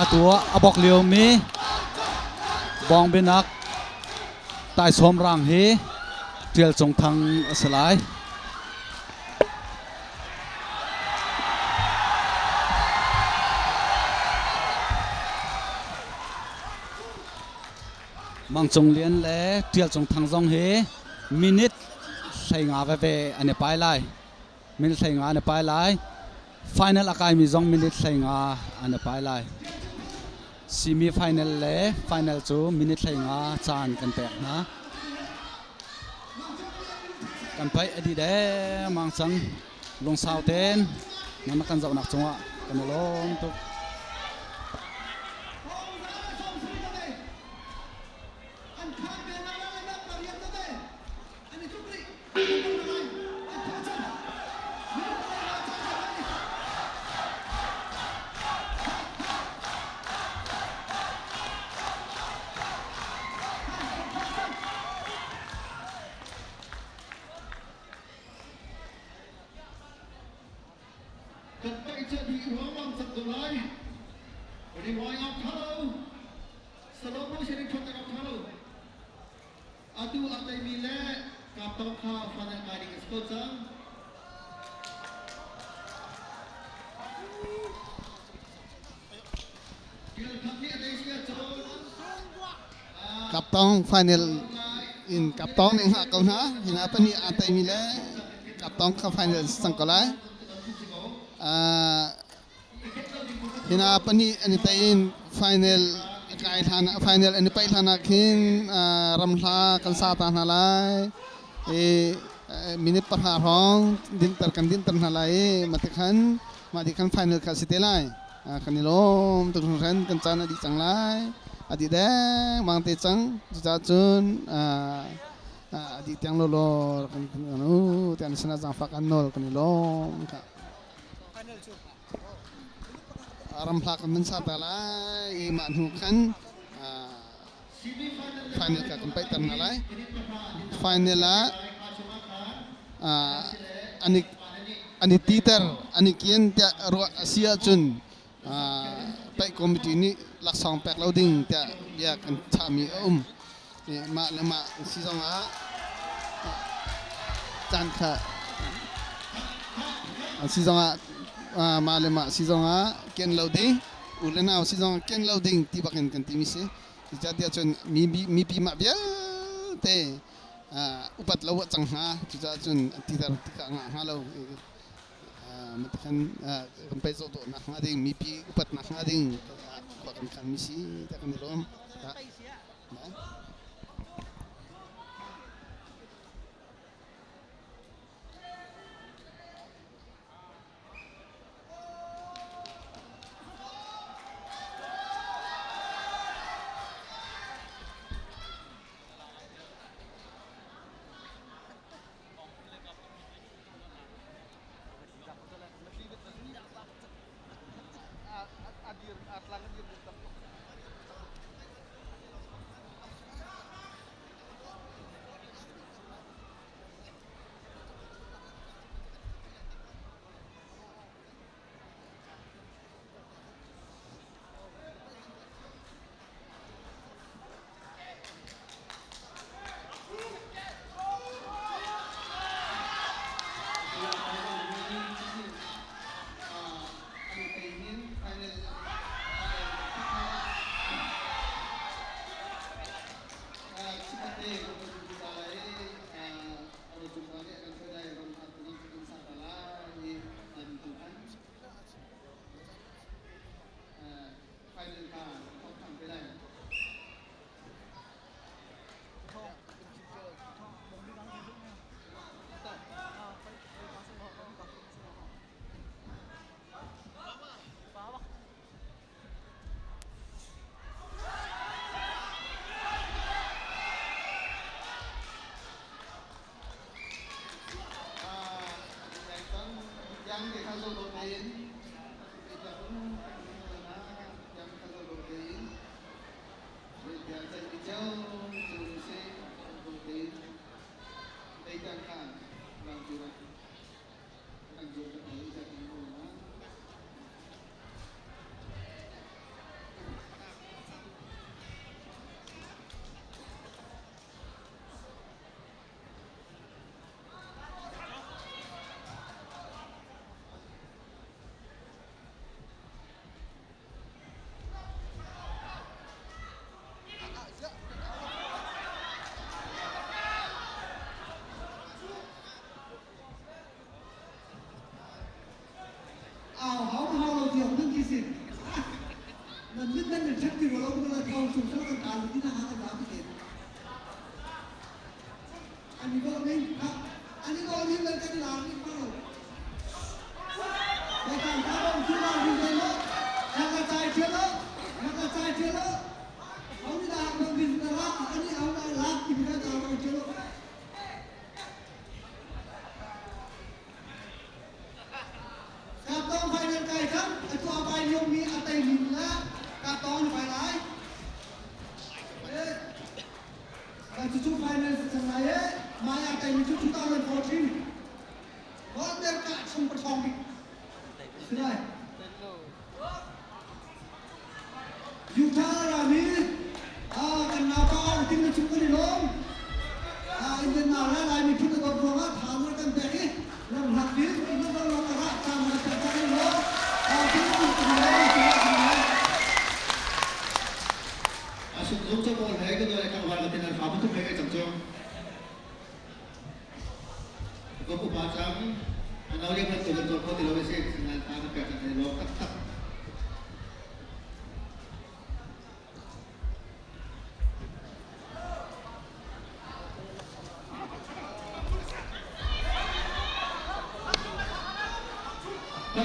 D: Atu ah a bok liomi bawngbinak Taisawm rang hi Ṭial Cung Thang a si lai. Mang Cung Lian le Ṭial Cung Thang zong hi minute 15 veve an i pai lai. Minute 15 an i pai lai. Final a kaimi zong minute 15 an i pai lai. Semi final le final cu minute 15 caan kan pek hna. Kan paih a dih dengmang cang. Lungsau tein nan kan zohnak cungah kan i lawm tuk.
B: Kan paih cu dih ruangmang cang ko lai. Riwai awk ṭha lo. Slow motion in ṭhatter awk ṭha lo. Atu a teimi le Kaptawng kha final kai ding a si ko cang.
C: Kaptawng final in Kaptawng nih hngah ko hna. Hi hna pahnih aa teimi le Kaptawng kha final cang ko lai. Hi hna pahnih an i tei in final Kai hlan ah final an i paih hlan ah khin ramhla kan sa ta hna lai. I minute 10 hrawng dinter kan dinter hna lai i mah khan mah ti khan final kha si te lai. Kan i lawm tuk hringhran, kan caan a dih cang lai. A dih dengmang te cang. Cucaah cun a dih tiang lawlaw kan u tiang sinah zaangfak an nawl, kan i lawm ka. Ramhla kan man sa ta lai i mah hnu khan final ka kan paihter hna lai. Final ah an i titer, an i kian tiah ruah a si ahcun paih committee nih laksawng pek lo ding tiah bia kan chahmi a um. Mah le mah si zongah caan kha si zongah mah le mah si zongah ken lo ding, u le nau si zongah ken lo ding ti bak in kan timi si. Cucaah cun mipi mah vialte upat lo ah cang hnga. Cucaah cun titer tikah ngah hnga lo. Matikan kan pei zoh dawhnak hnga ding, mipi upatnak hnga ding khua kan khan mi si tiah kan i lawm.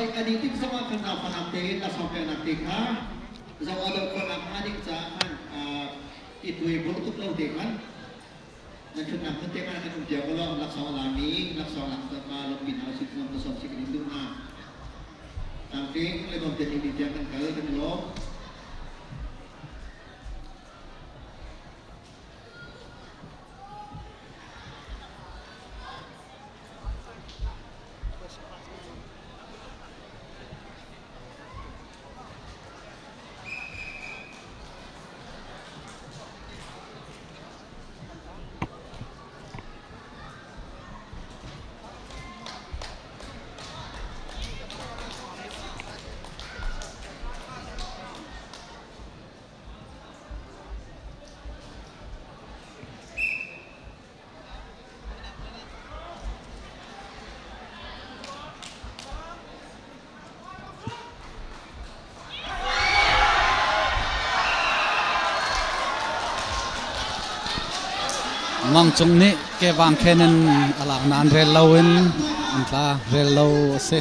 B: Paih a dih tik zongah khan zaangfahnak tein laksawng peknak te kha zoh a doh khawhnak hnga ding caah khan i tuai bur tuk lo te khan nan ṭhutnak hmun te khan kan um piak ulaw laksawng a lami laksawng lak ka lawmhpi hna usih nuam ka sawm si kan in duh hna. Tlamtling le nuam te ni tiang kan kal kan i lawm.
D: Ngong cung nih kevang khen in a lak nain rel lo in an tla rel lo a si.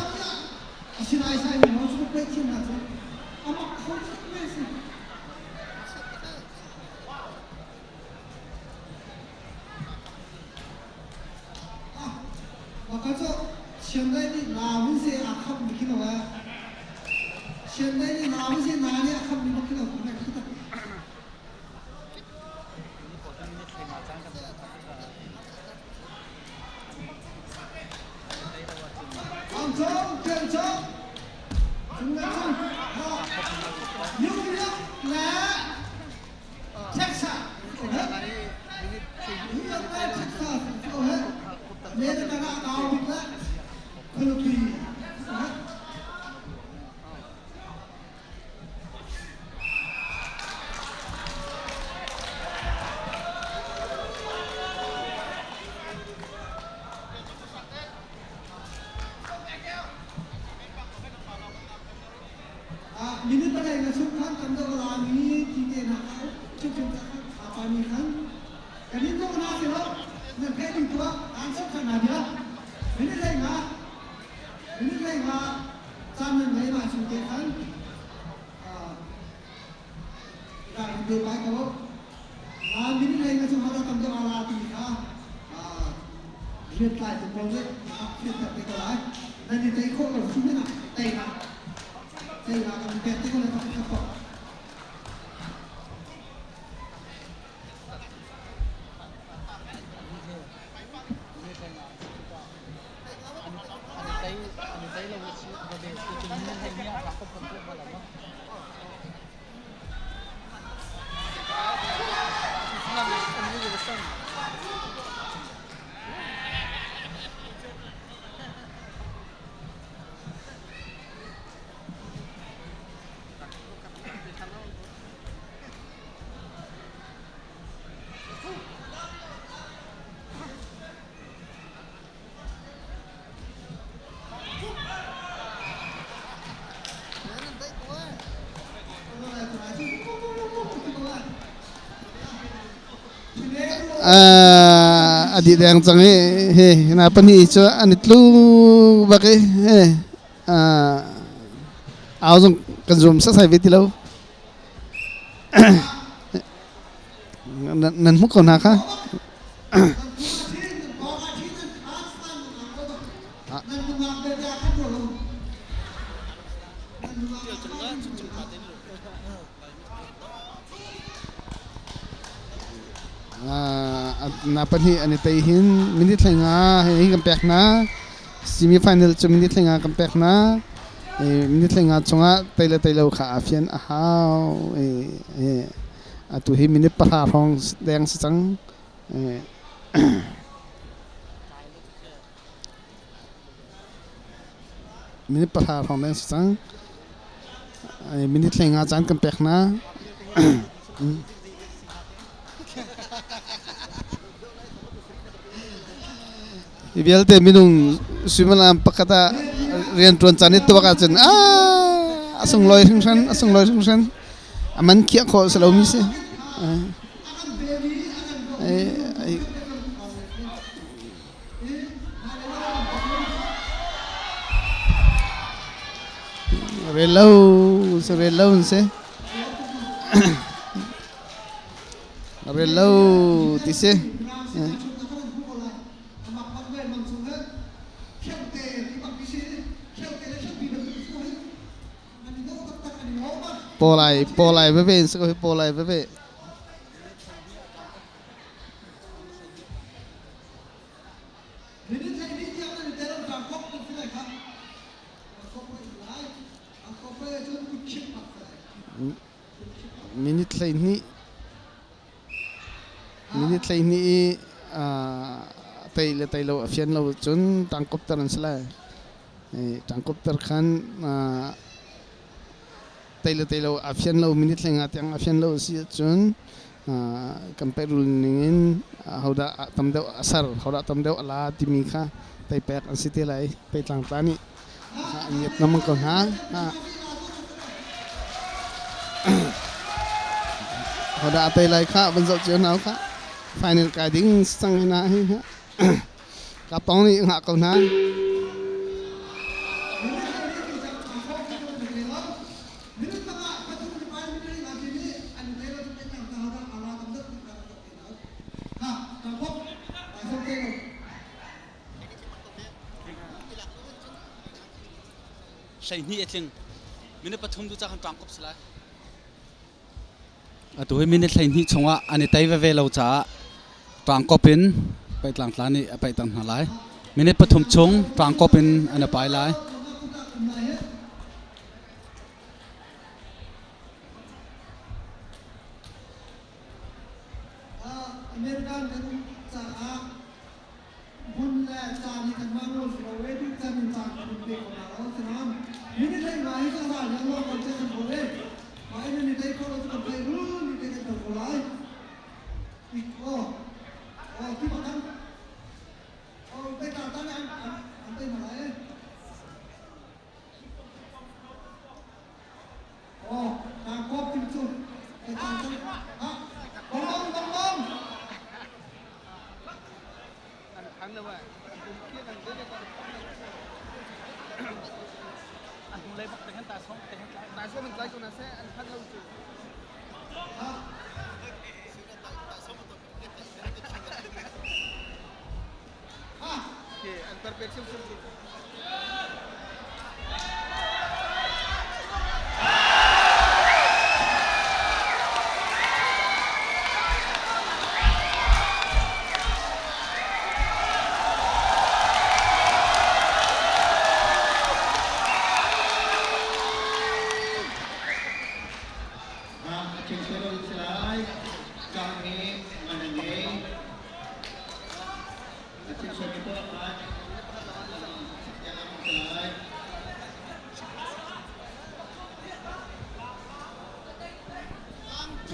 D: A dih deng cang i hi hna pahnih cu an i tlu bak i he au zong kan zum sasai ve ti lo. Nan hmuh ko hna kha. Na pahnih an i tei hin minute 15 hei kan pek hna. Semi final cu minute 15 kan pek hna. Minute 15 chungah tei le tei lo kha aa fian a hau. Atu hi minute 10 hrawng deng si cang. Minute 10 hrawng deng si cang. Minute 15 caan kan pek hna. Hi vialte minung suimilam pakhat ah rianṭuan caan i tuak ahcun a sunglawi hringhran, a sunglawi hringhran. A man khiah khawh a si lomi si.
C: Rel lo si rel lo an si. Rel lo ti si. Pawlai pawlai veve in si ko hi pawlai veve. Minute 12 minute 12 i tei le tei lo a fian lo cun tangkopter an si lai. Tangkopter khan tei le tei lo a fian lo minute 15 tiang a fian lo a si ahcun kan pehrul ning in hodah tam deuh a ser hodah tam deuh a la timi kha teipek an si te lai. Peitlang tla nih an ngiat lengmang ko hna. Hodah a tei lai kha van zoh cio hna kha. Final kai ding cang hna hi. Ka pong nih ngah ko hna.
E: 12 a tling. Minute 3 tu ca kan ṭang kop si lai.
D: Atu hi minute 12 chungah an i tei veve lo caah ṭangkop in peitlangtla nih a peih hna lai. Minute 3 chung ṭangkop in an i pai lai.
A: American kan caah hmun le caan hi kanmah nawl si lo e duh can in caan kan in pe ko hna lo si nain minute hlei nga hi cu a ral lo kan che kan kawl e mah in ni tei kho lo cu kan tei rul ni te kan ko lai ik o o ti ba kan o pe ta ta an an tei ma lai e o ta kop tim chu pe ta ta ha bong bong bong bong.
E: An hnulei bak te khan ta song te khan ta song in tlai ko na seh an phan lo cu. Okay, an tar pek sim sim.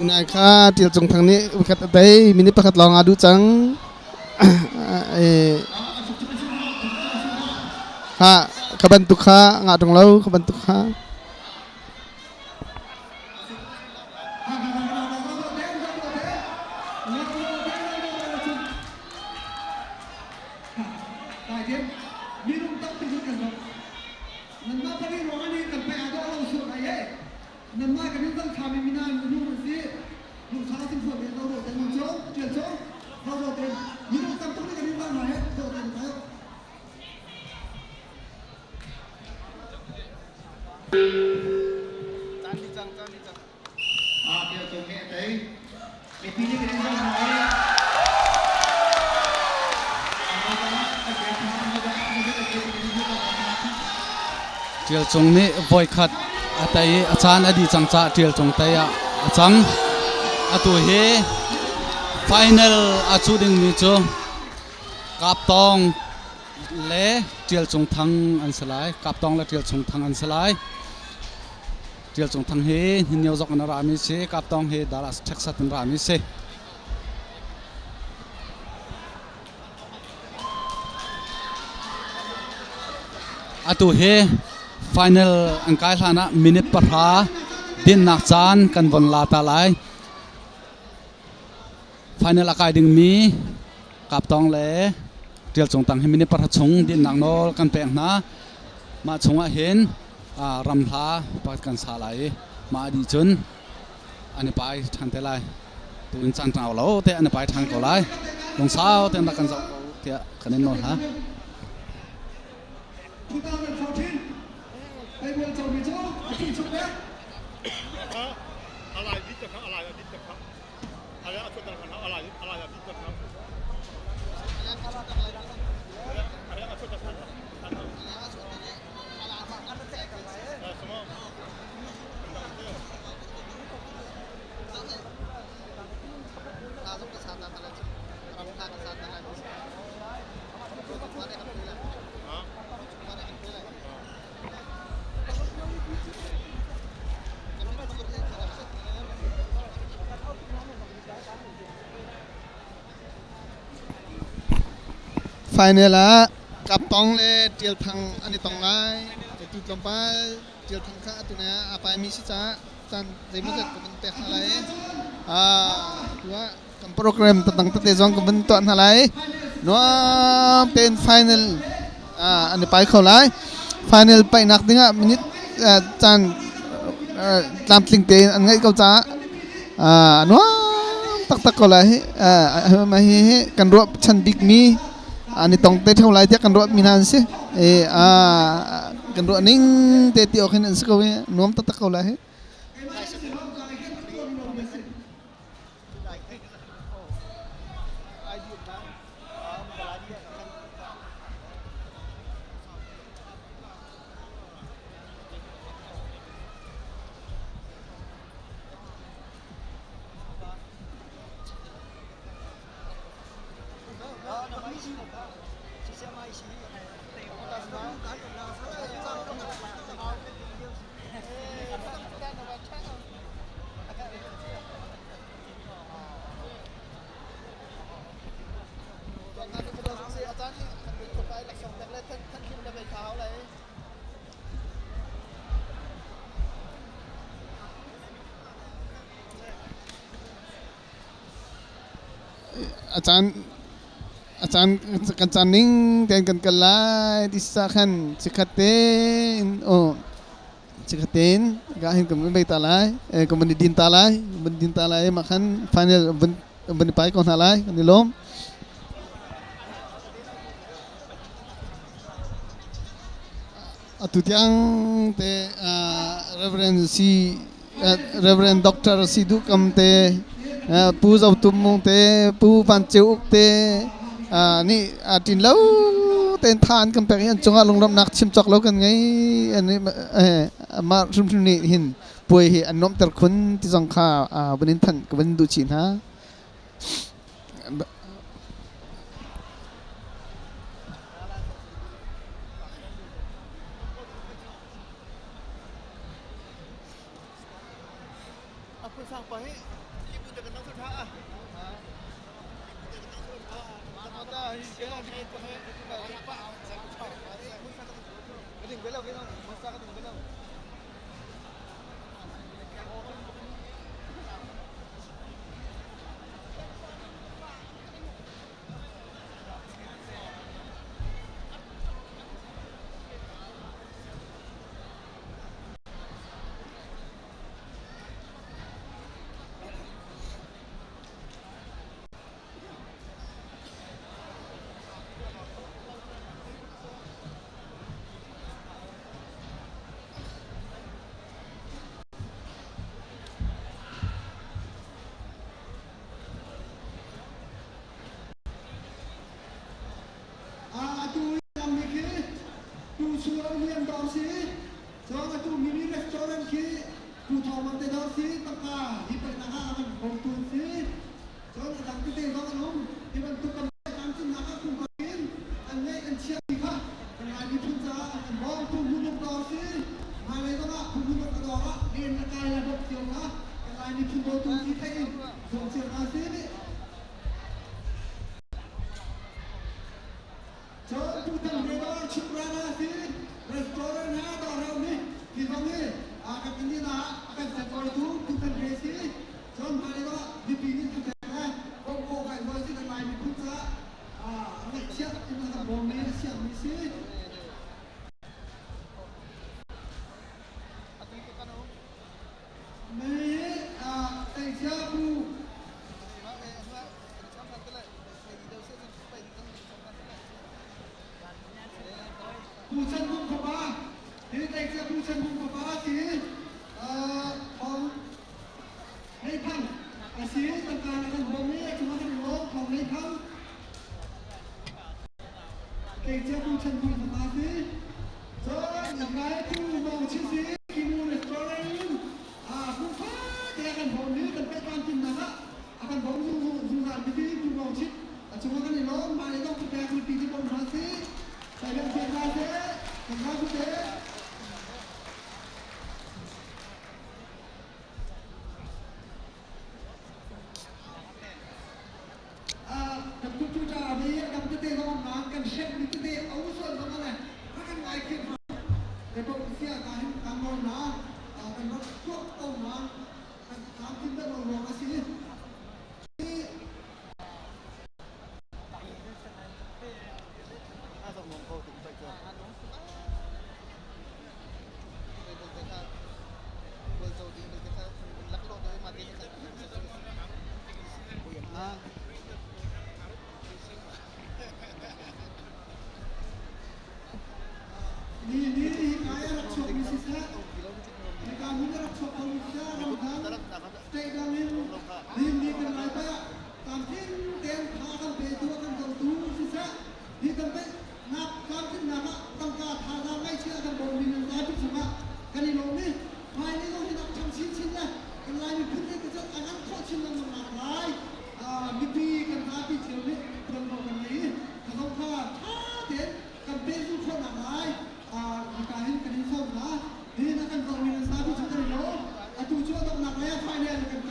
C: Nai kha Ṭial Cung Thang nih voikhat a tei. Minute pakhat lawng aa duh cang. Ha, ka bantuk kha ngah ṭung lo, ka bantuk kha.
A: Nanmah kan in dang thlami mina minung an si. Lungsau sin fuat te lo te nung chung tial chung lo lo te minung tam tuk nih kan in dang hna he do te tayo.
E: Caan di cang, caan di cang.
H: Ah, tial cung nih a tei. Mipi nih kan in dang hna he.
D: Ṭial Cung nih voikhat a tei i a caan a dih cang caah Ṭial Cung tei ah a cang. Atu hi final a cuh dingmi cu Kap Tawng le Ṭial Cung Thang an si lai. Kap Tawng le Ṭial Cung Thang an si lai. Ṭial Cung Thang hi Hninio zok in a rami si. Kap Tawng hi Dallas, Texas in rami si. Atu hi final an kai hlan ah minute 10 dinnak caan kan von la ta lai. Final a kai dingmi Kaptawng le Ṭial Cung Tang hi minute 10 chung dinnak nawl kan pek hna. Mah chungah hin Ram hla pakhat kan sa lai i mah dih cun an i pai ṭhan te lai. Tu in caan ṭang lo te an i pai ṭhan ko lai. Lungsau tein rak kan zoh ko tiah kan in nawl hna.
A: 2014 Bible comi cu a thi chung le
J: Alai bit ka alai bit ka alai a chutar kan alai alai bit ka alai a chutar kan
C: Final ah Kap Tong le Ṭial Thang an i tong lai. Tu tlawmpal Ṭial Thang kha atu ah a paimi si caah caan zeimawzat ka van pek hna lai. Tu ah kan program tadang tete zong ka van tuah hna lai. Nuam tein final an i pai kho lai. Final paihnak dingah minute caan tlamtling tein an ngeih ko caah nuam taktak ko lai. Hi hi kan ruah chan bikmi an i tong te theo lai tiah kan ruah mi hna an si. Kan ruah ning te ti awk hin an si ko i nuam taktak ko lai hi. A caan a caan kan caan ning tein kan kal lai ti sa khan chikkhat tein aw Chikkhat tein ka hin kan vun bei ta lai, kan vun i din ta lai, vun din ta lai mah khan final vun vun i pai ko hna lai kan i lawm. Atu tiang te Reverend si Reverend Doctor Si Duh Kam te Pu Zo Tum Mung te Pu Van Ceu Uk te nih ṭin lo tein tha an kan pek i an cungah lunglawmhnak chim cawk lo kan ngei. Mah hrimhrim nih hin puai hi an nuamhter khun ti zong kha vun in thanh ka vun duh chih hna.
A: Atu i lammi khi Tu Sual Lian dawr si. Cun atu mini restaurant khi Pu Thawng Mang te dawr si. Tangka hi paihnak ah a kan bawmtu an si. Cun a dang tete zong an um. Hi bantuk kan tlamtlinnak ah kum in an ngeih an chiahmi kha kan Lai miphun caah an kan bawmtu hmunung dawr si. Hmailei zong ah hmunung a dawr ah rian le kai le bawmh cio kha kan Lai miphun dawtu ti theih in zuam cio hna sih. Cun tutan River Chimrana si restaurant ha dawr nih hi zong hi kan inn ah a kan serkawitu tutan re si cun hmailei ah mipi nih kan pek le bawmh khawh kai zoi si kan Lai miphun caah ngaihchiat in a kan bawmmi a siangmi si. Asi tangka na kan bawm i a cungah kan i lawm thawng lei thang. Tleicia Pu Chan Bui fapa si. Cun Ngai Pu Mawng Chin si Kimu Restaurant in kum fate a kan bawm i kan pehtan tinnak ah a kan bawm zungzal mi si Pu Mawng Chin a cungah kan i lawm. Mah le dong pek mipi ti bawm hna si. Sai kan pek hna seh. Kan ra ku te. Kan computer a vei a dam tete zong naan kan hrep mi tete a um sual zong ale a kan ngai thiam hna le bo sia ka hin kan ngol na kan rak tuak ko na kan tlam tin da lo ruang a si. Ni ni hi kai a rak chuakmi siseh, hika hmun a rak chuak khomi siseh, ramdang, state dang in nihin ni kan lai pai ah tlamtling tein tha kan petu a kan zohtu siseh, hi kan peihnak tlamtlinnak ah tangka thazaang ngaihchia a kan bawmmi nan zapi cungah kan i lawm i hmailei zong hi nak ṭhang chinchin le kan Lai miphun nih ka a ngan khawh chin lengmang nak lai mipi kan zapi cio nih tuanvo kan ngei i kha zong kha ṭha tein kan pehzulh khawhnak lai hika hin kan in sawm hna. Nihin a kan zohmi nan zapi cu kan i lawm. Atu cu a donghnak lei ah final kan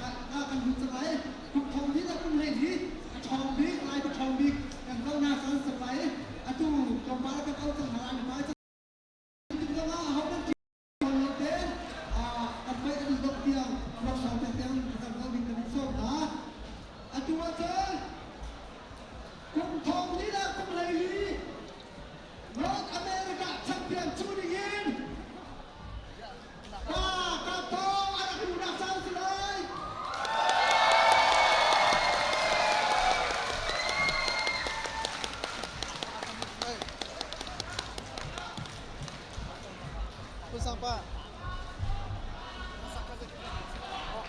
A: kan lut cang lai. Kum thong hnih le kum 12 a ṭhawng bik lai pa ṭhawng bik kan zoh hna caan sak lai. Atu tlawmpal kan auh cang hna lai mi pa tik zong ah ahohmanh ṭih lo tein kan paih an i dongh tiang ruaksau pek tiang kan zoh ding kan in sawm hna. Atu ahcun kum thong hnih le kum 14 North America champion cu ding in pa Kap Thawng a rak luhnak caan si lai.
F: Pu Pa.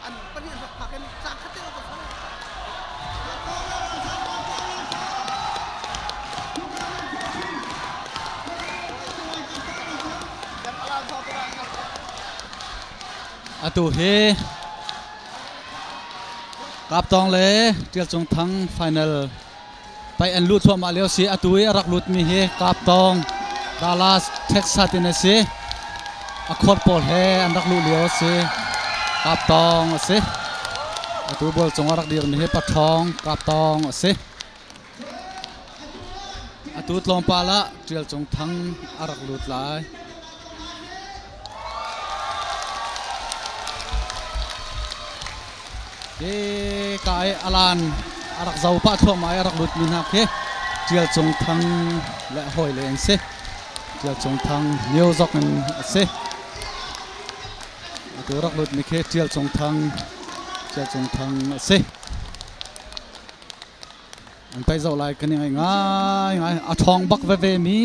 F: An pahnih rak phak in cang khat te ka fang.
D: Atu hi Kaptawng le Tial Cung Thang final pai an lut thluahmah lio si. Atu i a rak lutmi hi Kaptawng Dallas Texas in a si. A khuat pawl he an rak luh lio a si. Kaptawng a si. Atu bual cung a rak dirmi hi Paṭhawng Kaptawng a si. Atu tlawmpal ah Ṭial Cung Thang a rak lut lai. Hi ka i alan a rak zo pah thluahmah i a rak lutmi hna khi Ṭial Cung Thang le a hawile an si. Ṭial Cung Thang New York in a si. Atu rak lutmi khi Ṭial Cung Thang Ṭial Cung Thang a si. An paih zoh lai kan i ngaih ngaingai. A ṭhawng bak veve mi,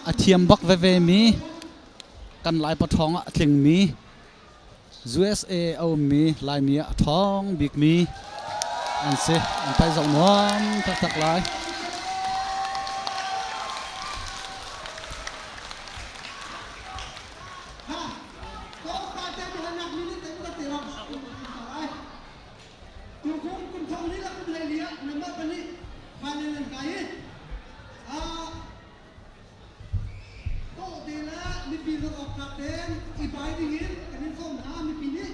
D: a thiam bak veve mi, kan Lai paṭhawng ah a tlingmi, USA a ummi Laimi ah a ṭhawng bikmi an si. An paih zoh nuam taktak lai.
A: Tukum kum thong li le kum 14 ah nanmah pahnih final nan kai i tawhte le mipi zoh awk tlak tein i pai ding in kan in sawm hna. Mipi nih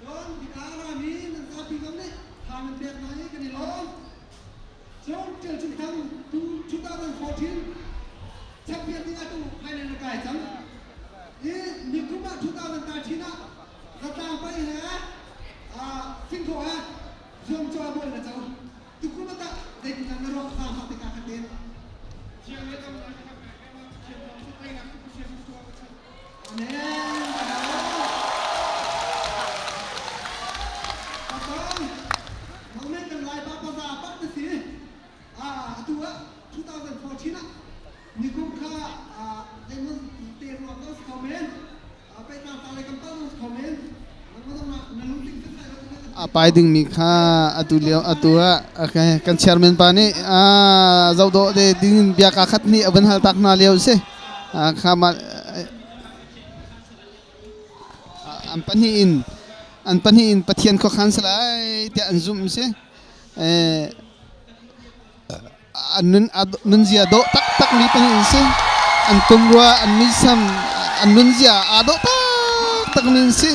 A: cun hika a rami nan zapi zong nih tha nan pek hna i kan i lawm. Cun Ṭial Cung Thang 2014 champion ding ah tu final na kai cang i nikum ah 2013 ah zatlang pai he singkhaw he zuamcaw bual na co. Tukum ah tah zeitindah na ruah zaangfak te ka khat in? Amen. Patong, nangmeh kan Lai pa paza pak na si. Atu ah 2014 ah nikum kha zeimaw te ruang ko si kho men. Pehtlang ta le kan pal zong si kho men. Nangmah zong na lungtling setsai lo kan.
C: A pai dingmi kha atu lio atu ah okay, kan chairman pa nih zoh dawh te ding bia ka khat nih a van hal tak hna lio si. Kha ma an pahnih in an pahnih in Pathian khuakhan salai tiah an zumh si. An nun nunzia dawh taktak mi pahnih an si. An pumrua, an muisam, an nunzia aa dawh taktak mi an si.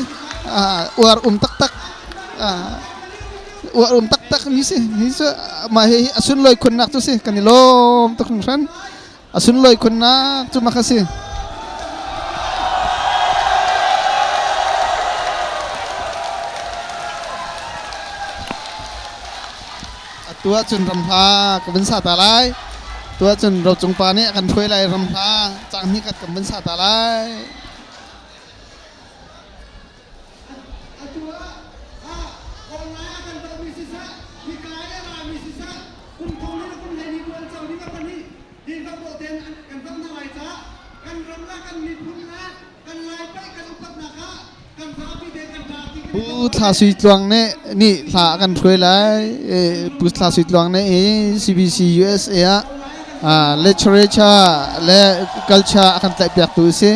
C: Uar um taktak uar um taktak mi si. Hi cu mah hi a sunlawi khunnak cu si. Kan i lawm tuk hringhran. A sunlawi khunnak cu mak a si. Atu ahcun ramhla ka vun sa ta lai. Tu ahcun rocung pa nih a kan hruai lai ramhla cang hnih khat kan vun sa ta lai.
B: Atu ah online a kan dohmi siseh, hika i a rami siseh, kum thong le kum hleihnih tuan co ding a pahnih hi zohdawh tein kan zoh hna lai caah kan ram le kan miphun le kan Lai paih kan upatnak ah kan zapi te kan ṭa ti
C: Pu Thla Sui Tluang nih nih hla a kan hruai lai. Pu Thla Sui Tluang nih hi CBC USA ah literature le culture a kan tlaihpiaktu a si.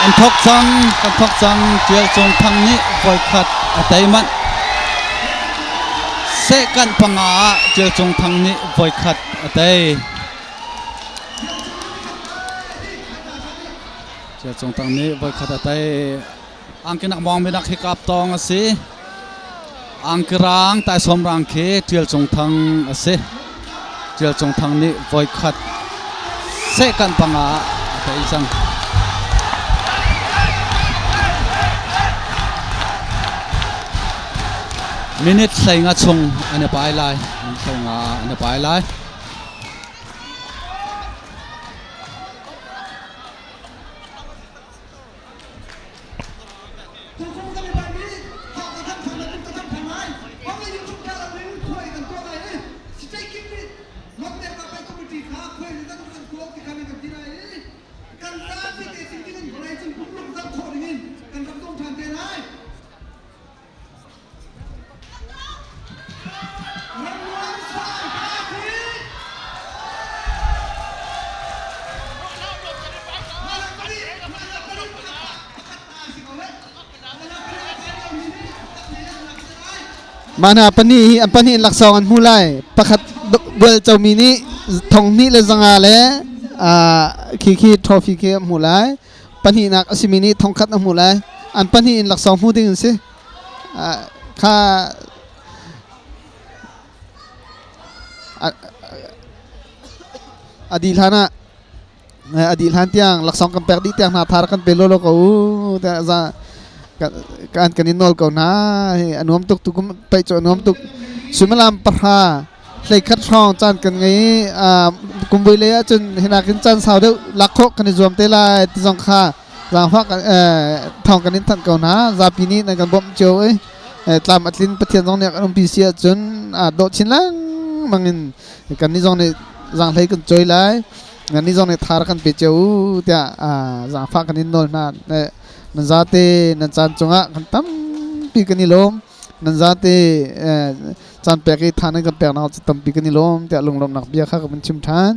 D: An thok cang, kan thok cang. Tial Cung Thang nih voikhat a tei manh. Sehkanh panga ah Tial Cung Thang nih voikhat a tei. Tial Cung Thang nih voikhat a tei. Angkinak mawng minak hi kap tawng a si. Angkirang taisawm rang khi Tial Cung Thang a si. Tial Cung Thang nih voikhat sehkanh panga ah a tei cang. Minute 15 chung an i pai lai. Minute 15 an i pai lai.
C: Mah hna pahnih hi an pahnih in laksawng an hmu lai. Pakhat bual comi nih thong hnih le zanga le khi khi trophy khi a hmu lai. Pahnihnak a simi nih thong khat a hmu lai. An pahnih in laksawng hmu ding an si. Kha a dih hlan ah a dih hlan tiang laksawng kan pek dih tiang hna thar kan pe lawlaw ko u tiah za kan kan in nawl ko hna. Hi a nuam tuk tukum paih cu a nuam tuk. Suimilam 10 hleikhat hrawng caan kan ngei i kumvui lei ahcun hinakin caan sau deuh lak khawh kan i zuam te lai ti zong kha zaangfah thawng kan in thanh ko hna. Zapi nih nan kan bawmh cio i tlam a tlin Pathian zong nih a kan umpi si ahcun dawh chin lengmang in kannih zong nih zaanghlei kan cawi lai. Nannih zong nih thar kan pe cio u tiah zaangfah kan in nawl hna. Nan zate nan caan cungah kan tampi kan i lawm. Nan zate caan pek i tha nan kan peknak cu tampi kan i lawm tiah lunglawmhnak bia kha ka vun chim ṭhan.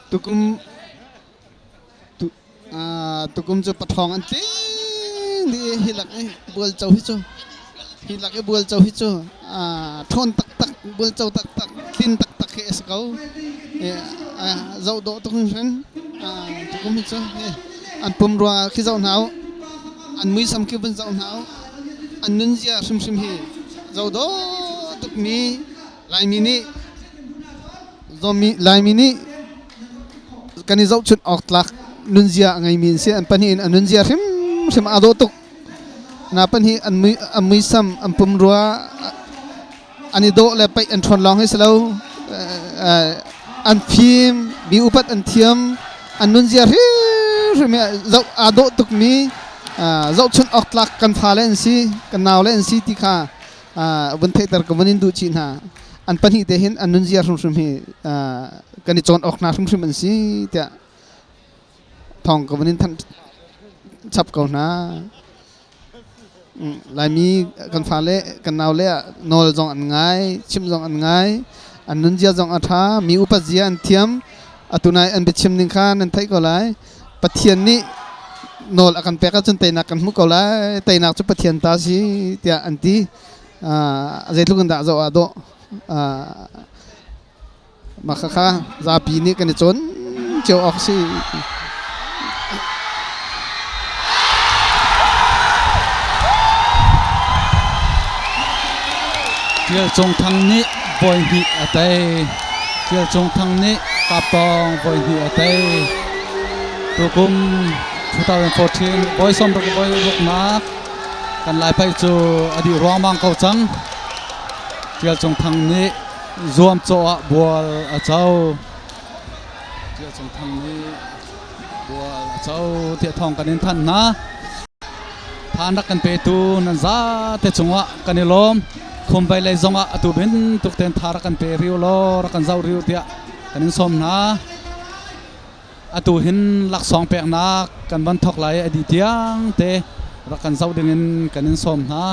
C: Tukum tu, tukum cu pathawng an tling dih hi lak i bual co hi cu. Hi lak i bualco hi cu ṭhawn taktak, bualco taktak, tlin taktak hi a si ko. Zoh dawh tuk hringhran. Tukum hi cu an pumrua khi zoh hna u. An muisam khi vun zoh hna u. An nunzia hrimhrim hi zoh dawh tukmi Laimi nih Laimi nih kan i zohchunh awk tlak nunzia a ngeimi an si. An pahnih in an nunzia hrimhrim aa dawh tuk. Na pahnih an mui an muisam an pumrua an i dawh le paih an ṭhawn lawng hi si lo. An fim, mi upat an thiam, an nunzia hrimhrim hi zoh aa dawh tukmi zohchunh awk tlak kan fale an si, kan naule an si ti kha vun theihter ka vun in duh chih hna. An pahnih te hin an nunzia hrimhrim hi kan i cawn awk hna hrimhrim an si tiah thawng ka vun in thanh chap ko hna. Laimi kan fale kan naule ah nawl zong an ngai, chim zong an ngai, an nunzia zong a ṭha, mi upat zia an thiam. Atu nai an biachim ning kha nan theih ko lai. Pathian nih nawl a kan pek ahcun teinak kan hmu ko lai. Teinak cu Pathian ta si tiah an ti. Zeitluk in dah zoh ah dawh. Mah khakha zapi nih kan i cawn cio awk si.
D: Tial Cung Thang nih voi hnih a tei. Tial Cung Thang nih Kaptawng voi hnih a tei. Tukum 2014 voi 60 voi ruknak kan Lai paih cu a dih ruangmang ko cang. Tial Cung Thang nih zuamcawh ah bual a co. Tial Cung Thang nih bual a co tiah thawng kan in thanh hna. Than rak kan petu nan zate cungah kan i lawm. Khumvei lei zongah atu bin tuk ten tha rak kan pe riu law rak kan zoh riu tiah kan in sawm hna. Atu hin laksawng peknak kan van thok lai a di tiang te rak kan zoh ding in kan in sawm hna.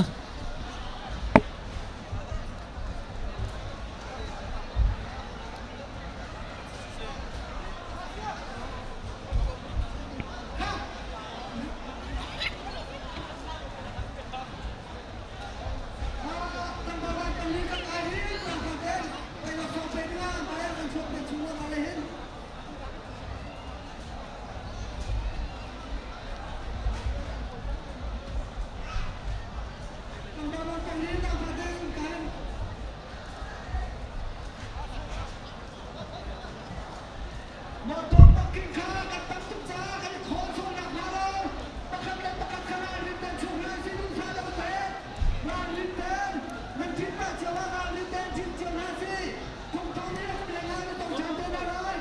A: Motor parking kha kan tam tuk caah kan i khawn sualnak hnga lo pakhat le pakhat kha ralrin ten chung hna si duh hna lo te ralrin ten nan thin pah cio ah ralrin ten thin cio hna si kum thong ni le kum le nga na tong ṭhan te hna lai.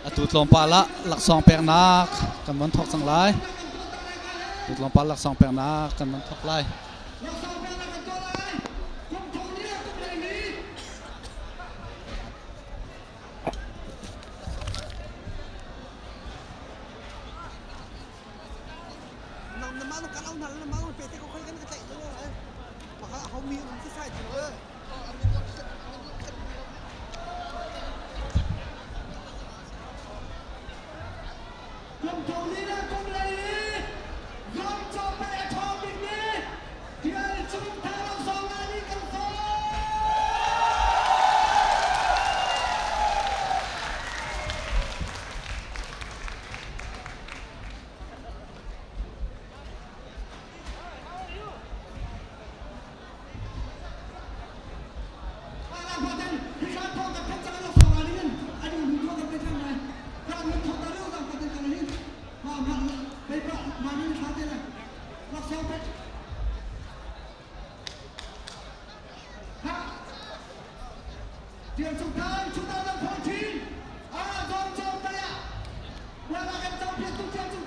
D: Atu tlawmpal ah laksawng peknak kan von thawk cang lai. Atu tlawmpal laksawng peknak kan von thawk lai.
A: Kum tho li le kum lei i zuamcawh pei a ṭhawng bikmi Tial Cung Thang Song Nga nih kan sawm. Tial Cung Thang 2014 ah Zawng Cawm Taya Wala kan cawm piak tu Tial Cung